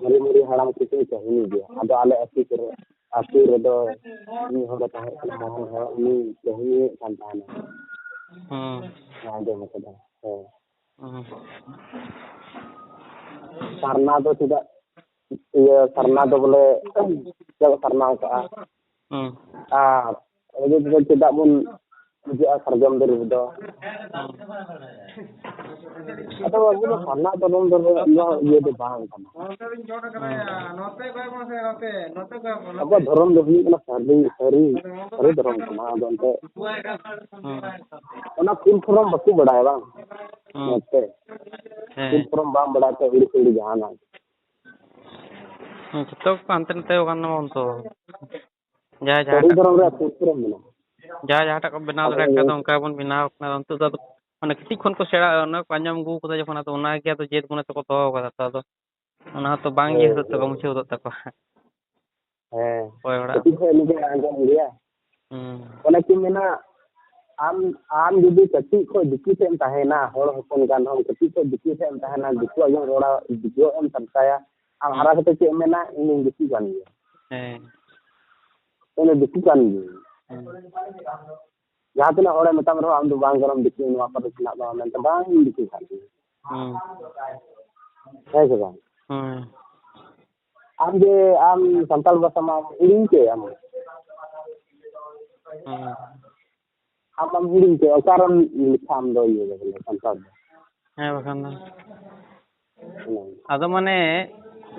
ᱢᱟᱨᱮ ᱢᱟᱨᱮ ᱦᱟᱲᱟᱢ ᱠᱚᱠᱚ ᱠᱟᱹᱦᱱᱤ ᱜᱮᱭᱟ᱾ ᱟᱫᱚ ᱟᱞᱮ ᱟᱹᱛᱩ ᱠᱚᱨᱮ, ᱟᱹᱛᱩ ᱨᱮᱫᱚ ᱢᱤᱫ ᱦᱚᱲᱮ ᱛᱟᱦᱮᱸ ᱠᱟᱱᱟ, ᱢᱟᱨᱟᱝ ᱦᱚᱲ, ᱩᱱᱤ ᱠᱟᱹᱦᱱᱤᱭᱮᱫ ᱠᱟᱱ ᱛᱟᱦᱮᱱᱟ᱾ ᱦᱮᱸ᱾ ᱟᱸᱡᱚᱢ ᱠᱟᱫᱟ᱾ ᱦᱮᱸ᱾ ᱦᱮᱸ᱾ ᱥᱟᱨᱱᱟ ᱫᱚ ᱪᱮᱫᱟᱜ, ᱤᱭᱟᱹ, ᱥᱟᱨᱱᱟ ᱫᱚ ᱵᱚᱞᱮ ᱪᱮᱫᱟᱜ ᱠᱚ ᱥᱟᱨᱱᱟ ᱟᱠᱟᱜᱼᱟ? ᱦᱮᱸ᱾ ᱟᱨ ᱟᱵᱚ ᱫᱚ ᱪᱮᱫᱟᱜ ᱵᱚᱱ ᱯᱩᱡᱟᱹᱜᱼᱟ ᱥᱟᱨᱡᱚᱢ ᱫᱟᱨᱮ ᱨᱮᱫᱚ? ᱦᱮᱸ᱾ ᱟᱫᱚ ᱟᱵᱚ ᱫᱚ ᱥᱟᱨᱱᱟ ᱫᱷᱚᱨᱚᱢ ᱫᱚ ᱱᱚᱣᱟ ᱤᱭᱟᱹ ᱫᱚ ᱵᱟᱝ ᱠᱟᱱᱟ᱾ ᱦᱮᱸ᱾ ᱟᱵᱚᱣᱟᱜ ᱫᱷᱚᱨᱚᱢ ᱫᱚ ᱦᱩᱭᱩᱜ ᱠᱟᱱᱟ ᱥᱟᱹᱨᱤ, ᱥᱟᱹᱨᱤ, ᱥᱟᱹᱨᱤ ᱫᱷᱚᱨᱚᱢ ᱠᱟᱱᱟ᱾ ᱟᱫᱚ ᱮᱱᱛᱮ ᱦᱮᱸ᱾ ᱚᱱᱟ full form ᱵᱟᱠᱚ ᱵᱟᱲᱟᱭᱟ ᱵᱟᱝ? ᱦᱮᱸ᱾ ᱱᱚᱛᱮ᱾ ᱦᱮᱸ᱾ Full form ᱵᱟᱢ ᱵᱟᱲᱟᱭ ᱛᱮ ᱟᱹᱲᱤᱥ ᱟᱹᱲᱤᱥ ᱡᱟᱦᱟᱱᱟᱜ᱾ ᱦᱮᱸ, ᱡᱚᱛᱚ ᱠᱚ ᱦᱟᱱᱛᱮ ᱱᱟᱛᱮ ᱟᱠᱟᱱ ᱛᱟᱵᱚᱱ ᱛᱚ᱾ ᱡᱟᱦᱟᱸᱭ ᱥᱟᱹᱨᱤ ᱡᱟᱦᱟᱸᱴᱟᱜ, ᱫᱷᱚᱨᱚᱢ ᱨᱮᱭᱟᱜ ᱥᱩᱨ ᱠᱚᱨᱮ ᱢᱮᱱᱟᱜᱼᱟ᱾ ᱡᱟᱦᱟᱸᱭ ᱡᱟᱦᱟᱸᱴᱟᱜ ᱠᱚ ᱵᱮᱱᱟᱣ ᱟᱫᱚ ᱫᱟᱲᱮᱭᱟᱜ ᱠᱷᱟᱱ ᱫᱚ ᱚᱱᱠᱟ ᱵᱚᱱ ᱵᱮᱱᱟᱣ ᱠᱟᱱᱟ᱾ ᱱᱤᱛᱚᱜ ᱫᱚ ᱟᱫᱚ ᱢᱟᱱᱮ ᱠᱟᱹᱴᱤᱡ ᱠᱷᱚᱱ ᱠᱚ ᱥᱮᱬᱟ, ᱚᱱᱟ ᱠᱚ ᱟᱸᱡᱚᱢ ᱟᱹᱜᱩ ᱠᱟᱫᱟ ᱡᱚᱠᱷᱚᱱ, ᱟᱫᱚ ᱚᱱᱟ ᱜᱮ ᱟᱫᱚ ᱡᱮᱫ ᱢᱚᱱᱮ ᱛᱮᱠᱚ ᱫᱚᱦᱚ ᱠᱟᱫᱟ ᱛᱚ᱾ ᱟᱫᱚ ᱚᱱᱟ ᱦᱚᱸᱛᱚ ᱵᱟᱝ ᱤᱭᱟᱹ ᱦᱳᱭ, ᱦᱚᱫᱚᱜ ᱛᱟᱠᱚᱣᱟ, ᱦᱳᱭ᱾ ᱢᱩᱪᱷᱟᱹᱣ ᱦᱚᱫᱚᱜ ᱛᱟᱠᱚᱣᱟ᱾ ᱦᱮᱸ᱾ ᱚᱠᱚᱭ ᱦᱚᱲᱟᱜ ᱠᱟᱹᱴᱤᱡ ᱫᱚ᱾ ᱠᱷᱚᱡ ᱱᱤᱡᱮ ᱟᱸᱡᱚᱢ ᱜᱮᱭᱟ᱾ ᱦᱩᱸ᱾ ᱚᱱᱮ ᱠᱚ ᱢᱮᱱᱟ, ᱟᱢ, ᱟᱢ ᱡᱩᱫᱤ ᱠᱟᱹᱴᱤᱡ ᱠᱷᱚᱡ ᱫᱤᱠᱩ ᱴᱷᱮᱡ ᱮᱢ ᱛᱟᱦᱮᱱᱟ, ᱦᱚᱲ ᱦᱚᱯᱚᱱ ᱠᱟᱱ ᱨᱮᱦᱚᱸᱢ, ᱠᱟᱹᱴᱤᱡ ᱠᱷᱚᱡ ᱫᱤᱠᱩ ᱴᱷᱮᱡ ᱮᱢ ᱛᱟᱦᱮᱱᱟ, ᱫᱤᱠᱩᱣᱟᱜ ᱜᱮᱢ ᱨᱚᱲᱟ, ᱫᱤᱠᱩᱣᱟᱜ ᱮᱢ ᱥᱟᱢᱴᱟᱭᱟ, ᱟᱢ ᱦᱩᱸ᱾ ᱦᱟᱨᱟ ᱠᱟᱛᱮ ᱪᱮᱫ ᱮᱢ ᱢᱮᱱᱟ, "ᱤᱧ ᱫᱚᱧ ᱫᱤᱠᱩ ᱠᱟᱱ ᱜᱮᱭᱟ"? ᱦᱮᱸ᱾ ᱤᱧ ᱫᱚ ᱫᱤᱠᱩ ᱠᱟᱱ ᱜᱤᱭᱟᱹᱧ᱾ ᱦᱩᱸ᱾ ᱡᱟᱦᱟᱸ ᱛᱤᱱᱟᱹᱜ ᱦᱚᱲᱮ ᱢᱮᱛᱟᱢ ᱨᱮᱦᱚᱸ, "ᱟᱢ ᱫᱚ ᱵᱟᱝ ᱠᱟᱱᱟᱢ ᱫᱤᱠᱩ, ᱱᱚᱣᱟ ᱯᱟᱹᱨᱤᱥ ᱨᱮᱱᱟᱜ ᱫᱚ", ᱢᱮᱱᱛᱮ, "ᱵᱟᱝ, ᱤᱧ ᱫᱤᱠᱩ ᱠᱟᱱ ᱜᱤᱭᱟᱹᱧ᱾" ᱦᱩᱸ᱾ ᱦᱮᱸ ᱥᱮ ᱵᱟᱝ? ᱦᱩᱸ᱾ ᱟᱢ ᱡᱮ ᱟᱢ ᱥᱟᱱᱛᱟᱲ ᱵᱷᱟᱥᱟ ᱢᱟ ᱦᱤᱲᱤᱧ ᱠᱮᱫ ᱟᱢ᱾ ᱦᱩᱸ᱾ ᱟᱢ ᱢᱟᱢ ᱦᱤᱲᱤᱧ ᱠᱮᱫ, ᱚᱠᱟᱨᱮᱢ ᱞᱮᱠᱷᱟ ᱟᱢ ᱫᱚ ᱤᱭᱟᱹ ᱫᱚ ᱵᱚᱞᱮ ᱥᱟᱱᱛᱟᱲ ᱫᱚ? ᱦᱮᱸ, ᱵᱟᱠᱷᱟᱱ ᱫᱚ᱾ ᱦᱩᱸ᱾ ᱟᱫᱚ ᱢᱟᱱᱮ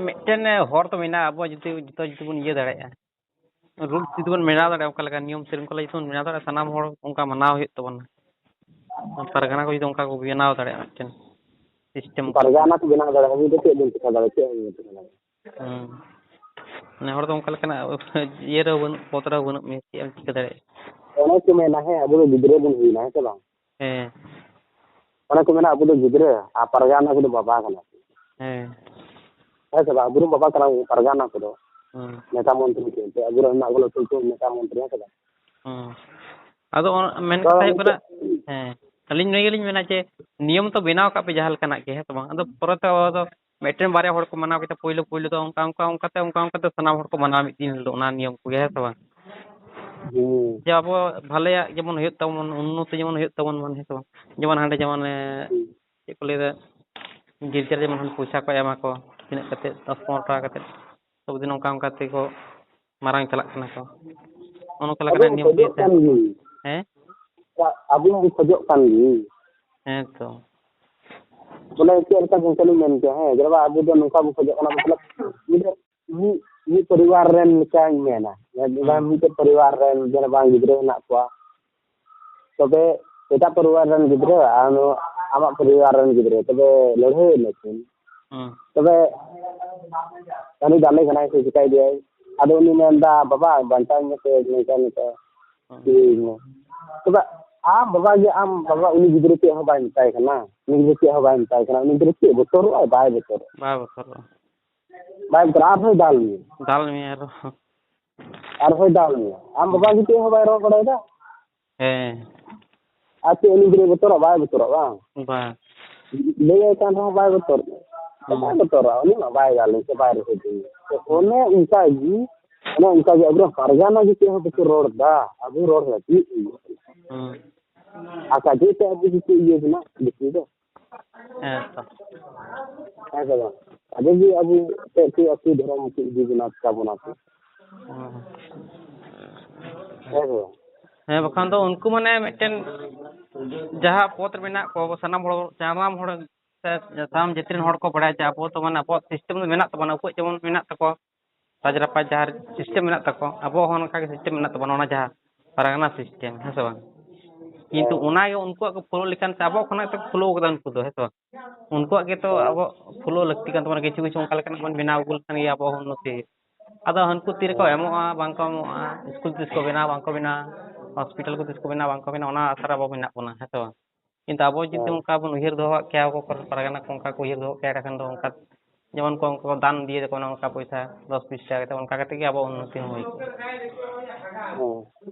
ᱢᱤᱫᱴᱮᱱ ᱦᱚᱨ ᱫᱚ ᱢᱮᱱᱟᱜᱼᱟ, ᱟᱵᱚᱣᱟᱜ ᱡᱩᱫᱤ ᱡᱚᱛᱚ ᱡᱩᱫᱤ ᱵᱚᱱ ᱤᱭᱟᱹ ᱫᱟᱲᱮᱭᱟᱜᱼᱟ, ᱨᱩᱞᱥ ᱡᱩᱫᱤ ᱵᱚᱱ ᱵᱮᱱᱟᱣ ᱫᱟᱲᱮᱭᱟᱜᱼᱟ, ᱚᱱᱠᱟ ᱞᱮᱠᱟ ᱱᱤᱭᱚᱢ ᱥᱮᱨᱮᱧ ᱠᱚ ᱞᱟᱹᱜᱤᱫ ᱵᱚᱱ ᱵᱮᱱᱟᱣ ᱫᱟᱲᱮᱭᱟᱜᱼᱟ, ᱥᱟᱱᱟᱢ ᱦᱚᱲ ᱚᱱᱠᱟ ᱢᱟᱱᱟᱣ ᱦᱩᱭᱩᱜ ᱛᱟᱵᱚᱱᱟ᱾ ᱯᱟᱨᱜᱟᱱᱟ ᱠᱚ ᱡᱩᱫᱤ ᱚᱱᱠᱟ ᱠᱚ ᱵᱮᱱᱟᱣ ᱫᱟᱲᱮᱭᱟᱜᱼᱟ ᱢᱤᱫᱴᱮᱱ ᱥᱤᱥᱴᱮᱢ ᱚᱱᱠᱟ ᱞᱮᱠᱟ᱾ ᱯᱟᱨᱜᱟᱱᱟ ᱠᱚ ᱵᱮᱱᱟᱣ ᱫᱟᱲᱮᱭᱟᱜᱼᱟ, ᱩᱱᱤ ᱫᱚ ᱪᱮᱫ ᱵᱚᱱ ᱪᱤᱠᱟᱹ ᱫᱟᱲᱮᱭᱟᱜᱼᱟ? ᱪᱮᱫ ᱦᱚᱸ ᱵᱟᱵᱚᱱ ᱪᱤᱠᱟᱹ ᱫᱟᱲᱮᱭᱟᱜᱼᱟ᱾ ᱦᱩᱸ᱾ ᱱᱮ ᱦᱚᱲ ᱫᱚ ᱚᱱᱠᱟ ᱞᱮᱠᱟᱱᱟᱜ ᱤᱭᱟᱹ ᱨᱮᱦᱚᱸ ᱵᱟᱹᱱᱩᱜ, ᱯᱚᱫ ᱨᱮᱦᱚᱸ ᱵᱟᱹᱱᱩᱜ ᱢᱮᱭᱟ, ᱪᱮᱫ ᱮᱢ ᱪᱤᱠᱟᱹ ᱫᱟᱲᱮᱭᱟᱜᱼᱟ? ᱚᱱᱮ ᱠᱚ ᱢᱮᱱᱟ, ᱦᱮᱸ, ᱟᱵᱚ ᱫᱚ ᱜᱤᱫᱽᱨᱟᱹ ᱵᱚᱱ ᱦᱩᱭᱱᱟ, ᱦᱮᱸ ᱥᱮ ᱵᱟᱝ? ᱦᱮᱸ᱾ ᱚᱱᱮ ᱠᱚ ᱢᱮᱱᱟ, ᱟᱵᱚ ᱫᱚ ᱜᱤᱫᱽᱨᱟᱹ, ᱟᱨ ᱯᱟᱨᱜᱟᱱᱟ ᱠᱚᱫᱚ ᱵᱟᱵᱟ ᱠᱟᱱᱟ ᱠᱚ᱾ ᱦᱮᱸ᱾ ᱦᱮᱸ ᱥᱮ ᱵᱟᱝ? ᱟᱵᱚ ᱨᱮᱱ ᱵᱟᱵᱟ ᱠᱟᱱᱟ ᱠᱚ, ᱯᱟᱨᱜᱟᱱᱟ ᱠᱚᱫᱚ᱾ ᱦᱩᱸ᱾ ᱱᱮᱛᱟ ᱢᱚᱱᱛᱨᱤ ᱠᱚ, ᱮᱱᱛᱮ ᱟᱵᱚ ᱨᱮᱱ ᱢᱮᱱᱟᱜ ᱠᱚᱣᱟ ᱞᱟᱹᱴᱩ ᱞᱟᱹᱴᱩ ᱱᱮᱛᱟ ᱢᱚᱱᱛᱨᱤ, ᱦᱮᱸ ᱥᱮ ᱵᱟᱝ? ᱦᱩᱸ᱾ ᱟᱫᱚ ᱚᱱ-, ᱢᱮᱱ ᱛᱚ ᱠᱟᱛᱷᱟ ᱦᱩᱭᱩᱜ ᱠᱟᱱᱟ, ᱱᱤᱛᱚᱜ ᱦᱮᱸ, ᱟᱹᱞᱤᱧ ᱱᱤᱭᱟᱹ ᱜᱮᱞᱤᱧ ᱢᱮᱱᱟ ᱡᱮ ᱱᱤᱭᱚᱢ ᱛᱚ ᱵᱮᱱᱟᱣ ᱠᱟᱜ ᱯᱮ ᱡᱟᱦᱟᱸ ᱞᱮᱠᱟᱱᱟᱜ ᱜᱮ, ᱦᱮᱸ ᱥᱮ ᱵᱟᱝ? ᱟᱫᱚ ᱯᱚᱨᱮ ᱛᱮ ᱟᱫᱚ ᱢᱤᱫᱴᱮᱱ ᱵᱟᱨᱭᱟ ᱦᱚᱲ ᱠᱚ ᱢᱟᱱᱟᱣ ᱠᱮᱫᱟ ᱯᱳᱭᱞᱳ ᱯᱳᱭᱞᱳ ᱫᱚ, ᱚᱱᱠᱟ, ᱚᱱᱠᱟ, ᱚᱱᱠᱟᱛᱮ, ᱚᱱᱠᱟ, ᱚᱱᱠᱟᱛᱮ ᱥᱟᱱᱟᱢ ᱦᱚᱲ ᱠᱚ ᱢᱟᱱᱟᱣᱟ ᱢᱤᱫ ᱫᱤᱱ ᱦᱤᱞᱳᱜ ᱚᱱᱟ ᱱᱤᱭᱚᱢ ᱠᱚᱜᱮ, ᱦᱮᱸ ᱥᱮ ᱵᱟᱝ? ᱦᱩᱸ᱾ ᱡᱮ ᱟᱵᱚ ᱵᱷᱟᱞᱮᱭᱟᱜ ᱡᱮᱢᱚᱱ ᱦᱩᱭᱩᱜ ᱛᱟᱵᱚᱱ, ᱩᱱᱱᱚᱛᱤ ᱡᱮᱢᱚᱱ ᱦᱩᱭᱩᱜ ᱛᱟᱵᱚᱱ, ᱦᱮᱸ ᱥᱮ ᱵᱟᱝ? ᱡᱮᱢᱚᱱ ᱦᱟᱸᱰᱮ ᱡᱮᱢᱚᱱ, ᱮ, ᱦᱩᱸ᱾ ᱪᱮᱫ ᱠᱚ ᱞᱟᱹᱭᱫᱟ, ᱜᱤᱨᱡᱟᱹ ᱨᱮ ᱡᱮᱢᱚᱱ ᱯᱚᱭᱥᱟ ᱠᱚ ᱮᱢᱟ ᱠᱚ, ᱛᱤᱱᱟᱹᱜ ᱠᱟᱛᱮᱫ, ᱫᱚᱥ ᱯᱚᱱᱨᱚ ᱴᱟᱠᱟ ᱠᱟᱛᱮᱫ, ᱥᱚᱵᱫᱤᱱ ᱚᱱᱠᱟ ᱚᱱᱠᱟ ᱛᱮᱠᱚ ᱢᱟᱨᱟᱝ ᱪᱟᱞᱟᱜ ᱠᱟᱱᱟ ᱠᱚ᱾ ᱚᱱᱠᱟ ᱟᱵᱚ ᱞᱮᱠᱟᱱᱟᱜ ᱵᱚᱱ ᱱᱤᱭᱚᱢ ᱠᱚ ᱠᱷᱚᱡᱚᱜ ᱤᱭᱟᱹ ᱛᱟᱦᱮᱱ ᱠᱟᱱ ᱠᱷᱟᱱ᱾ ᱜᱮ᱾ ᱦᱮᱸ? ᱟᱵᱚ ᱵᱚᱱ ᱠᱷᱚᱡᱚᱜ ᱠᱟᱱ ᱜᱮ᱾ ᱦᱮᱸ ᱛᱚ᱾ ᱵᱚᱞᱮ ᱪᱮᱫ ᱞᱮᱠᱟ ᱜᱚᱢᱠᱮ ᱞᱤᱧ ᱢᱮᱱ ᱠᱮᱭᱟ, ᱦᱮᱸ, ᱡᱮᱞᱮᱠᱟ ᱟᱵᱚ ᱫᱚ ᱱᱚᱝᱠᱟ ᱵᱚᱱ ᱠᱷᱚᱡᱚᱜ ᱠᱟᱱᱟ, ᱢᱚᱛᱞᱚᱵ, ᱢᱤᱫ, ᱢᱤᱫ, ᱢᱤᱫ ᱯᱚᱨᱤᱵᱟᱨ ᱨᱮᱱ ᱞᱮᱠᱟᱧ ᱢᱮᱱᱟ᱾ ᱦᱩᱸ᱾ ᱢᱤᱫᱴᱮᱡ ᱯᱚᱨᱤᱵᱟᱨ ᱨᱮᱱ ᱡᱮᱞᱮᱠᱟ ᱜᱤᱫᱽᱨᱟᱹ ᱦᱮᱱᱟᱜ ᱠᱚᱣᱟ, ᱛᱚᱵᱮ ᱮᱴᱟᱜ ᱯᱚᱨᱤᱵᱟᱨ ᱨᱮᱱ ᱜᱤᱫᱽᱨᱟᱹ ᱟᱨ ᱱᱚᱣᱟ ᱟᱢᱟᱜ ᱯᱚᱨᱤᱵᱟᱨ ᱨᱮᱱ ᱜᱤᱫᱽᱨᱟᱹ, ᱛᱚᱵᱮ ᱞᱟᱹᱲᱦᱟᱹᱭ ᱱᱟᱠᱤᱱ᱾ ᱦᱩᱸ᱾ ᱛᱚᱵᱮ ᱩᱱᱤ ᱫᱟᱞᱮ ᱠᱟᱱᱟᱭ ᱥᱮ ᱪᱤᱠᱟᱹᱭ ᱫᱤᱭᱟᱭ? ᱟᱫᱚ ᱩᱱᱤ ᱢᱮᱱᱫᱟ, "ᱵᱟᱵᱟ, ᱵᱟᱧᱪᱟᱣ ᱢᱮᱥᱮ, ᱱᱚᱝᱠᱟ ᱱᱚᱝᱠᱟ ᱦᱩᱸ᱾ ᱤᱭᱟᱹᱭ ᱢᱮ᱾" ᱛᱚᱵᱮ ᱟᱢ ᱵᱟᱵᱟ ᱜᱮ, ᱟᱢ ᱵᱟᱵᱟ ᱩᱱᱤ ᱜᱤᱫᱽᱨᱟᱹ ᱪᱮᱫ ᱦᱚᱸ ᱵᱟᱭ ᱢᱮᱛᱟᱭ ᱠᱟᱱᱟ, ᱩᱱᱤ ᱜᱤᱫᱽᱨᱟᱹ ᱪᱮᱫ ᱦᱚᱸ ᱵᱟᱭ ᱢᱮᱛᱟᱭ ᱠᱟᱱᱟ, ᱩᱱᱤ ᱜᱤᱫᱽᱨᱟᱹ ᱪᱮᱫ ᱵᱚᱛᱚᱨᱚᱜ ᱟᱭ? ᱵᱟᱭ ᱵᱚᱛᱚᱨᱚᱜᱼᱟ᱾ ᱵᱟᱭ ᱵᱚᱛᱚᱨᱚᱜᱼᱟ, ᱟᱨᱦᱚᱸᱭ ᱫᱟᱞ ᱢᱮᱭᱟ᱾ ᱫᱟᱞ ᱢᱮᱭᱟ ᱟᱨᱦᱚᱸ᱾ ᱟᱨᱦᱚᱸᱭ ᱫᱟᱞ ᱢᱮᱭᱟ᱾ ᱟᱢ ᱵᱟᱵᱟ ᱜᱮ ᱪᱮᱫ ᱦᱚᱸ ᱵᱟᱭ ᱨᱚᱲ ᱵᱟᱲᱟᱭᱮᱫᱟ᱾ ᱦᱮᱸ᱾ ᱟᱨ ᱪᱮᱫ ᱩᱱᱤ ᱜᱤᱫᱽᱨᱟᱹ ᱵᱚᱛᱚᱨᱚᱜ ᱵᱟᱭ ᱵᱚᱛᱚᱨᱚᱜ ᱵᱟᱝ? ᱵᱟᱝ᱾ ᱞᱟᱹᱭᱟᱭ ᱠᱟᱱ ᱨᱮᱦᱚᱸ ᱵᱟᱭ ᱵᱚᱛᱚᱨᱚᱜ᱾ ᱦᱩᱸ᱾ ᱵᱟᱭ ᱵᱚᱛᱚᱨᱚᱜᱼᱟ, ᱩᱱᱤ ᱢᱟ ᱵᱟᱭ ᱫᱟᱞ ᱥᱮ ᱵᱟᱭ ᱨᱚᱦᱮᱫ᱾ ᱛᱚ ᱚᱱᱮ ᱚᱱᱠᱟ ᱜᱮ, ᱚᱱᱮ ᱚᱱᱠᱟ ᱜᱮ ᱟᱵᱚᱨᱮᱱ ᱯᱟᱨᱜᱟᱱᱟ ᱜᱮ ᱪᱮᱫ ᱦᱚᱸ ᱵᱟᱠᱚ ᱨᱚᱲ ᱮᱫᱟ, ᱟᱵᱚ ᱨᱚᱲ ᱞᱟᱹᱜᱤᱫ᱾ ᱦᱩᱸ᱾ ᱟᱨ ᱠᱟᱡᱮ ᱛᱮ ᱟᱵᱚ ᱡᱩᱫᱤ ᱤᱭᱟᱹ ᱵᱚᱱᱟ ᱵᱮᱥᱤ ᱫᱚ᱾ ᱦᱮᱸ ᱛᱚ᱾ ᱦᱮᱸ ᱥᱮ ᱵᱟᱝ? ᱟᱵᱚ ᱜᱮ ᱟᱵᱚ ᱛᱮ ᱪᱮᱫ ᱟᱹᱛᱩ ᱫᱷᱚᱨᱚᱢ ᱪᱮᱫ ᱤᱫᱤ ᱵᱚᱱᱟ ᱛᱟᱵᱚᱱᱟ ᱠᱚ᱾ ᱦᱩᱸ᱾ ᱦᱮᱸ ᱥᱮ ᱵᱟᱝ? ᱦᱮᱸ, ᱵᱟᱠᱷᱟᱱ ᱫᱚ ᱩᱱᱠᱩ ᱢᱟᱱᱮ ᱢᱤᱫᱴᱮᱱ ᱡᱟᱦᱟᱸ ᱯᱚᱫᱽ ᱨᱮ ᱢᱮᱱᱟᱜ ᱠᱚᱣᱟ, ᱟᱵᱚ ᱥᱟᱱᱟᱢ ᱦᱚᱲ, ᱥᱟᱱᱟᱢ ᱦᱚᱲ ᱥᱮ ᱥᱟᱱᱟᱢ ᱡᱟᱹᱛᱤ ᱨᱮᱱ ᱦᱚᱲ ᱠᱚ ᱵᱟᱲᱟᱭᱟ ᱡᱮ ᱟᱵᱚ ᱫᱚ ᱢᱟᱱᱮ ᱟᱵᱚᱣᱟᱜ system ᱫᱚ ᱢᱮᱱᱟᱜ ᱛᱟᱵᱚᱱᱟ, ᱩᱱᱠᱩᱣᱟᱜ ᱡᱮᱢᱚᱱ ᱢᱮᱱᱟᱜ ᱛᱟᱠᱚᱣᱟ ᱨᱟᱡᱽ ᱨᱟᱯᱟᱡᱽ ᱡᱟᱦᱟᱸ system ᱢᱮᱱᱟᱜ ᱛᱟᱠᱚᱣᱟ, ᱟᱵᱚᱣᱟᱜ ᱦᱚᱸ ᱚᱱᱠᱟ ᱜᱮ system ᱢᱮᱱᱟᱜ ᱛᱟᱵᱚᱱᱟ, ᱚᱱᱟ ᱡᱟᱦᱟᱸ ᱯᱟᱨᱜᱟᱱᱟ system, ᱦᱮᱸ ᱥᱮ ᱵᱟᱝ? ᱠᱤᱱᱛᱩ ᱦᱮᱸ᱾ ᱚᱱᱟ ᱜᱮ ᱩᱱᱠᱩᱣᱟᱜ ᱠᱚ follow ᱞᱮᱠᱷᱟᱱ ᱥᱮ ᱟᱵᱚᱣᱟᱜ ᱠᱷᱚᱱᱟᱜ ᱜᱮ follow ᱠᱟᱫᱟ ᱩᱱᱠᱩ ᱫᱚ, ᱦᱮᱸ ᱥᱮ ᱵᱟᱝ? ᱩᱱᱠᱩᱣᱟᱜ ᱜᱮᱛᱚ ᱦᱮᱸ᱾ ᱟᱵᱚ follow ᱞᱟᱹᱠᱛᱤ ᱠᱟᱱ ᱛᱟᱵᱚᱱᱟ, ᱠᱤᱪᱷᱩ ᱠᱤᱪᱷᱩ ᱚᱱᱠᱟ ᱞᱮᱠᱟᱱᱟᱜ ᱵᱚᱱ ᱵᱮᱱᱟᱣ ᱟᱹᱜᱩ ᱞᱮᱠᱷᱟᱱ ᱜᱮ ᱟᱵᱚ ᱦᱚᱸ ᱩᱱᱱᱚᱛᱤ ᱦᱩᱭᱩᱜᱼᱟ᱾ ᱟᱫᱚ ᱦᱟᱹᱱᱠᱩ ᱛᱤ ᱨᱮᱠᱚ ᱦᱮᱸ᱾ ᱮᱢᱚᱜᱼᱟ, ᱵᱟᱝ ᱠᱚ ᱮᱢᱚᱜᱼᱟ, ᱥᱠᱩᱞ ᱛᱤᱥ ᱠᱚ ᱵᱮᱱᱟᱣᱟ, ᱵᱟᱝ ᱠᱚ ᱵᱮᱱᱟᱣᱟ, hospital ᱠᱚ ᱛᱤᱥ ᱠᱚ ᱵᱮᱱᱟᱣᱟ, ᱵᱟᱝ ᱠᱚ ᱵᱮᱱᱟᱣᱟ, ᱚᱱᱟ ᱟᱥᱟ ᱨᱮ ᱟᱵᱚ ᱢᱮᱱᱟᱜ ᱵᱚᱱᱟ, ᱦᱮᱸ ᱥᱮ ᱵᱟᱝ? ᱠᱤᱱᱛᱩ ᱟᱵᱚ ᱡᱩᱫᱤ ᱦᱮᱸ᱾ ᱚᱱᱠᱟ ᱵᱚᱱ ᱩᱭᱦᱟᱹᱨ ᱫᱚᱦᱚ ᱠᱟᱜ ᱠᱮᱭᱟ, ᱟᱵᱚ ᱠᱚᱨᱮᱱ ᱯᱟᱨᱜᱟᱱᱟ ᱠᱚ ᱚᱱᱠᱟ ᱠᱚ ᱩᱭᱦᱟᱹᱨ ᱫᱚᱦᱚ ᱠᱮᱭᱟ, ᱮᱸᱰᱮᱠᱷᱟᱱ ᱫᱚ ᱚᱱᱠᱟ ᱡᱮᱢᱚᱱ ᱠᱚ, ᱚᱱᱠᱟ ᱠᱚ ᱫᱟᱱ ᱤᱫᱤᱭᱮᱫᱟ ᱠᱚ, ᱚᱱᱮ ᱚᱱᱠᱟ ᱯᱚᱭᱥᱟ ᱫᱚᱥ ᱵᱤᱥ ᱴᱟᱠᱟ ᱠᱟᱛᱮ, ᱚᱱᱠᱟ ᱠᱟᱛᱮ ᱜᱮ ᱟᱵᱚ ᱩᱱᱱᱚᱛᱤ ᱦᱚᱸ ᱦᱩᱭ ᱠᱚᱜᱼᱟ᱾ ᱦᱮᱸ᱾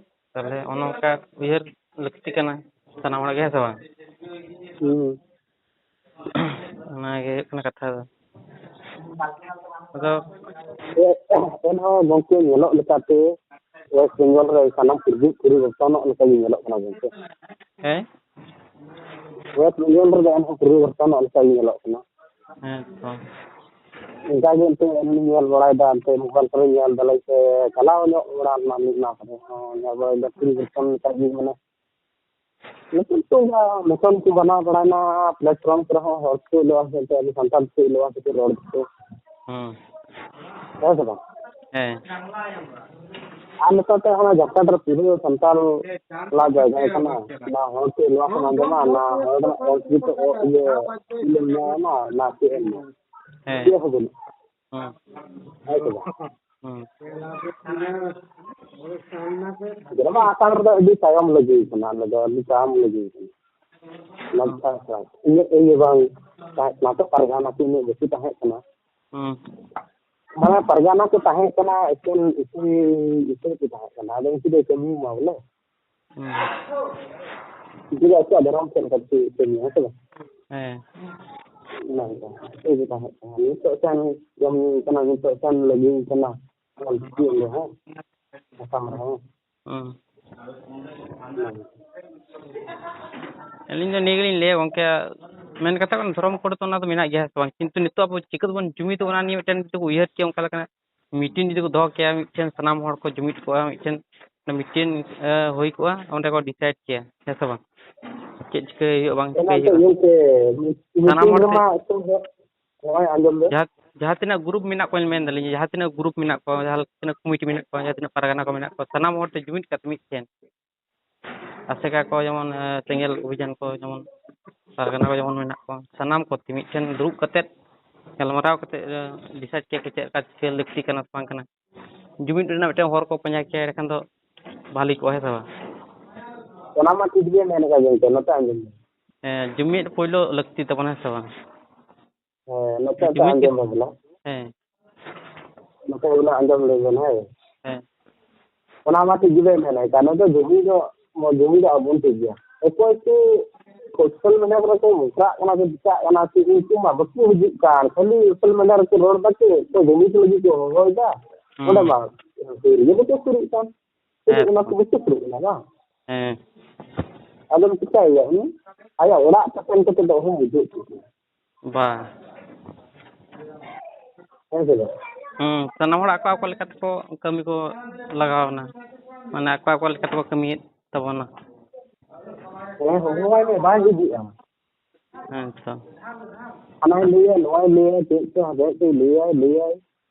ᱛᱟᱦᱞᱮ ᱚᱱᱮ ᱚᱱᱠᱟ ᱩᱭᱦᱟᱹᱨ ᱞᱟᱹᱠᱛᱤ ᱠᱟᱱᱟ ᱥᱟᱱᱟᱢ ᱦᱚᱲ ᱜᱮ, ᱦᱮᱸ ᱥᱮ ᱵᱟᱝ? ᱦᱩᱸ᱾ ᱚᱱᱟᱜᱮ ᱦᱩᱭᱩᱜ ᱠᱟᱱᱟ ᱠᱟᱛᱷᱟ ᱫᱚ᱾ ᱟᱫᱚ ᱮᱱᱦᱚᱸ ᱜᱚᱢᱠᱮ, ᱧᱮᱞᱚᱜ ᱞᱮᱠᱟᱛᱮ West Bengal ᱨᱮ ᱥᱟᱱᱟᱢ ᱯᱚᱨᱤ-, ᱯᱚᱨᱤᱵᱚᱨᱛᱚᱱᱚᱜ ᱞᱮᱠᱟ ᱜᱮ ᱧᱮᱞᱚᱜ ᱠᱟᱱᱟ ᱜᱚᱢᱠᱮ᱾ ᱦᱮᱸ? West Bengal ᱨᱮᱫᱚ ᱮᱱᱦᱚᱸ ᱯᱚᱨᱤᱵᱚᱨᱛᱚᱱᱚᱜ ᱞᱮᱠᱟ ᱜᱮ ᱧᱮᱞᱚᱜ ᱠᱟᱱᱟ᱾ ᱦᱮᱸ ᱛᱚ᱾ ᱚᱱᱠᱟ ᱜᱮ ᱮᱱᱛᱮ ᱟᱹᱞᱤᱧ ᱞᱤᱧ ᱧᱮᱞ ᱵᱟᱲᱟᱭᱮᱫᱟ, ᱮᱱᱛᱮ mobile ᱠᱚᱨᱮ ᱧᱮᱞ ᱫᱟᱞᱤᱧ ᱥᱮ ᱪᱟᱞᱟᱣ ᱧᱚᱜ ᱵᱟᱲᱟ ᱞᱮᱱᱟ ᱢᱤᱫ ᱢᱟᱥ ᱨᱮ᱾ ᱦᱚᱸ, ᱧᱮᱞ ᱵᱟᱲᱟᱭᱮᱫᱟ ᱯᱚᱨᱤᱵᱚᱨᱛᱚᱱ ᱞᱮᱠᱟ ᱜᱮ, ᱢᱟᱱᱮ ᱱᱤᱛᱚᱜ ᱫᱚ ᱚᱱᱠᱟ ᱢᱤᱥᱚᱱ ᱠᱚ ᱵᱮᱱᱟᱣ ᱵᱟᱲᱟᱭᱱᱟ, platform ᱠᱚᱨᱮ ᱦᱚᱸ ᱦᱚᱲ ᱠᱚ ᱮᱞᱚᱜᱼᱟ, ᱥᱮ ᱟᱵᱚ ᱥᱟᱱᱛᱟᱲ ᱠᱚ ᱮᱞᱚᱜᱼᱟ, ᱥᱮ ᱨᱚᱲ ᱫᱚᱠᱚ᱾ ᱦᱩᱸ᱾ ᱦᱮᱸ ᱥᱮ ᱵᱟᱝ? ᱦᱮᱸ᱾ ᱟᱨ ᱱᱤᱛᱚᱜ ᱛᱮ ᱚᱱᱟ ᱡᱷᱟᱲᱠᱷᱚᱸᱰ ᱨᱮ ᱯᱩᱨᱟᱹ ᱥᱟᱱᱛᱟᱲ ᱞᱟ ᱡᱟᱭᱜᱟ ᱠᱟᱱᱟ᱾ ᱱᱟ ᱦᱚᱲ ᱪᱮᱫ ᱱᱚᱣᱟ ᱠᱚ ᱟᱸᱡᱚᱢᱟ, ᱱᱟ ᱦᱚᱲ ᱚᱞ ᱪᱤᱠᱤ ᱛᱮ ᱚ-, ᱤᱭᱟᱹ ᱧᱟᱢᱟ, ᱱᱟ ᱪᱮᱫ ᱮᱢ ᱧᱟᱢᱟ᱾ ᱦᱮᱸ᱾ ᱪᱮᱫ ᱦᱚᱸ ᱵᱟᱹᱱᱩᱜ᱾ ᱦᱩᱸ᱾ ᱦᱮᱸ ᱥᱮ ᱵᱟᱝ? ᱦᱩᱸ᱾ ᱡᱮᱱᱚ ᱟᱥᱟᱢ ᱨᱮᱫᱚ ᱟᱹᱰᱤ ᱛᱟᱭᱚᱢ ᱞᱟᱹᱜᱤᱫ ᱠᱟᱱᱟ, ᱟᱞᱮ ᱫᱚ ᱟᱹᱰᱤ ᱛᱟᱭᱚᱢ ᱞᱟᱹᱜᱤᱫ ᱠᱟᱱᱟ᱾ ᱦᱩᱸ᱾ ᱟᱪᱪᱷᱟ, ᱟᱪᱪᱷᱟ᱾ ᱤᱧᱟᱹᱜ ᱤᱭᱟᱹ ᱵᱟᱝ ᱛᱟᱦᱮᱸ ᱠᱟᱱᱟ ᱛᱚ, ᱯᱟᱨᱜᱟᱱᱟ ᱠᱚ ᱤᱱᱟᱹᱜ ᱵᱟᱹᱪᱩ ᱛᱟᱦᱮᱸ ᱠᱟᱱᱟ᱾ ᱦᱩᱸ᱾ ᱢᱟᱱᱮ ᱯᱟᱨᱜᱟᱱᱟ ᱠᱚ ᱛᱟᱦᱮᱸ ᱠᱟᱱᱟ, ᱮᱠᱮᱱ ᱤᱥᱤ, ᱤᱥᱤ ᱠᱚ ᱛᱟᱦᱮᱸ ᱠᱟᱱᱟ᱾ ᱟᱫᱚ ᱩᱱᱠᱩ ᱫᱚ ᱠᱟᱹᱢᱤ ᱢᱟ ᱵᱚᱞᱮ᱾ ᱦᱩᱸ᱾ ᱩᱱᱠᱩ ᱫᱚ ᱟᱠᱚᱣᱟᱜ ᱫᱷᱚᱨᱚᱢ ᱪᱮᱫ ᱞᱮᱠᱟ ᱠᱚ ᱠᱟᱹᱢᱤᱭᱟ, ᱦᱮᱸ ᱥᱮ ᱵᱟᱝ? ᱦᱮᱸ᱾ ᱚᱱᱟ ᱜᱮ᱾ ᱤᱥᱤ ᱠᱚ ᱛᱟᱦᱮᱸ ᱠᱟᱱᱟ᱾ ᱱᱤᱛᱚᱜ ᱥᱮᱱ ᱡᱚᱢ ᱧᱩ ᱠᱟᱱᱟ, ᱱᱤᱛᱚᱜ ᱥᱮᱱ ᱞᱟᱹᱜᱤᱫ ᱠᱟᱱᱟ᱾ ᱚᱞ ᱪᱤᱠᱤ ᱚᱸᱰᱮ ᱦᱚᱸ᱾ ᱟᱥᱟᱢ ᱨᱮᱦᱚᱸ᱾ ᱦᱩᱸ᱾ ᱟᱹᱞᱤᱧ ᱫᱚ ᱱᱤᱭᱟᱹ ᱜᱮᱞᱤᱧ ᱞᱟᱹᱭᱟ ᱜᱚᱝᱠᱮ, ᱢᱮᱱ ᱠᱟᱛᱷᱟ ᱠᱟᱱᱟ, ᱫᱷᱚᱨᱚᱢ code ᱫᱚ ᱚᱱᱟ ᱫᱚ ᱢᱮᱱᱟᱜ ᱜᱮᱭᱟ, ᱦᱮᱸ ᱥᱮ ᱵᱟᱝ? ᱠᱤᱱᱛᱩ ᱱᱤᱛᱚᱜ ᱟᱵᱚ ᱪᱤᱠᱟᱹ ᱛᱮᱵᱚᱱ ᱡᱩᱢᱤᱫᱚᱜ, ᱚᱱᱟ ᱱᱤᱭᱮ ᱢᱤᱫᱴᱮᱱ ᱡᱩᱫᱤ ᱠᱚ ᱩᱭᱦᱟᱹᱨ ᱠᱮᱭᱟ, ᱚᱱᱠᱟ ᱞᱮᱠᱟᱱᱟᱜ meeting ᱡᱩᱫᱤ ᱠᱚ ᱫᱚᱦᱚ ᱠᱮᱭᱟ, ᱢᱤᱫᱴᱷᱮᱱ ᱥᱟᱱᱟᱢ ᱦᱚᱲ ᱠᱚ ᱡᱩᱢᱤᱫ ᱠᱚᱜᱼᱟ, ᱢᱤᱫᱴᱷᱮᱱ meeting, ᱮ, ᱦᱩᱭ ᱠᱚᱜᱼᱟ, ᱚᱸᱰᱮ ᱠᱚ decide ᱠᱮᱭᱟ, ᱦᱮᱸ ᱥᱮ ᱵᱟᱝ? ᱪᱮᱫ ᱪᱤᱠᱟᱹᱭ ᱦᱩᱭᱩᱜᱼᱟ, ᱵᱟᱝ ᱚᱱᱟ ᱪᱤᱠᱟᱹᱭ ᱫᱚ ᱦᱩᱭᱩᱜᱼᱟ᱾ ᱜᱚᱝᱠᱮ, meeting ᱥᱟᱱᱟᱢ ᱦᱚᱲ ᱛᱮ ᱨᱮᱢᱟ ᱮᱛᱚᱦᱚᱵ, ᱱᱚᱜᱼᱚᱭ ᱟᱸᱡᱚᱢ ᱵᱮᱱ᱾ ᱡᱟᱦᱟᱸ, ᱡᱟᱦᱟᱸ ᱛᱤᱱᱟᱹᱜ group ᱢᱮᱱᱟᱜ ᱠᱚᱣᱟ, ᱢᱮᱱ ᱫᱟᱞᱤᱧ, ᱡᱟᱦᱟᱸ ᱛᱤᱱᱟᱹᱜ group ᱢᱮᱱᱟᱜ ᱠᱚᱣᱟ, ᱡᱟᱦᱟᱸ ᱛᱤᱱᱟᱹᱜ committee ᱢᱮᱱᱟᱜ ᱠᱚᱣᱟ, ᱡᱟᱦᱟᱸ ᱛᱤᱱᱟᱹᱜ ᱯᱟᱨᱜᱟᱱᱟ ᱠᱚ ᱢᱮᱱᱟᱜ ᱠᱚᱣᱟ, ᱥᱟᱱᱟᱢ ᱦᱚᱲ ᱛᱮ ᱡᱩᱢᱤᱫ ᱠᱟᱛᱮ ᱢᱤᱫᱴᱷᱮᱱ ᱟᱥᱮᱠᱟ ᱠᱚ ᱡᱮᱢᱚᱱ, ᱮ, ᱥᱮᱸᱜᱮᱞ ᱚᱵᱷᱤᱡᱟᱱ ᱠᱚ ᱡᱮᱢᱚᱱ ᱯᱟᱨᱜᱟᱱᱟ ᱠᱚ ᱡᱮᱢᱚᱱ ᱢᱮᱱᱟᱜ ᱠᱚᱣᱟ, ᱥᱟᱱᱟᱢ ᱠᱚ ᱢᱤᱫᱴᱷᱮᱱ ᱫᱩᱲᱩᱵ ᱠᱟᱛᱮᱫ ᱜᱟᱞᱢᱟᱨᱟᱣ ᱠᱟᱛᱮᱫ, ᱮ, decide ᱠᱮᱭᱟ ᱠᱚ ᱪᱮᱫ ᱞᱮᱠᱟ ᱪᱤᱠᱟᱹ ᱞᱟᱹᱠᱛᱤ ᱠᱟᱱᱟ ᱥᱮ ᱵᱟᱝ ᱠᱟᱱᱟ᱾ ᱡᱩᱢᱤᱫ ᱨᱮᱱᱟᱜ ᱢᱤᱫᱴᱮᱱ ᱦᱚᱨ ᱠᱚ ᱯᱟᱸᱡᱟ ᱠᱮᱭᱟ, ᱮᱸᱰᱮᱠᱷᱟᱱ ᱫᱚ ᱵᱷᱟᱞᱤ ᱠᱚᱜᱼᱟ, ᱦᱮᱸ ᱥᱮ ᱵᱟᱝ? ᱚᱱᱟ ᱢᱟ ᱴᱷᱤᱠ ᱜᱮ ᱢᱮᱱ ᱠᱟᱫᱟ ᱜᱚᱝᱠᱮ, ᱱᱚᱛᱮ ᱟᱸᱡᱚᱢ ᱢᱮ᱾ ᱦᱮᱸ, ᱡᱩᱢᱤᱫ ᱯᱳᱭᱞᱳ ᱞᱟᱹᱠᱛᱤ ᱛᱟᱵᱚᱱᱟ, ᱦᱮᱸ ᱥᱮ ᱵᱟᱝ? ᱦᱮᱸ, ᱱᱚᱛᱮ ᱯᱮ ᱡᱩᱢᱤᱫ ᱟᱸᱡᱚᱢ ᱜᱮ ᱵᱟᱵᱚᱱᱟ᱾ ᱦᱮᱸ᱾ ᱱᱚᱛᱮ ᱵᱚᱞᱮ ᱟᱸᱡᱚᱢ ᱞᱮ ᱵᱮᱱ, ᱦᱮᱸ᱾ ᱦᱮᱸ᱾ ᱚᱱᱟ ᱢᱟ ᱴᱷᱤᱠ ᱜᱮᱵᱮᱱ ᱢᱮᱱᱮᱫ ᱠᱟᱱ, ᱱᱚᱛᱮ ᱡᱩᱢᱤᱫ ᱫᱚ, ᱡᱩᱢᱤᱫ ᱫᱚ ᱟᱵᱚᱱ ᱴᱷᱤᱠ ᱜᱮᱭᱟ᱾ ᱚᱠᱚᱭ ᱠᱚ social media ᱠᱚᱨᱮ ᱠᱚ ᱢᱚᱪᱲᱟᱜ ᱠᱟᱱᱟ, ᱠᱚ ᱪᱤᱠᱟᱜ ᱠᱟᱱᱟ, ᱠᱚ ᱩᱱᱠᱩ ᱢᱟ ᱵᱟᱠᱚ ᱦᱤᱡᱩᱜ ᱠᱟᱱ, ᱠᱷᱟᱹᱞᱤ social media ᱨᱮᱠᱚ ᱨᱚᱲ ᱫᱟ, ᱪᱮᱫ ᱠᱚ ᱡᱩᱢᱤᱫ ᱞᱟᱹᱜᱤᱫ ᱠᱚ ᱦᱚᱦᱚᱭᱮᱫᱟ, ᱦᱩᱸ᱾ ᱚᱸᱰᱮ ᱢᱟ ᱥᱩᱨ ᱜᱮ ᱵᱟᱠᱚ ᱥᱩᱨᱩᱜ ᱠᱟᱱ᱾ ᱦᱮᱸ᱾ ᱚᱱᱟ ᱠᱚ ᱵᱟᱠᱚ ᱥᱩᱨᱩᱜ ᱠᱟᱱᱟ, ᱵᱟᱝ? ᱦᱮᱸ᱾ ᱟᱫᱚᱢ ᱪᱤᱠᱟᱹᱭᱮᱭᱟ ᱩᱱᱤ? ᱟᱭᱟᱜ ᱚᱲᱟᱜ ᱛᱮ ᱥᱮᱱ ᱠᱟᱛᱮ ᱫᱚ ᱚᱦᱚᱢ ᱵᱩᱡᱷᱟᱹᱣ ᱦᱚᱪᱚ ᱠᱮᱭᱟ᱾ ᱵᱟ᱾ ᱦᱮᱸ ᱥᱮ ᱵᱟᱝ? ᱦᱩᱸ, ᱥᱟᱱᱟᱢ ᱦᱚᱲ ᱟᱠᱚ ᱟᱠᱚ ᱞᱮᱠᱟ ᱛᱮᱠᱚ ᱠᱟᱹᱢᱤ ᱠᱚ ᱞᱟᱜᱟᱣ ᱮᱱᱟ, ᱢᱟᱱᱮ ᱟᱠᱚ ᱟᱠᱚ ᱞᱮᱠᱟ ᱛᱮᱠᱚ ᱠᱟᱹᱢᱤᱭᱮᱫ ᱛᱟᱵᱚᱱᱟ᱾ ᱦᱮᱸ, ᱦᱚᱦᱚᱣᱟᱭ ᱢᱮ, ᱵᱟᱭ ᱦᱤᱡᱩᱜᱼᱟ᱾ ᱦᱮᱸ ᱛᱚ᱾ ᱦᱟᱱᱟᱭ ᱞᱟᱹᱭᱟ, ᱱᱚᱣᱟᱭ ᱞᱟᱹᱭᱟ, ᱪᱮᱫ ᱪᱚ ᱦᱟᱸᱰᱮ ᱪᱚᱭ ᱞᱟᱹᱭᱟᱭ, ᱞᱟᱹᱭᱟᱭ,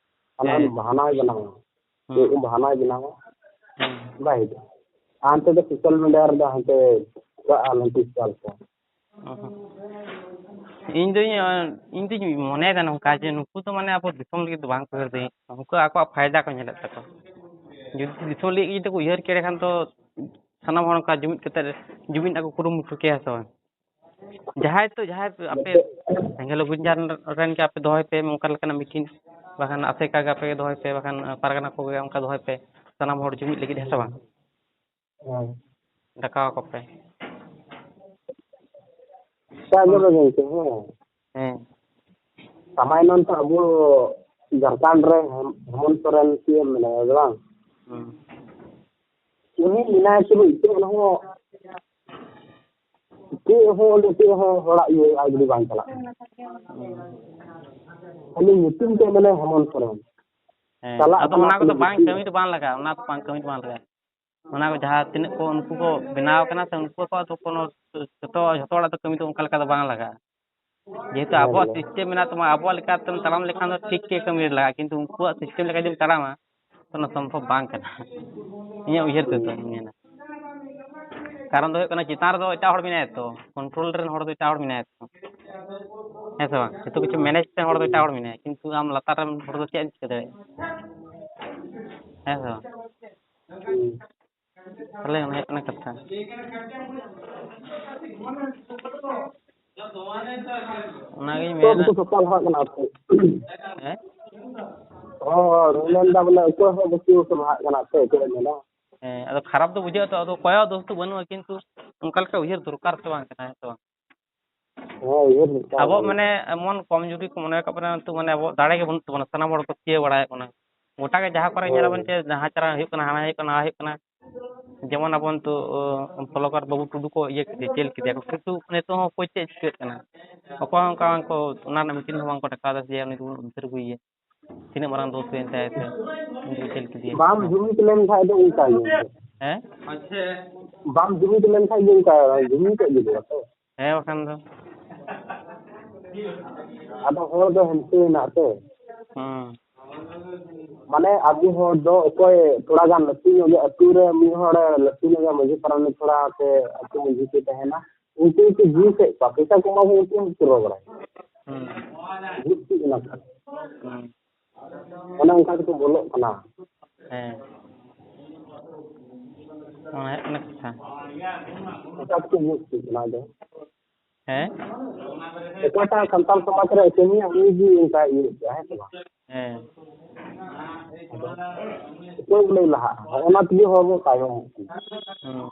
ᱦᱟᱱᱟ ᱦᱮᱸ᱾ ᱵᱟᱦᱟᱱᱟᱭ ᱵᱮᱱᱟᱣᱟ᱾ ᱦᱩᱸ᱾ ᱪᱮᱫ ᱵᱟᱦᱟᱱᱟᱭ ᱵᱮᱱᱟᱣᱟ? ᱦᱩᱸ᱾ ᱵᱟᱭ ᱦᱤᱡᱩᱜᱼᱟ᱾ ᱦᱟᱱᱛᱮ ᱫᱚ social media ᱨᱮᱫᱚ ᱦᱟᱱᱛᱮ ᱠᱚᱨᱟᱜᱼᱟ, ᱱᱳᱴᱤᱥ ᱪᱟᱞ ᱠᱚ᱾ ᱚ ᱦᱚᱸ᱾ ᱤᱧ ᱫᱚᱧ ᱤᱧ ᱫᱚᱧ ᱢᱚᱱᱮᱭᱮᱫᱟ ᱱᱚᱝᱠᱟ ᱡᱮ ᱱᱩᱠᱩ ᱫᱚ ᱢᱟᱱᱮ ᱟᱵᱚ ᱫᱤᱥᱚᱢ ᱞᱟᱹᱜᱤᱫ ᱫᱚ ᱵᱟᱝ ᱠᱚ ᱩᱭᱦᱟᱹᱨ ᱫᱟᱲᱮᱭᱟᱜ ᱠᱟᱱᱟ᱾ ᱩᱱᱠᱩ ᱟᱠᱚᱣᱟᱜ ᱯᱷᱟᱭᱫᱟ ᱠᱚ ᱧᱮᱞᱮᱫ ᱛᱟᱠᱚᱣᱟ᱾ ᱡᱩᱫᱤ ᱫᱤᱥᱚᱢ ᱞᱟᱹᱜᱤᱫ ᱡᱩᱫᱤ ᱠᱚ ᱩᱭᱦᱟᱹᱨ ᱠᱮᱫ ᱠᱷᱟᱱ ᱫᱚ ᱥᱟᱱᱟᱢ ᱦᱚᱲ ᱚᱱᱠᱟ ᱡᱩᱢᱤᱫ ᱠᱟᱛᱮ ᱡᱩᱢᱤᱫ ᱟᱠᱚ ᱠᱩᱨᱩᱢᱩᱴᱩ ᱠᱮᱭᱟ ᱥᱮ ᱵᱟᱝ? ᱡᱟᱦᱟᱸᱭ ᱛᱚ ᱡᱟᱦᱟᱸᱭ ᱟᱯᱮ ᱥᱮᱸᱜᱮᱞ ᱚᱵᱷᱤᱡᱟᱱ ᱨᱮᱱ ᱜᱮ ᱟᱯᱮ ᱫᱚᱦᱚᱭ ᱯᱮ ᱚᱱᱠᱟ ᱞᱮᱠᱟᱱᱟᱜ ᱢᱤᱴᱤᱝ, ᱵᱟᱠᱷᱟᱱ ᱟᱥᱮᱠᱟ ᱜᱮ ᱟᱯᱮ ᱜᱮ ᱫᱚᱦᱚᱭ ᱯᱮ, ᱵᱟᱠᱷᱟᱱ ᱯᱟᱨᱜᱟᱱᱟ ᱠᱚᱜᱮ ᱚᱱᱠᱟ ᱫᱚᱦᱚᱭ ᱯᱮ, ᱥᱟᱱᱟᱢ ᱦᱚᱲ ᱡᱩᱢᱤᱫ ᱞᱟᱹᱜᱤᱫ, ᱦᱮᱸ ᱥᱮ ᱵᱟᱝ? ᱦᱮᱸ᱾ ᱰᱟᱠᱟᱣ ᱟᱠᱚ ᱯᱮ᱾ ᱟᱪᱪᱷᱟ, ᱟᱸᱡᱚᱢ ᱢᱮ ᱜᱚᱢᱠᱮ, ᱦᱮᱸ᱾ ᱦᱮᱸ᱾ ᱥᱟᱢᱟᱭᱱᱚᱱ ᱛᱚ ᱟᱵᱚ ᱡᱷᱟᱲᱠᱷᱚᱸᱰ ᱨᱮ ᱦᱮᱢ-, ᱦᱮᱢᱚᱱᱛ ᱥᱚᱨᱮᱱ ᱥᱤ ᱮᱢ ᱢᱮᱱᱟᱭᱟ, ᱵᱟᱝ? ᱦᱩᱸ᱾ ᱩᱱᱤ ᱢᱮᱱᱟᱭᱟ ᱥᱮ ᱵᱟᱝ, ᱪᱮᱫ ᱦᱚᱸ, ᱪᱮᱫ ᱦᱚᱸ, ᱚᱸᱰᱮ ᱪᱮᱫ ᱦᱚᱸ ᱦᱚᱲᱟᱜ ᱤᱭᱟᱹ ᱟᱡ ᱜᱟᱹᱰᱤ ᱵᱟᱝ ᱪᱟᱞᱟᱜ ᱠᱟᱱᱟ᱾ ᱦᱩᱸ᱾ ᱠᱷᱟᱹᱞᱤ ᱧᱩᱛᱩᱢ ᱛᱮ ᱢᱮᱱᱟᱭᱟ ᱦᱮᱢᱚᱱᱛ ᱥᱚᱨᱮᱱ᱾ ᱦᱮᱸ, ᱪᱟᱞᱟᱜ ᱟᱫᱚ ᱠᱟᱱᱟ ᱚᱱᱟ ᱠᱚᱫᱚ ᱠᱷᱟᱹᱞᱤ ᱵᱟᱝ ᱧᱩᱛᱩᱢ ᱠᱟᱹᱢᱤ ᱛᱮ᱾ ᱫᱚ ᱵᱟᱝ ᱞᱟᱜᱟᱜᱼᱟ, ᱚᱱᱟ ᱫᱚ ᱵᱟᱝ ᱠᱟᱹᱢᱤ ᱫᱚ ᱵᱟᱝ ᱞᱟᱜᱟᱜᱼᱟ᱾ ᱚᱱᱟ ᱠᱚ ᱡᱟᱦᱟᱸ ᱛᱤᱱᱟᱹᱜ ᱠᱚ ᱩᱱᱠᱩ ᱠᱚ ᱵᱮᱱᱟᱣ ᱠᱟᱱᱟ ᱥᱮ ᱩᱱᱠᱩ ᱠᱚᱣᱟᱜ ᱫᱚ ᱠᱳᱱᱳ ᱡᱚᱛᱚ, ᱡᱚᱛᱚ ᱦᱚᱲᱟᱜ ᱫᱚ ᱠᱟᱹᱢᱤ ᱫᱚ ᱚᱱᱠᱟ ᱞᱮᱠᱟ ᱫᱚ ᱵᱟᱝ ᱞᱟᱜᱟᱜᱼᱟ᱾ ᱡᱮᱦᱮᱛᱩ ᱦᱮᱸ, ᱟᱵᱚᱣᱟᱜ ᱵᱚᱞᱮ᱾ ᱥᱤᱥᱴᱮᱢ ᱢᱮᱱᱟᱜ ᱛᱟᱢᱟ, ᱟᱵᱚᱣᱟᱜ ᱞᱮᱠᱟᱛᱮᱢ ᱛᱟᱲᱟᱢ ᱞᱮᱠᱷᱟᱱ ᱫᱚ ᱴᱷᱤᱠ ᱜᱮ ᱠᱟᱹᱢᱤ ᱨᱮ ᱞᱟᱜᱟᱜᱼᱟ, ᱠᱤᱱᱛᱩ ᱩᱱᱠᱩᱣᱟᱜ ᱥᱤᱥᱴᱮᱢ ᱞᱮᱠᱟ ᱡᱩᱫᱤᱢ ᱛᱟᱲᱟᱢᱟ, ᱠᱳᱱᱳ ᱥᱚᱢᱵᱷᱚᱵ ᱵᱟᱝ ᱠᱟᱱᱟ᱾ ᱤᱧᱟᱹᱜ ᱩᱭᱦᱟᱹᱨ ᱛᱮᱫᱚ ᱦᱩᱸ᱾ ᱢᱮᱱᱟ᱾ ᱠᱟᱨᱚᱱ ᱫᱚ ᱦᱩᱭᱩᱜ ᱠᱟᱱᱟ, ᱪᱮᱛᱟᱱ ᱨᱮᱫᱚ ᱮᱴᱟᱜ ᱦᱚᱲ ᱢᱮᱱᱟᱭᱟ ᱛᱚ, ᱠᱚᱱᱴᱨᱳᱞ ᱨᱮᱱ ᱦᱚᱲ ᱫᱚ ᱮᱴᱟᱜ ᱦᱚᱲ ᱢᱮᱱᱟᱭᱟ ᱛᱚ᱾ ᱦᱮᱸ ᱥᱮ ᱵᱟᱝ? ᱡᱚᱛᱚ ᱠᱤᱪᱷᱩ ᱢᱮᱱᱮᱡᱽ ᱨᱮᱱ ᱦᱚᱲ ᱫᱚ ᱮᱴᱟᱜ ᱦᱚᱲ ᱢᱮᱱᱟᱭᱟ, ᱠᱤᱱᱛᱩ ᱟᱢ ᱞᱟᱛᱟᱨ ᱨᱮᱱ ᱦᱚᱲ ᱫᱚ ᱪᱮᱫ ᱮᱢ ᱪᱤᱠᱟᱹ ᱫᱟᱲᱮᱭᱟᱜᱼᱟ? ᱦᱮᱸ ᱥᱮ ᱵᱟᱝ? ᱦᱩᱸ᱾ ᱛᱟᱦᱞᱮ ᱚᱱᱟ ᱦᱩᱭᱩᱜ ᱠᱟᱱᱟ ᱠᱟᱛᱷᱟ᱾ ᱚᱱᱟᱜᱤᱧ ᱛᱚ ᱢᱮᱱᱟ᱾ ᱩᱱᱠᱩ ᱥᱚᱠᱛᱚ ᱞᱟᱦᱟᱜ ᱠᱟᱱᱟ ᱟᱨᱠᱤ᱾ ᱦᱮᱸ? ᱦᱳᱭ, ᱦᱳᱭ, ᱢᱮᱱᱫᱟ ᱵᱚᱞᱮ ᱚᱠᱚᱭ ᱦᱚᱸ ᱵᱟᱹᱪᱩᱜ ᱠᱚ ᱞᱟᱦᱟᱜ ᱠᱟᱱᱟ ᱥᱮ ᱪᱮᱫ ᱮᱢ ᱢᱮᱱᱟ? ᱦᱮᱸ, ᱟᱫᱚ ᱠᱷᱟᱨᱟᱯ ᱫᱚ ᱵᱩᱡᱷᱟᱹᱜᱼᱟ ᱛᱚ, ᱟᱫᱚ ᱚᱠᱚᱭᱟᱜ ᱫᱳᱥ ᱫᱚ ᱵᱟᱹᱱᱩᱜᱼᱟ, ᱠᱤᱱᱛᱩ ᱚᱱᱠᱟ ᱞᱮᱠᱟ ᱩᱭᱦᱟᱹᱨ ᱫᱚᱨᱠᱟᱨ ᱥᱮ ᱵᱟᱝ ᱠᱟᱱᱟ, ᱦᱮᱸ ᱥᱮ ᱵᱟᱝ? ᱦᱮᱸ, ᱩᱭᱦᱟᱹᱨ ᱞᱮᱠᱟ ᱟᱵᱚ ᱜᱮ᱾ ᱢᱟᱱᱮ ᱮᱢᱚᱱ ᱠᱚᱢ ᱡᱩᱨᱤ ᱠᱚ ᱢᱚᱱᱮ ᱠᱟᱜ ᱵᱚᱱᱟ, ᱱᱤᱛᱚᱜ ᱢᱟᱱᱮ ᱟᱵᱚ ᱫᱟᱲᱮ ᱜᱮ ᱵᱟᱹᱱᱩᱜ ᱛᱟᱵᱚᱱᱟ, ᱥᱟᱱᱟᱢ ᱦᱚᱲ ᱠᱚ ᱛᱷᱤᱭᱟᱹ ᱵᱟᱲᱟᱭᱮᱫ ᱵᱚᱱᱟ᱾ ᱜᱚᱴᱟ ᱜᱮ ᱡᱟᱦᱟᱸ ᱠᱚᱨᱮ ᱦᱳᱭ᱾ ᱧᱮᱞᱟᱵᱚᱱ ᱡᱮ ᱱᱟᱦᱟᱪᱟᱨ ᱦᱩᱭᱩᱜ ᱠᱟᱱᱟ, ᱦᱟᱱᱟ ᱦᱩᱭᱩᱜ ᱠᱟᱱᱟ, ᱱᱟᱣᱟ ᱦᱩᱭᱩᱜ ᱠᱟᱱᱟ᱾ ᱡᱮᱢᱚᱱ ᱟᱵᱚ ᱱᱤᱛᱚᱜ, ᱚ, ᱵᱞᱚᱜᱟᱨ ᱵᱟᱹᱵᱩ ᱴᱩᱰᱩ ᱠᱚ ᱤᱭᱟᱹ ᱠᱮᱫᱮᱭᱟ, ᱡᱮᱞ ᱠᱮᱫᱮᱭᱟ ᱠᱚ, ᱠᱤᱱᱛᱩ ᱱᱤᱛᱚᱜ ᱦᱚᱸ ᱚᱠᱚᱭ ᱪᱮᱫ ᱪᱤᱠᱟᱹᱜ ᱠᱟᱱᱟ? ᱚᱠᱚᱭ ᱦᱚᱸ ᱚᱱᱠᱟ ᱵᱟᱝ ᱠᱚ, ᱚᱱᱟ ᱨᱮᱱᱟᱜ ᱢᱤᱴᱤᱝ ᱦᱚᱸ ᱵᱟᱝ ᱠᱚ ᱰᱟᱠᱟᱣ ᱮᱫᱟ ᱡᱮ ᱩᱱᱤ ᱫᱚᱵᱚᱱ ᱩᱫᱽᱫᱷᱟᱹᱨ ᱟᱹᱜᱩᱭᱮᱭᱟ᱾ ᱛᱤᱱᱟᱹᱜ ᱢᱟᱨᱟᱝ ᱫᱳᱥ ᱦᱩᱭᱮᱱ ᱛᱟᱭᱟ ᱥᱮ ᱩᱱᱤ ᱫᱚ ᱡᱮᱞ ᱠᱮᱫᱮᱭᱟ ᱠᱚ᱾ ᱵᱟᱢ ᱡᱩᱢᱤᱫ ᱞᱮᱱᱠᱷᱟᱡ ᱫᱚ ᱚᱱᱠᱟ ᱜᱮ᱾ ᱦᱮᱸ? ᱵᱟᱢ ᱡᱩᱢᱤᱫ ᱞᱮᱱᱠᱷᱟᱡ ᱜᱮ ᱚᱱᱠᱟ ᱡᱩᱢᱤᱫᱚᱜ ᱜᱮ ᱦᱩᱭᱩᱜᱼᱟ ᱛᱚ᱾ ᱦᱮᱸ, ᱵᱟᱠᱷᱟᱱ ᱫᱚ᱾ ᱟᱫᱚ ᱦᱚᱲ ᱫᱚ ᱦᱟᱱᱛᱮ ᱦᱮᱱᱟᱜ ᱛᱮ᱾ ᱦᱩᱸ᱾ ᱢᱟᱱᱮ ᱟᱵᱚ ᱦᱚᱲ ᱫᱚ ᱚᱠᱚᱭ ᱛᱷᱚᱲᱟ ᱜᱟᱱ ᱞᱟᱹᱴᱩ ᱧᱚᱜ ᱜᱮ ᱟᱹᱛᱩ ᱨᱮ ᱢᱤᱫ ᱦᱚᱲ ᱞᱟᱹᱴᱩ ᱧᱚᱜ ᱜᱮ ᱢᱟᱹᱡᱷᱤ ᱯᱟᱨᱟᱱᱤᱠ ᱛᱷᱚᱲᱟ ᱥᱮ ᱟᱹᱛᱩ ᱢᱟᱹᱡᱷᱤ ᱠᱚ ᱛᱟᱦᱮᱱᱟ, ᱩᱱᱠᱩ ᱜᱮᱠᱚ ᱡᱩᱛᱮᱫ ᱠᱚᱣᱟ, ᱯᱚᱭᱥᱟ ᱠᱚ ᱮᱢᱟ ᱠᱚ, ᱩᱱᱠᱩ ᱦᱚᱸᱠᱚ ᱯᱩᱨᱟᱹᱣ ᱵᱟᱲᱟᱭᱟ᱾ ᱦᱩᱸ᱾ ᱡᱩᱛ ᱪᱮᱫ ᱠᱟᱱᱟ? ᱦᱩᱸ᱾ ᱚᱱᱮ ᱚᱱᱠᱟ ᱜᱮᱠᱚ ᱵᱚᱞᱚᱜ ᱠᱟᱱᱟ᱾ ᱦᱮᱸ᱾ ᱚᱱᱟ ᱦᱩᱭᱩᱜ ᱠᱟᱱᱟ ᱠᱟᱛᱷᱟ᱾ ᱚᱱᱠᱟ ᱛᱮᱠᱚ ᱡᱩᱛ ᱪᱮᱫ ᱠᱟᱱᱟ ᱟᱫᱚ᱾ ᱦᱮᱸ? ᱚᱠᱚᱭᱴᱟᱜ ᱥᱟᱱᱛᱟᱲ ᱥᱚᱢᱟᱡᱽ ᱨᱮ ᱠᱟᱹᱢᱤᱭᱟ, ᱩᱱᱤ ᱜᱮ ᱚᱱᱠᱟ ᱤᱭᱟᱹᱜ ᱜᱮᱭᱟ, ᱦᱮᱸ ᱥᱮ ᱵᱟᱝ? ᱦᱮᱸ᱾ ᱟᱫᱚ ᱚᱠᱚᱭ ᱵᱚᱞᱮ ᱞᱟᱦᱟᱜᱼᱟ? ᱚᱱᱟ ᱛᱮᱜᱮ ᱦᱚᱲ ᱵᱚ ᱛᱟᱭᱚᱢᱚᱜ ᱠᱟᱱᱟ᱾ ᱦᱩᱸ᱾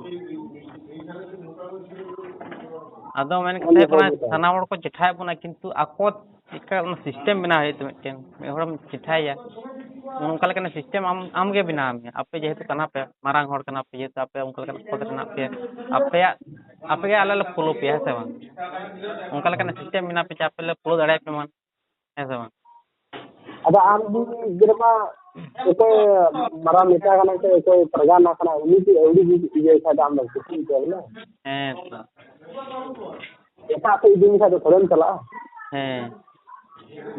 ᱟᱫᱚ ᱢᱮᱱ ᱚᱱᱟ ᱠᱟᱛᱷᱟ ᱜᱮ ᱦᱩᱭᱩᱜ ᱠᱟᱱᱟ, ᱦᱚᱲ ᱵᱚ ᱛᱟᱭᱚᱢᱚᱜ ᱥᱟᱱᱟᱢ ᱦᱚᱲ ᱠᱚ ᱪᱮᱴᱷᱟᱭᱮᱫ ᱵᱚᱱᱟ, ᱠᱤᱱᱛᱩ ᱟᱠᱚ ᱪᱮᱫᱠᱟ ᱚᱱᱟ system ᱵᱮᱱᱟᱣ ᱦᱩᱭᱩᱜ ᱛᱟᱢᱟ ᱢᱤᱫᱴᱮᱱ, ᱢᱤᱫ ᱦᱚᱲᱮᱢ ᱪᱮᱴᱷᱟᱭᱟ, ᱚᱱᱠᱟ ᱞᱮᱠᱟᱱᱟᱜ system ᱟᱢ, ᱟᱢ ᱜᱮ ᱵᱮᱱᱟᱣ ᱢᱮ᱾ ᱟᱯᱮ ᱡᱮᱦᱮᱛᱩ ᱠᱟᱱᱟ ᱯᱮ, ᱢᱟᱨᱟᱝ ᱦᱚᱲ ᱠᱟᱱᱟ ᱯᱮ, ᱡᱮᱦᱮᱛᱩ ᱟᱯᱮ ᱚᱱᱠᱟ ᱞᱮᱠᱟᱱᱟᱜ ᱯᱚᱫᱽ ᱨᱮ ᱢᱮᱱᱟᱜ ᱯᱮᱭᱟ, ᱟᱯᱮᱭᱟᱜ, ᱟᱯᱮ ᱜᱮ ᱟᱞᱮ ᱞᱮ follow ᱯᱮᱭᱟ, ᱦᱮᱸ ᱥᱮ ᱵᱟᱝ? ᱚᱱᱠᱟ ᱞᱮᱠᱟᱱᱟᱜ system ᱵᱮᱱᱟᱣ ᱯᱮ ᱡᱮ ᱟᱯᱮ ᱞᱮ follow ᱫᱟᱲᱮᱭᱟᱯᱮ ᱢᱟ, ᱦᱮᱸ ᱥᱮ ᱵᱟᱝ? ᱟᱫᱚ ᱟᱢ ᱫᱚ ᱜᱤᱫᱽᱨᱟᱹ ᱢᱟ ᱚᱠᱚᱭ ᱢᱟᱨᱟᱝ ᱱᱮᱛᱟ ᱠᱟᱱᱟᱭ ᱥᱮ ᱚᱠᱚᱭ ᱯᱟᱨᱜᱟᱱᱟ ᱠᱟᱱᱟᱭ, ᱩᱱᱤ ᱠᱤ ᱟᱹᱣᱲᱤ ᱜᱮ ᱤᱭᱟᱹᱭ ᱠᱷᱟᱡ ᱫᱚ ᱟᱢ ᱫᱚ ᱠᱩᱥᱤ ᱩᱛᱟᱹᱨ ᱱᱟ? ᱦᱮᱸ ᱛᱚ᱾ ᱮᱴᱟᱜ ᱥᱮᱫ ᱤᱫᱤ ᱞᱮᱠᱷᱟᱡ ᱫᱚ ᱛᱷᱚᱲᱮᱢ ᱪᱟᱞᱟᱜᱼᱟ? ᱦᱮᱸ᱾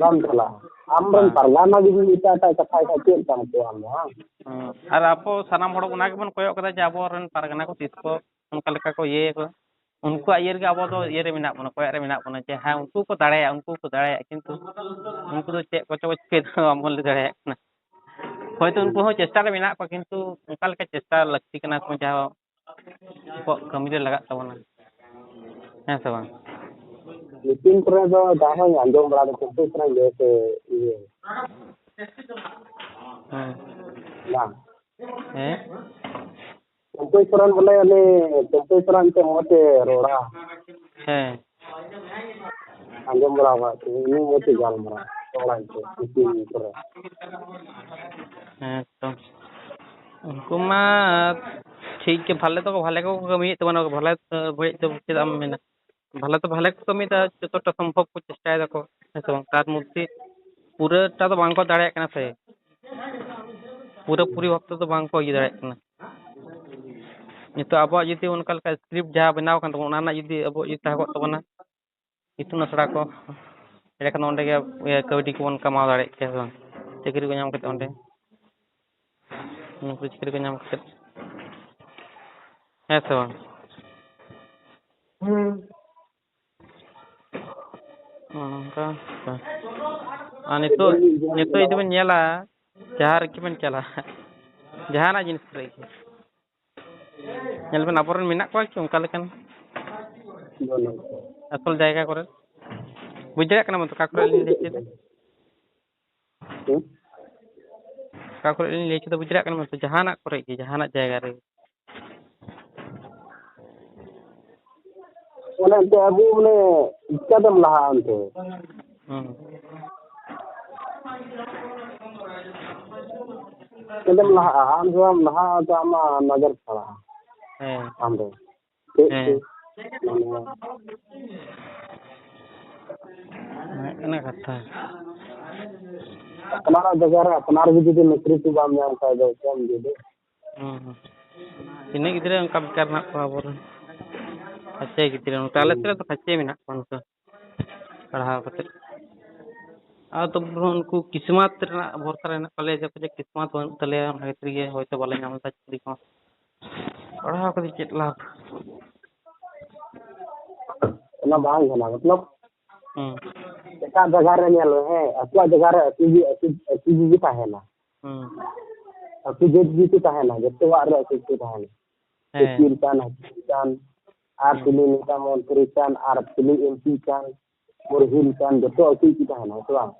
ᱵᱟᱢ ᱪᱟᱞᱟᱜᱼᱟ᱾ ᱟᱢ ᱨᱮᱱ ᱵᱟᱝ᱾ ᱯᱟᱨᱜᱟᱱᱟ ᱡᱩᱫᱤ ᱮᱴᱟᱜ ᱮᱴᱟᱜ ᱠᱟᱛᱷᱟᱭ ᱠᱷᱟᱡ ᱪᱮᱫ ᱞᱮᱠᱟᱢ ᱟᱹᱭᱠᱟᱹᱣᱟ ᱟᱢ ᱫᱚ, ᱦᱟᱝ? ᱦᱮᱸ᱾ ᱟᱨ ᱟᱵᱚ ᱥᱟᱱᱟᱢ ᱦᱚᱲ ᱚᱱᱟ ᱜᱮᱵᱚᱱ ᱠᱚᱭᱚᱜ ᱠᱟᱫᱟ ᱡᱮ ᱟᱵᱚᱨᱮᱱ ᱯᱟᱨᱜᱟᱱᱟ ᱠᱚ ᱛᱤᱥ ᱠᱚ ᱚᱱᱠᱟ ᱞᱮᱠᱟ ᱠᱚ ᱤᱭᱟᱹᱭᱟᱠᱚ᱾ ᱩᱱᱠᱩᱣᱟᱜ ᱤᱭᱟᱹ ᱨᱮᱜᱮ ᱟᱵᱚ ᱫᱚ ᱤᱭᱟᱹ ᱨᱮ ᱢᱮᱱᱟᱜ ᱵᱚᱱᱟ, ᱠᱚᱭᱚᱜ ᱨᱮ ᱢᱮᱱᱟᱜ ᱵᱚᱱᱟ ᱡᱮ ᱦᱮᱸ, ᱩᱱᱠᱩ ᱠᱚ ᱫᱟᱲᱮᱭᱟᱜᱼᱟ, ᱩᱱᱠᱩ ᱠᱚ ᱫᱟᱲᱮᱭᱟᱜᱼᱟ, ᱠᱤᱱᱛᱩ ᱩᱱᱠᱩ ᱫᱚ ᱪᱮᱫ ᱠᱚᱪᱚ ᱠᱚ ᱪᱤᱠᱟᱹᱭ ᱫᱟ, ᱵᱟᱵᱚᱱ ᱞᱟᱹᱭ ᱫᱟᱲᱮᱭᱟᱜ ᱠᱟᱱᱟ᱾ ᱦᱳᱭᱛᱳ ᱩᱱᱠᱩ ᱦᱚᱸ ᱪᱮᱥᱴᱟ ᱨᱮ ᱢᱮᱱᱟᱜ ᱠᱚᱣᱟ, ᱠᱤᱱᱛᱩ ᱚᱱᱠᱟ ᱞᱮᱠᱟ ᱪᱮᱥᱴᱟ ᱞᱟᱹᱠᱛᱤ ᱠᱟᱱᱟ, ᱡᱟᱦᱟᱸ ᱟᱵᱚᱣᱟᱜ ᱠᱟᱹᱢᱤ ᱨᱮ ᱞᱟᱜᱟᱜ ᱛᱟᱵᱚᱱᱟ᱾ ᱦᱮᱸ ᱥᱮ ᱵᱟᱝ? ᱢᱤᱴᱤᱝ ᱠᱚᱨᱮ ᱫᱚ ᱡᱟᱦᱟᱸ ᱟᱸᱡᱚᱢ ᱵᱟᱲᱟ ᱫᱚ ᱠᱚᱢᱯᱤᱭᱩᱴᱟᱨ ᱤᱭᱟᱹ ᱥᱮ ᱤᱭᱟᱹ ᱦᱮᱸ᱾ ᱵᱟᱝ᱾ ᱦᱮᱸ? ᱠᱚᱢᱯᱤᱭᱩᱴᱟᱨ ᱵᱚᱞᱮ ᱩᱱᱤ ᱠᱚᱢᱯᱤᱭᱩᱴᱟᱨ ᱮᱱᱛᱮ ᱢᱚᱡᱽ ᱮ ᱨᱚᱲᱟ᱾ ᱦᱮᱸ᱾ ᱟᱸᱡᱚᱢ ᱵᱟᱲᱟ ᱟᱠᱟᱫ ᱠᱚᱣᱟᱧ, ᱩᱱᱤ ᱢᱚᱡᱽ ᱮ ᱜᱟᱞᱢᱟᱨᱟᱣᱟ, ᱨᱚᱲᱟ ᱮᱱᱛᱮ ᱢᱤᱴᱤᱝ ᱠᱚᱨᱮ᱾ ᱦᱮᱸ ᱛᱚ᱾ ᱩᱱᱠᱩ ᱢᱟ ᱴᱷᱤᱠ ᱜᱮ, ᱵᱷᱟᱞᱮ ᱫᱚ ᱵᱷᱟᱞᱮ ᱠᱚ ᱠᱟᱹᱢᱤᱭᱮᱫ ᱛᱟᱵᱚᱱᱟ, ᱵᱷᱟᱞᱮ ᱵᱟᱹᱲᱤᱡ ᱫᱚ ᱪᱮᱫᱟᱜ ᱮᱢ ᱢᱮᱱᱟ? ᱵᱷᱟᱞᱮ ᱫᱚ ᱵᱷᱟᱞᱮ ᱠᱚ ᱠᱟᱹᱢᱤᱭᱮᱫᱟ, ᱡᱚᱛᱚᱴᱟ ᱥᱚᱢᱵᱷᱚᱵ ᱠᱚ ᱪᱮᱥᱴᱟᱭ ᱫᱟᱠᱚ, ᱦᱮᱸ ᱥᱮ ᱵᱟᱝ? ᱛᱟᱨ ᱢᱚᱫᱽᱫᱷᱮ ᱯᱩᱨᱟᱹᱴᱟ ᱫᱚ ᱵᱟᱝ ᱠᱚ ᱫᱟᱲᱮᱭᱟᱜ ᱠᱟᱱᱟ ᱥᱮ, ᱯᱩᱨᱟᱹᱯᱩᱨᱤ ᱵᱷᱟᱵ ᱛᱮᱫᱚ ᱵᱟᱝ ᱠᱚ ᱤᱭᱟᱹ ᱫᱟᱲᱮᱭᱟᱜ ᱠᱟᱱᱟ᱾ ᱱᱤᱛᱚᱜ ᱟᱵᱚᱣᱟᱜ ᱡᱩᱫᱤ ᱚᱱᱠᱟ ᱞᱮᱠᱟ script ᱡᱟᱦᱟᱸ ᱵᱮᱱᱟᱣ ᱠᱟᱱ ᱛᱟᱵᱚᱱᱟ, ᱚᱱᱟ ᱨᱮᱱᱟᱜ ᱡᱩᱫᱤ ᱟᱵᱚᱣᱟᱜ ᱡᱩᱫᱤ ᱛᱟᱦᱮᱸ ᱠᱚᱜ ᱛᱟᱵᱚᱱᱟ ᱤᱛᱩᱱ ᱟᱥᱲᱟ ᱠᱚ, ᱮᱸᱰᱮᱠᱷᱟᱱ ᱚᱸᱰᱮ ᱜᱮ, ᱤᱭᱟᱹ, ᱠᱟᱹᱣᱰᱤ ᱠᱚᱵᱚᱱ ᱠᱟᱢᱟᱣ ᱫᱟᱲᱮᱭᱟᱜ ᱠᱮᱭᱟ, ᱦᱮᱸ ᱥᱮ ᱵᱟᱝ? ᱪᱟᱹᱠᱨᱤ ᱠᱚ ᱧᱟᱢ ᱠᱟᱛᱮ ᱚᱸᱰᱮ, ᱱᱚᱠᱨᱤ ᱪᱟᱹᱠᱨᱤ ᱠᱚ ᱧᱟᱢ ᱠᱟᱛᱮ, ᱦᱮᱸ ᱥᱮ ᱵᱟᱝ? ᱦᱩᱸ᱾ ᱚᱱᱠᱟ ᱵᱮᱯᱟᱨ᱾ ᱟᱨ ᱱᱤᱛᱚᱜ, ᱱᱤᱛᱚᱜ ᱡᱩᱫᱤ ᱵᱮᱱ ᱧᱮᱞᱟ, ᱡᱟᱦᱟᱸ ᱨᱮᱜᱮ ᱵᱮᱱ ᱪᱟᱞᱟᱜ, ᱡᱟᱦᱟᱱᱟᱜ ᱡᱤᱱᱤᱥ ᱠᱚᱨᱮ ᱜᱮ, ᱧᱮᱞ ᱵᱮᱱ, ᱟᱵᱚᱨᱮᱱ ᱢᱮᱱᱟᱜ ᱠᱚᱣᱟ ᱠᱤ ᱚᱱᱠᱟ ᱞᱮᱠᱟᱱ ᱵᱟᱹᱱᱩᱜ ᱠᱚᱣᱟ᱾ ᱟᱥᱚᱞ ᱡᱟᱭᱜᱟ ᱠᱚᱨᱮ? ᱵᱩᱡᱽ ᱫᱟᱲᱮᱭᱟᱜ ᱠᱟᱱᱟ ᱵᱚᱱ ᱛᱚ, ᱚᱠᱟ ᱠᱚᱨᱮ ᱞᱤᱧ ᱞᱟᱹᱭ ᱦᱚᱪᱚᱭᱮᱫᱟ? ᱦᱮᱸ? ᱚᱠᱟ ᱠᱚᱨᱮ ᱞᱤᱧ ᱞᱟᱹᱭ ᱦᱚᱪᱚᱭᱮᱫᱟ, ᱵᱩᱡᱽ ᱫᱟᱲᱮᱭᱟᱜ ᱠᱟᱱᱟ ᱵᱚᱱ ᱛᱚ? ᱡᱟᱦᱟᱱᱟᱜ ᱠᱚᱨᱮ ᱜᱮ, ᱡᱟᱦᱟᱱᱟᱜ ᱡᱟᱭᱜᱟ ᱨᱮ᱾ ᱚᱱᱮ ᱮᱱᱛᱮ ᱟᱵᱚ ᱢᱟᱱᱮ ᱪᱤᱠᱟᱹᱛᱮᱢ ᱞᱟᱦᱟᱜᱼᱟ ᱮᱱᱛᱮ? ᱦᱩᱸ᱾ ᱪᱤᱠᱟᱹᱛᱮᱢ ᱞᱟᱦᱟᱜᱼᱟ? ᱟᱢ ᱡᱩᱫᱤ ᱵᱟᱢ ᱞᱟᱦᱟᱜᱼᱟ, ᱛᱚ ᱟᱢᱟᱜ ᱱᱚᱡᱚᱨ ᱯᱟᱲᱟᱜᱼᱟ ᱦᱮᱸ᱾ ᱟᱢ ᱨᱮ᱾ ᱪᱮᱫ ᱦᱮᱸ᱾ ᱪᱮᱫ? ᱢᱟᱱᱮ ᱚᱱᱟ ᱠᱟᱛᱷᱟ᱾ ᱟᱯᱱᱟᱨᱟᱜ ᱡᱟᱭᱜᱟ ᱨᱮ ᱟᱯᱱᱟᱨ ᱜᱮ ᱡᱩᱫᱤ ᱱᱚᱠᱨᱤ ᱠᱚ ᱵᱟᱢ ᱧᱟᱢ ᱠᱷᱟᱡ ᱫᱚ ᱪᱮᱫ ᱮᱢ ᱪᱮᱫᱟ? ᱦᱩᱸ, ᱦᱩᱸ᱾ ᱛᱤᱱᱟᱹᱜ ᱜᱤᱫᱽᱨᱟᱹ ᱚᱱᱠᱟ ᱵᱮᱠᱟᱨ ᱢᱮᱱᱟᱜ ᱠᱚᱣᱟ ᱟᱵᱚᱨᱮᱱ? ᱠᱷᱟᱪᱮ ᱜᱤᱫᱽᱨᱟᱹ ᱱᱚᱛᱮ ᱟᱞᱮ ᱥᱮᱫ ᱨᱮ ᱫᱚ ᱠᱷᱟᱪᱮ ᱢᱮᱱᱟᱜ ᱠᱚᱣᱟ ᱱᱚᱝᱠᱟ ᱯᱟᱲᱦᱟᱣ ᱠᱟᱛᱮ᱾ ᱟᱨ ᱛᱚᱵᱩ ᱨᱮᱦᱚᱸ ᱩᱱᱠᱩ ᱠᱤᱥᱢᱟᱛ ᱨᱮᱱᱟᱜ ᱵᱷᱚᱨᱥᱟ ᱨᱮ ᱦᱮᱱᱟᱜ ᱠᱚᱣᱟ, ᱞᱟᱹᱭ ᱫᱟᱠᱚ ᱡᱮ ᱠᱤᱥᱢᱟᱛ ᱵᱟᱹᱱᱩᱜ ᱛᱟᱞᱮᱭᱟ, ᱚᱱᱟ ᱠᱷᱟᱹᱛᱤᱨ ᱜᱮ ᱦᱚᱭᱛᱳ ᱵᱟᱞᱮ ᱧᱟᱢ ᱮᱫᱟ ᱪᱟᱹᱠᱨᱤ ᱠᱚ᱾ ᱯᱟᱲᱦᱟᱣ ᱠᱟᱛᱮ ᱪᱮᱫ ᱞᱟᱵᱷ? ᱚᱱᱟ ᱵᱟᱝ ᱠᱟᱱᱟ, ᱢᱚᱛᱞᱚᱵ ᱦᱩᱸ᱾ ᱮᱴᱟᱜ ᱡᱟᱭᱜᱟ ᱨᱮ ᱧᱮᱞ ᱢᱮ, ᱦᱮᱸ, ᱟᱠᱚᱣᱟᱜ ᱡᱟᱭᱜᱟ ᱨᱮ ᱟᱠᱚ ᱜᱮ, ᱟᱠᱚ, ᱟᱠᱚ ᱜᱮ ᱛᱟᱦᱮᱱᱟ᱾ ᱦᱩᱸ᱾ ᱟᱠᱚ ᱡᱟᱹᱛ ᱜᱮᱠᱚ ᱛᱟᱦᱮᱱᱟ, ᱡᱚᱛᱚᱣᱟᱜ ᱨᱮ ᱟᱠᱚ ᱜᱮᱠᱚ ᱛᱟᱦᱮᱱᱟ᱾ ᱦᱮᱸ᱾ ᱩᱠᱤᱞ ᱠᱟᱱ, ᱦᱟᱹᱠᱤᱢ ᱠᱟᱱ, ᱟᱨ ᱦᱩᱸ᱾ ᱪᱤᱞᱤ ᱱᱮᱛᱟ ᱢᱚᱱᱛᱨᱤ ᱠᱟᱱ, ᱟᱨ ᱪᱤᱞᱤ ᱮᱢ ᱯᱤ ᱠᱟᱱ, ᱢᱩᱨᱦᱤᱞ ᱠᱟᱱ, ᱡᱚᱛᱚ ᱟᱠᱚ ᱜᱮᱠᱚ ᱛᱟᱦᱮᱱᱟ, ᱦᱮᱸ ᱥᱮ ᱵᱟᱝ?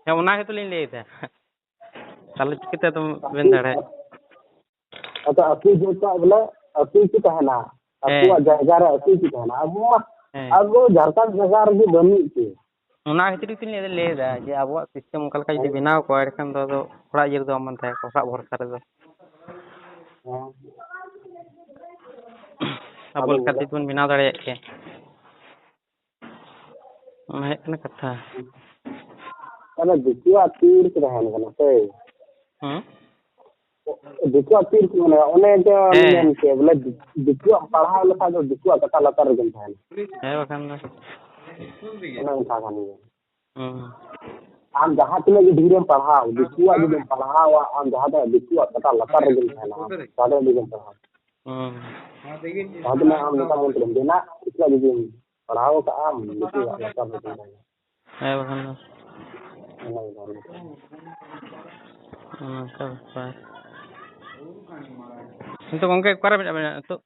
ᱦᱮᱸ, ᱚᱱᱟ ᱜᱮᱛᱚ ᱞᱤᱧ ᱞᱟᱹᱭᱮᱫᱟ᱾ ᱛᱟᱦᱞᱮ ᱪᱤᱠᱟᱹᱛᱮ ᱟᱫᱚᱢ ᱢᱮᱱ ᱫᱟᱲᱮᱭᱟᱜᱼᱟ? ᱟᱫᱚ ᱟᱠᱚ ᱡᱟᱹᱛᱟᱜ ᱵᱚᱞᱮ ᱟᱠᱚ ᱜᱮᱠᱚ ᱛᱟᱦᱮᱱᱟ, ᱦᱮᱸ᱾ ᱟᱠᱚᱣᱟᱜ ᱡᱟᱭᱜᱟ ᱨᱮ ᱟᱠᱚ ᱜᱮᱠᱚ ᱛᱟᱦᱮᱱᱟ᱾ ᱟᱵᱚ ᱢᱟ, ᱦᱮᱸ᱾ ᱟᱵᱚ ᱡᱷᱟᱲᱠᱷᱚᱸᱰ ᱡᱟᱭᱜᱟ ᱨᱮᱜᱮ ᱵᱟᱹᱱᱩᱜ ᱠᱚ᱾ ᱚᱱᱟ ᱠᱷᱟᱹᱛᱤᱨ ᱜᱮᱛᱚᱧ ᱞᱟᱹᱭ-, ᱞᱟᱹᱭᱫᱟ ᱡᱮ ᱟᱵᱚᱣᱟᱜ system ᱚᱱᱠᱟ ᱞᱮᱠᱟ ᱡᱩᱫᱤ ᱦᱮᱸ᱾ ᱵᱮᱱᱟᱣ ᱠᱚᱜᱼᱟ, ᱮᱸᱰᱮᱠᱷᱟᱱ ᱫᱚ ᱟᱫᱚ ᱚᱲᱟᱜ ᱤᱭᱟᱹ ᱨᱮᱫᱚ ᱵᱟᱝ ᱵᱚᱱ ᱛᱟᱦᱮᱸ ᱠᱚᱜᱼᱟ, ᱚᱲᱟᱜ ᱵᱷᱚᱨᱥᱟ ᱨᱮᱫᱚ᱾ ᱦᱮᱸ᱾ ᱟᱵᱚ ᱟᱫᱚ ᱞᱮᱠᱟ ᱵᱚᱞᱮ ᱛᱮᱵᱚᱱ ᱵᱮᱱᱟᱣ ᱫᱟᱲᱮᱭᱟᱜ ᱠᱮᱭᱟ᱾ ᱚᱱᱟ ᱦᱩᱭᱩᱜ ᱠᱟᱱᱟ ᱠᱟᱛᱷᱟ᱾ ᱟᱫᱚ ᱫᱤᱠᱩᱣᱟᱜ ᱛᱤ ᱨᱮᱠᱚ ᱛᱟᱦᱮᱱ ᱠᱟᱱᱟ ᱥᱮ? ᱦᱩᱸ? ᱫᱤᱠᱩᱣᱟᱜ ᱛᱤ ᱨᱮᱠᱚ, ᱢᱟᱱᱮ, ᱚᱱᱮ ᱡᱮ ᱩᱱᱤ ᱦᱮᱸ᱾ ᱢᱮᱱ ᱠᱮᱫ, ᱵᱚᱞᱮ, ᱫᱤᱠᱩᱣᱟᱜ ᱯᱟᱲᱦᱟᱣ ᱞᱮᱠᱷᱟᱡ ᱫᱚ ᱫᱤᱠᱩᱣᱟᱜ ᱠᱟᱴᱟ ᱞᱟᱛᱟᱨ ᱨᱮᱜᱮᱢ ᱛᱟᱦᱮᱱᱟ᱾ ᱦᱮᱸ, ᱵᱟᱠᱷᱟᱱ ᱫᱚ᱾ ᱚᱱᱮ ᱚᱱᱠᱟ ᱠᱟᱱ ᱜᱮᱭᱟ᱾ ᱦᱩᱸ᱾ ᱟᱢ ᱡᱟᱦᱟᱸ ᱛᱤᱱᱟᱹᱜ ᱜᱮ ᱰᱷᱮᱨᱮᱢ ᱯᱟᱲᱦᱟᱣ, ᱫᱤᱠᱩᱣᱟᱜ ᱡᱩᱫᱤᱢ ᱯᱟᱲᱦᱟᱣᱟ, ᱟᱢ ᱡᱟᱦᱟᱸ ᱛᱤᱱᱟᱹᱜ ᱫᱤᱠᱩᱣᱟᱜ ᱠᱟᱴᱟ ᱞᱟᱛᱟᱨ ᱨᱮᱜᱮᱢ ᱛᱟᱦᱮᱱᱟ, ᱟᱢ ᱡᱟᱦᱟᱸ ᱛᱤᱱᱟᱹᱜ ᱰᱷᱮᱨᱮᱢ ᱯᱟᱲᱦᱟᱣ᱾ ᱦᱩᱸ᱾ ᱡᱟᱦᱟᱸ ᱛᱤᱱᱟᱹᱜ ᱟᱢ ᱱᱮᱛᱟ ᱢᱚᱱᱛᱨᱤᱢ ᱵᱮᱱᱟᱜ, ᱡᱩᱫᱤᱢ ᱯᱟᱲᱦᱟᱣ ᱠᱟᱜᱼᱟᱢ, ᱵᱮᱥᱤ ᱞᱟᱛᱟᱨ ᱨᱮ ᱛᱟᱦᱮᱱᱟ᱾ ᱦᱮᱸ, ᱵᱟᱠᱷᱟᱱ ᱫᱚ᱾ ᱚᱱᱟ ᱜᱮ ᱵᱟᱝ ᱞᱮᱠᱟ᱾ ᱚᱱᱠᱟ ᱵᱮᱯᱟᱨ᱾ ᱱᱤᱛᱚᱜ ᱜᱚᱢᱠᱮ ᱚᱠᱟᱨᱮ ᱢᱮᱱᱟᱜ ᱵᱮᱱᱟ ᱱᱤᱛᱚᱜ?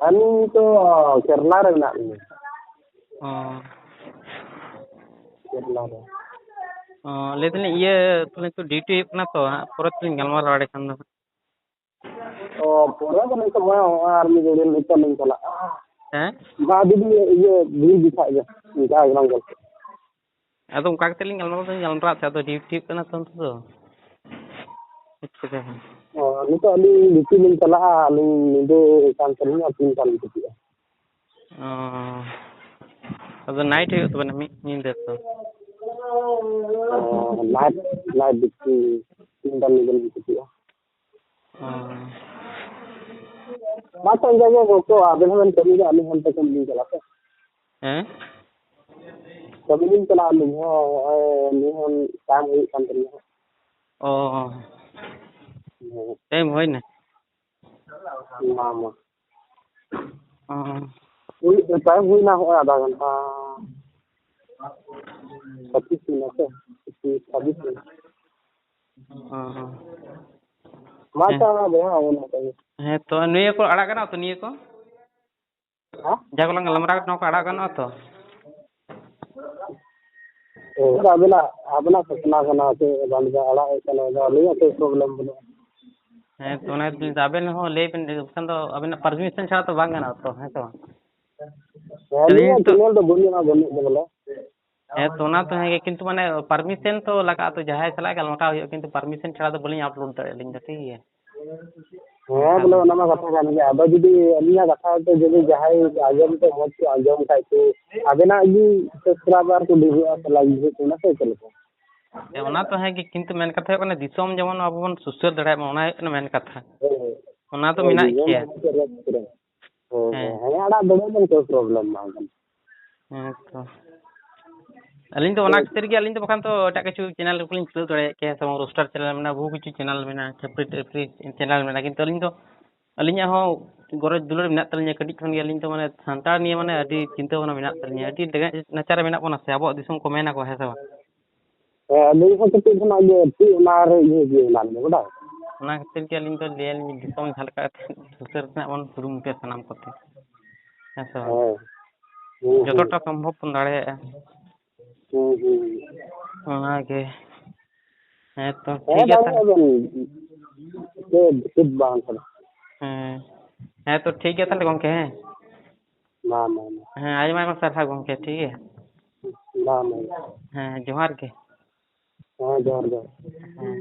ᱟᱹᱞᱤᱧ ᱛᱚ ᱠᱮᱨᱞᱟ ᱨᱮ ᱢᱮᱱᱟᱜ ᱞᱤᱧᱟ᱾ ᱚ᱾ ᱠᱮᱨᱞᱟ ᱨᱮ᱾ ᱚ, ᱞᱟᱹᱭ ᱫᱟᱞᱤᱧ ᱤᱭᱟᱹ, ᱛᱟᱦᱞᱮ ᱱᱤᱛᱚᱜ ᱰᱤᱭᱩᱴᱤ ᱦᱩᱭᱩᱜ ᱠᱟᱱᱟ ᱛᱚ, ᱦᱟᱸᱜ ᱯᱚᱨᱮ ᱛᱮᱞᱤᱧ ᱜᱟᱞᱢᱟᱨᱟᱣᱟ ᱮᱸᱰᱮ ᱠᱷᱟᱱ ᱫᱚ᱾ ᱚ, ᱯᱚᱨᱮ ᱫᱚ ᱱᱤᱛᱚᱜ ᱢᱟ ᱦᱚᱸᱜᱼᱚᱭ ᱟᱨ ᱢᱤᱫ ᱜᱷᱟᱹᱲᱤᱡ ᱱᱤᱛᱚᱜ ᱞᱤᱧ ᱪᱟᱞᱟᱜᱼᱟ᱾ ᱦᱮᱸ? ᱢᱟ ᱡᱩᱫᱤ ᱤᱭᱟᱹ ᱵᱷᱤᱲ ᱜᱮ ᱠᱷᱟᱡ ᱫᱚ, ᱚᱱᱠᱟ ᱜᱮᱞᱟᱝ ᱜᱚᱞᱯᱚ᱾ ᱟᱫᱚ ᱚᱱᱠᱟ ᱠᱟᱛᱮ ᱞᱤᱧ ᱜᱟᱞᱢᱟᱨᱟᱣ ᱫᱚ ᱜᱟᱞᱢᱟᱨᱟᱣ ᱛᱮ, ᱟᱫᱚ ᱰᱤᱭᱩᱴᱤ ᱦᱩᱭᱩᱜ ᱠᱟᱱᱟ ᱛᱚ ᱱᱤᱛᱚᱜ ᱫᱚ᱾ ᱵᱩᱡᱽ ᱠᱮᱫᱟ ᱵᱮᱱ? ᱚ, ᱱᱤᱛᱚᱜ ᱟᱹᱞᱤᱧ ᱰᱤᱭᱩᱴᱤ ᱞᱤᱧ ᱪᱟᱞᱟᱜᱼᱟ, ᱟᱹᱞᱤᱧ ᱧᱤᱫᱟᱹ ᱠᱟᱱ ᱛᱟᱹᱞᱤᱧᱟ, ᱛᱤᱱᱴᱟ ᱞᱤᱧ ᱪᱷᱩᱴᱤᱜᱼᱟ᱾ ᱚ, ᱟᱫᱚ ᱱᱟᱭᱤᱴ ᱦᱩᱭᱩᱜ ᱛᱟᱵᱮᱱᱟ ᱢᱤᱫ ᱧᱤᱫᱟᱹ ᱛᱚ? ᱚ, ᱱᱟᱭᱤᱴ, ᱱᱟᱭᱤᱴ ᱰᱤᱭᱩᱴᱤ ᱛᱤᱱᱴᱟ ᱞᱤᱧ ᱪᱷᱩᱴᱤᱜᱼᱟ᱾ ᱚ᱾ ᱢᱟ ᱛᱚ, ᱤᱱᱠᱟ ᱜᱮ ᱜᱚᱞᱯᱚ, ᱟᱵᱮᱱ ᱦᱚᱸ ᱵᱮᱱ ᱠᱟᱹᱢᱤ ᱜᱮᱭᱟ, ᱟᱹᱞᱤᱧ ᱦᱚᱸ ᱚᱱᱛᱮ ᱠᱟᱹᱢᱤ ᱞᱤᱧ ᱪᱟᱞᱟᱜᱼᱟ ᱥᱮ᱾ ᱦᱮᱸ? ᱠᱟᱹᱢᱤ ᱞᱤᱧ ᱪᱟᱞᱟᱜᱼᱟ ᱟᱹᱞᱤᱧ ᱦᱚᱸ, ᱱᱚᱜᱼᱚᱭ ᱟᱹᱞᱤᱧ ᱦᱚᱸ ᱴᱟᱭᱤᱢ ᱦᱩᱭᱩᱜ ᱠᱟᱱ ᱛᱟᱹᱞᱤᱧᱟ ᱦᱟᱸᱜ᱾ ᱚ᱾ ᱦᱮᱸ᱾ ᱴᱟᱭᱤᱢ ᱦᱩᱭᱱᱟ? ᱢᱟ, ᱢᱟ᱾ ᱚ᱾ ᱦᱩᱭ, ᱴᱟᱭᱤᱢ ᱦᱩᱭᱱᱟ ᱦᱚᱸᱜᱼᱚᱭ ᱟᱫᱷᱟ ᱜᱷᱚᱱᱴᱟ᱾ ᱯᱚᱸᱪᱤᱥ ᱦᱩᱭᱱᱟ ᱥᱮ? ᱯᱚᱸᱪᱤᱥ, ᱪᱷᱟᱵᱵᱤᱥ ᱦᱩᱭᱱᱟ᱾ ᱚ᱾ ᱢᱟ ᱦᱮᱸ᱾ ᱟᱪᱪᱷᱟ, ᱢᱟ ᱵᱚᱭᱦᱟ, ᱟᱵᱮᱱ ᱦᱚᱸ ᱠᱟᱹᱢᱤ᱾ ᱦᱮᱸ ᱛᱚ, ᱱᱤᱭᱟᱹ ᱠᱚ ᱟᱲᱟᱜ ᱜᱟᱱᱚᱜᱼᱟ ᱛᱚ, ᱱᱤᱭᱟᱹ ᱠᱚ? ᱦᱮᱸ? ᱡᱟᱦᱟᱸ ᱠᱚᱞᱟᱝ ᱜᱟᱞᱢᱟᱨᱟᱣ ᱠᱮᱫ, ᱱᱚᱣᱟ ᱠᱚ ᱟᱲᱟᱜ ᱜᱟᱱᱚᱜᱼᱟ ᱛᱚ? ᱦᱮᱸ, ᱟᱵᱮᱱᱟᱜ, ᱟᱵᱮᱱᱟᱜ ᱥᱚᱪᱱᱟ ᱠᱟᱱᱟ, ᱪᱮᱫ ᱵᱟᱝ ᱵᱮᱱ ᱟᱲᱟᱜ ᱮᱫ ᱠᱟᱱᱟ, ᱟᱫᱚ ᱟᱹᱞᱤᱧᱟᱜ ᱪᱮᱫ ᱯᱨᱚᱵᱞᱮᱢ ᱵᱟᱹᱱᱩᱜᱼᱟ᱾ ᱦᱮᱸ ᱛᱚ, ᱚᱱᱟ ᱜᱮᱛᱚ ᱟᱵᱮᱱ ᱦᱚᱸ ᱞᱟᱹᱭ ᱵᱮᱱ, ᱵᱟᱠᱷᱟᱱ ᱫᱚ ᱟᱵᱮᱱᱟᱜ ᱯᱟᱨᱢᱤᱥᱚᱱ ᱪᱷᱟᱲᱟ ᱛᱚ ᱵᱟᱝ ᱜᱟᱱᱚᱜᱼᱟ ᱛᱚ, ᱦᱮᱸ ᱥᱮ ᱵᱟᱝ? ᱦᱮᱸ, ᱟᱹᱞᱤᱧ ᱟᱹᱞᱤᱧᱟᱜ ᱛᱚ ᱪᱮᱱᱮᱞ ᱫᱚ ᱵᱟᱹᱱᱩᱜᱼᱟ, ᱵᱟᱹᱱᱩᱜ ᱫᱚ ᱵᱚᱞᱮ᱾ ᱦᱮᱸ ᱛᱚ, ᱚᱱᱟ ᱛᱚ ᱦᱮᱸ ᱜᱮ, ᱠᱤᱱᱛᱩ ᱢᱟᱱᱮ ᱯᱟᱨᱢᱤᱥᱚᱱ ᱛᱚ ᱞᱟᱜᱟᱜᱼᱟ ᱛᱚ, ᱡᱟᱦᱟᱸᱭ ᱥᱟᱞᱟᱜ ᱜᱟᱞᱢᱟᱨᱟᱣ ᱦᱩᱭᱩᱜᱼᱟ, ᱠᱤᱱᱛᱩ ᱯᱟᱨᱢᱤᱥᱚᱱ ᱪᱷᱟᱲᱟ ᱫᱚ ᱵᱟᱹᱞᱤᱧ ᱟᱯᱞᱳᱰ ᱫᱟᱲᱮᱭᱟᱜᱼᱟ ᱟᱹᱞᱤᱧ ᱫᱚ, ᱴᱷᱤᱠ ᱜᱮᱭᱟ? ᱦᱮᱸ, ᱵᱚᱞᱮ ᱚᱱᱟ ᱢᱟ ᱠᱟᱛᱷᱟ ᱠᱟᱱ ᱜᱮᱭᱟ᱾ ᱟᱫᱚ ᱡᱩᱫᱤ ᱟᱹᱞᱤᱧᱟᱜ ᱠᱟᱛᱷᱟ ᱛᱮ ᱡᱩᱫᱤ ᱡᱟᱦᱟᱸᱭ ᱟᱸᱡᱚᱢ ᱛᱮ ᱢᱚᱡᱽ ᱠᱚ ᱟᱸᱡᱚᱢ ᱠᱷᱟᱡ ᱠᱚ, ᱟᱵᱮᱱᱟᱜ ᱜᱮ subscriber ᱠᱚ ᱰᱷᱮᱨᱚᱜᱼᱟ, ᱥᱮ like ᱰᱷᱮᱨᱚᱜ ᱛᱟᱵᱮᱱᱟ, ᱥᱮ ᱪᱮᱫ ᱞᱮᱠᱟ? ᱦᱮᱸ, ᱚᱱᱟ ᱛᱚ ᱦᱮᱸ ᱜᱮ, ᱠᱤᱱᱛᱩ ᱢᱮᱱ ᱠᱟᱛᱷᱟ ᱦᱩᱭᱩᱜ ᱠᱟᱱᱟ, ᱫᱤᱥᱚᱢ ᱡᱮᱢᱚᱱ ᱟᱵᱚ ᱵᱚᱱ ᱥᱩᱥᱟᱹᱨ ᱫᱟᱲᱮᱭᱟᱜ ᱢᱟ, ᱚᱱᱟ ᱦᱩᱭᱩᱜ ᱠᱟᱱᱟ ᱢᱮᱱ ᱠᱟᱛᱷᱟ᱾ ᱦᱳᱭ, ᱦᱳᱭ᱾ ᱚᱱᱟ ᱫᱚ ᱦᱳᱭ, ᱢᱮᱱᱟᱜ ᱫᱤᱥᱚᱢ ᱜᱮᱭᱟ᱾ ᱟᱵᱚ ᱥᱮᱫ ᱨᱮ ᱦᱮᱸ, ᱦᱮᱸ᱾ ᱦᱮᱸ, ᱟᱲᱟᱜ ᱫᱟᱲᱮᱭᱟᱜ ᱵᱮᱱ, ᱠᱳᱱᱳ problem ᱵᱟᱝ ᱠᱟᱱᱟ᱾ ᱦᱮᱸ ᱛᱚ᱾ ᱟᱹᱞᱤᱧ ᱫᱚ ᱚᱱᱟ ᱦᱳᱭ᱾ ᱠᱷᱟᱹᱛᱤᱨ ᱜᱮ, ᱟᱹᱞᱤᱧ ᱫᱚ ᱵᱟᱠᱷᱟᱱ ᱛᱚ ᱮᱴᱟᱜ ᱠᱤᱪᱷᱩ channel ᱠᱚᱞᱤᱧ ᱠᱷᱩᱞᱟᱹᱣ ᱫᱟᱲᱮᱭᱟᱜ ᱠᱮᱭᱟ, ᱥᱮ ᱵᱟᱝ, roaster channel ᱢᱮᱱᱟᱜᱼᱟ, ᱵᱚᱦᱩ ᱠᱤᱪᱷᱩ channel ᱢᱮᱱᱟᱜᱼᱟ, ᱪᱷᱟᱹᱯᱨᱤ ᱴᱟᱹᱯᱨᱤ channel ᱢᱮᱱᱟᱜᱼᱟ, ᱠᱤᱱᱛᱩ ᱟᱹᱞᱤᱧ ᱫᱚ ᱟᱹᱞᱤᱧᱟᱜ ᱦᱚᱸ ᱜᱚᱨᱚᱡᱽ ᱫᱩᱞᱟᱹᱲ ᱢᱮᱱᱟᱜ ᱛᱟᱹᱞᱤᱧᱟ ᱠᱟᱹᱴᱤᱡ ᱠᱷᱚᱱ ᱜᱮ᱾ ᱟᱹᱞᱤᱧ ᱫᱚ ᱢᱟᱱᱮ ᱥᱟᱱᱛᱟᱲ ᱱᱤᱭᱮ ᱢᱟᱱᱮ ᱟᱹᱰᱤ ᱪᱤᱱᱛᱟᱹ ᱵᱷᱟᱵᱽᱱᱟ ᱢᱮᱱᱟᱜ ᱛᱟᱹᱞᱤᱧᱟ᱾ ᱟᱹᱰᱤ ᱨᱮᱸᱜᱮᱡ ᱱᱟᱪᱟᱨ ᱨᱮ ᱢᱮᱱᱟᱜ ᱵᱚᱱᱟ ᱥᱮ, ᱟᱵᱚᱣᱟᱜ ᱫᱤᱥᱚᱢ ᱠᱚ ᱢᱮᱱᱟ ᱠᱚ, ᱦᱮᱸ ᱥᱮ ᱵᱟᱝ? ᱦᱮᱸ, ᱟᱹᱞᱤᱧ ᱦᱚᱸ ᱠᱟᱹᱴᱤᱡ ᱠᱷᱚᱱᱟᱜ ᱜᱮ ᱴᱷᱤᱠ ᱚᱱᱟ ᱨᱮ ᱤᱭᱟᱹ ᱜᱮ ᱢᱮᱱᱟᱜ ᱞᱤᱧᱟ, ᱵᱟᱰᱟᱭ? ᱚᱱᱟ ᱠᱷᱟᱹᱛᱤᱨ ᱜᱮ ᱟᱹᱞᱤᱧ ᱫᱚ ᱞᱟᱹᱭ ᱟᱹᱞᱤᱧ ᱫᱤᱥᱚᱢ ᱡᱟᱦᱟᱸ ᱞᱮᱠᱟ ᱠᱟᱛᱮ ᱥᱩᱥᱟᱹᱨ ᱨᱮᱱᱟᱜ ᱵᱚᱱ ᱠᱩᱨᱩᱢᱩᱴᱩᱭᱟ ᱥᱟᱱᱟᱢ ᱠᱚᱛᱮ, ᱦᱮᱸ ᱥᱮ ᱵᱟᱝ? ᱦᱮᱸ᱾ ᱦᱩᱸ, ᱦᱩᱸ᱾ ᱡᱚᱛᱚᱴᱟ ᱥᱚᱢᱵᱷᱚᱵ ᱵᱚᱱ ᱫᱟᱲᱮᱭᱟᱜᱼᱟ᱾ ᱦᱩᱸ, ᱦᱩᱸ᱾ ᱚᱱᱟᱜᱮ᱾ ᱦᱮᱸ ᱛᱚ, ᱦᱮᱸ, ᱴᱷᱤᱠ ᱜᱮᱭᱟ ᱛᱟᱦᱞᱮ᱾ ᱫᱟᱲᱮᱭᱟᱜᱼᱟ ᱵᱮᱱ᱾ ᱪᱮᱫ, ᱪᱮᱫ ᱵᱟᱝ ᱠᱟᱱᱟ᱾ ᱦᱮᱸ᱾ ᱦᱮᱸ ᱛᱚ, ᱴᱷᱤᱠ ᱜᱮᱭᱟ ᱛᱟᱦᱞᱮ ᱜᱚᱢᱠᱮ, ᱦᱮᱸ᱾ ᱢᱟ, ᱢᱟ, ᱢᱟ᱾ ᱦᱮᱸ, ᱟᱭᱢᱟ ᱟᱭᱢᱟ ᱥᱟᱨᱦᱟᱣ ᱜᱚᱢᱠᱮ, ᱴᱷᱤᱠ ᱜᱮᱭᱟ᱾ ᱢᱟ, ᱢᱟ, ᱢᱟ᱾ ᱦᱮᱸ, ᱡᱚᱦᱟᱨ ᱜᱮ᱾ ᱦᱮᱸ, ᱡᱚᱦᱟᱨ, ᱡᱚᱦᱟᱨ᱾ ᱦᱮᱸ᱾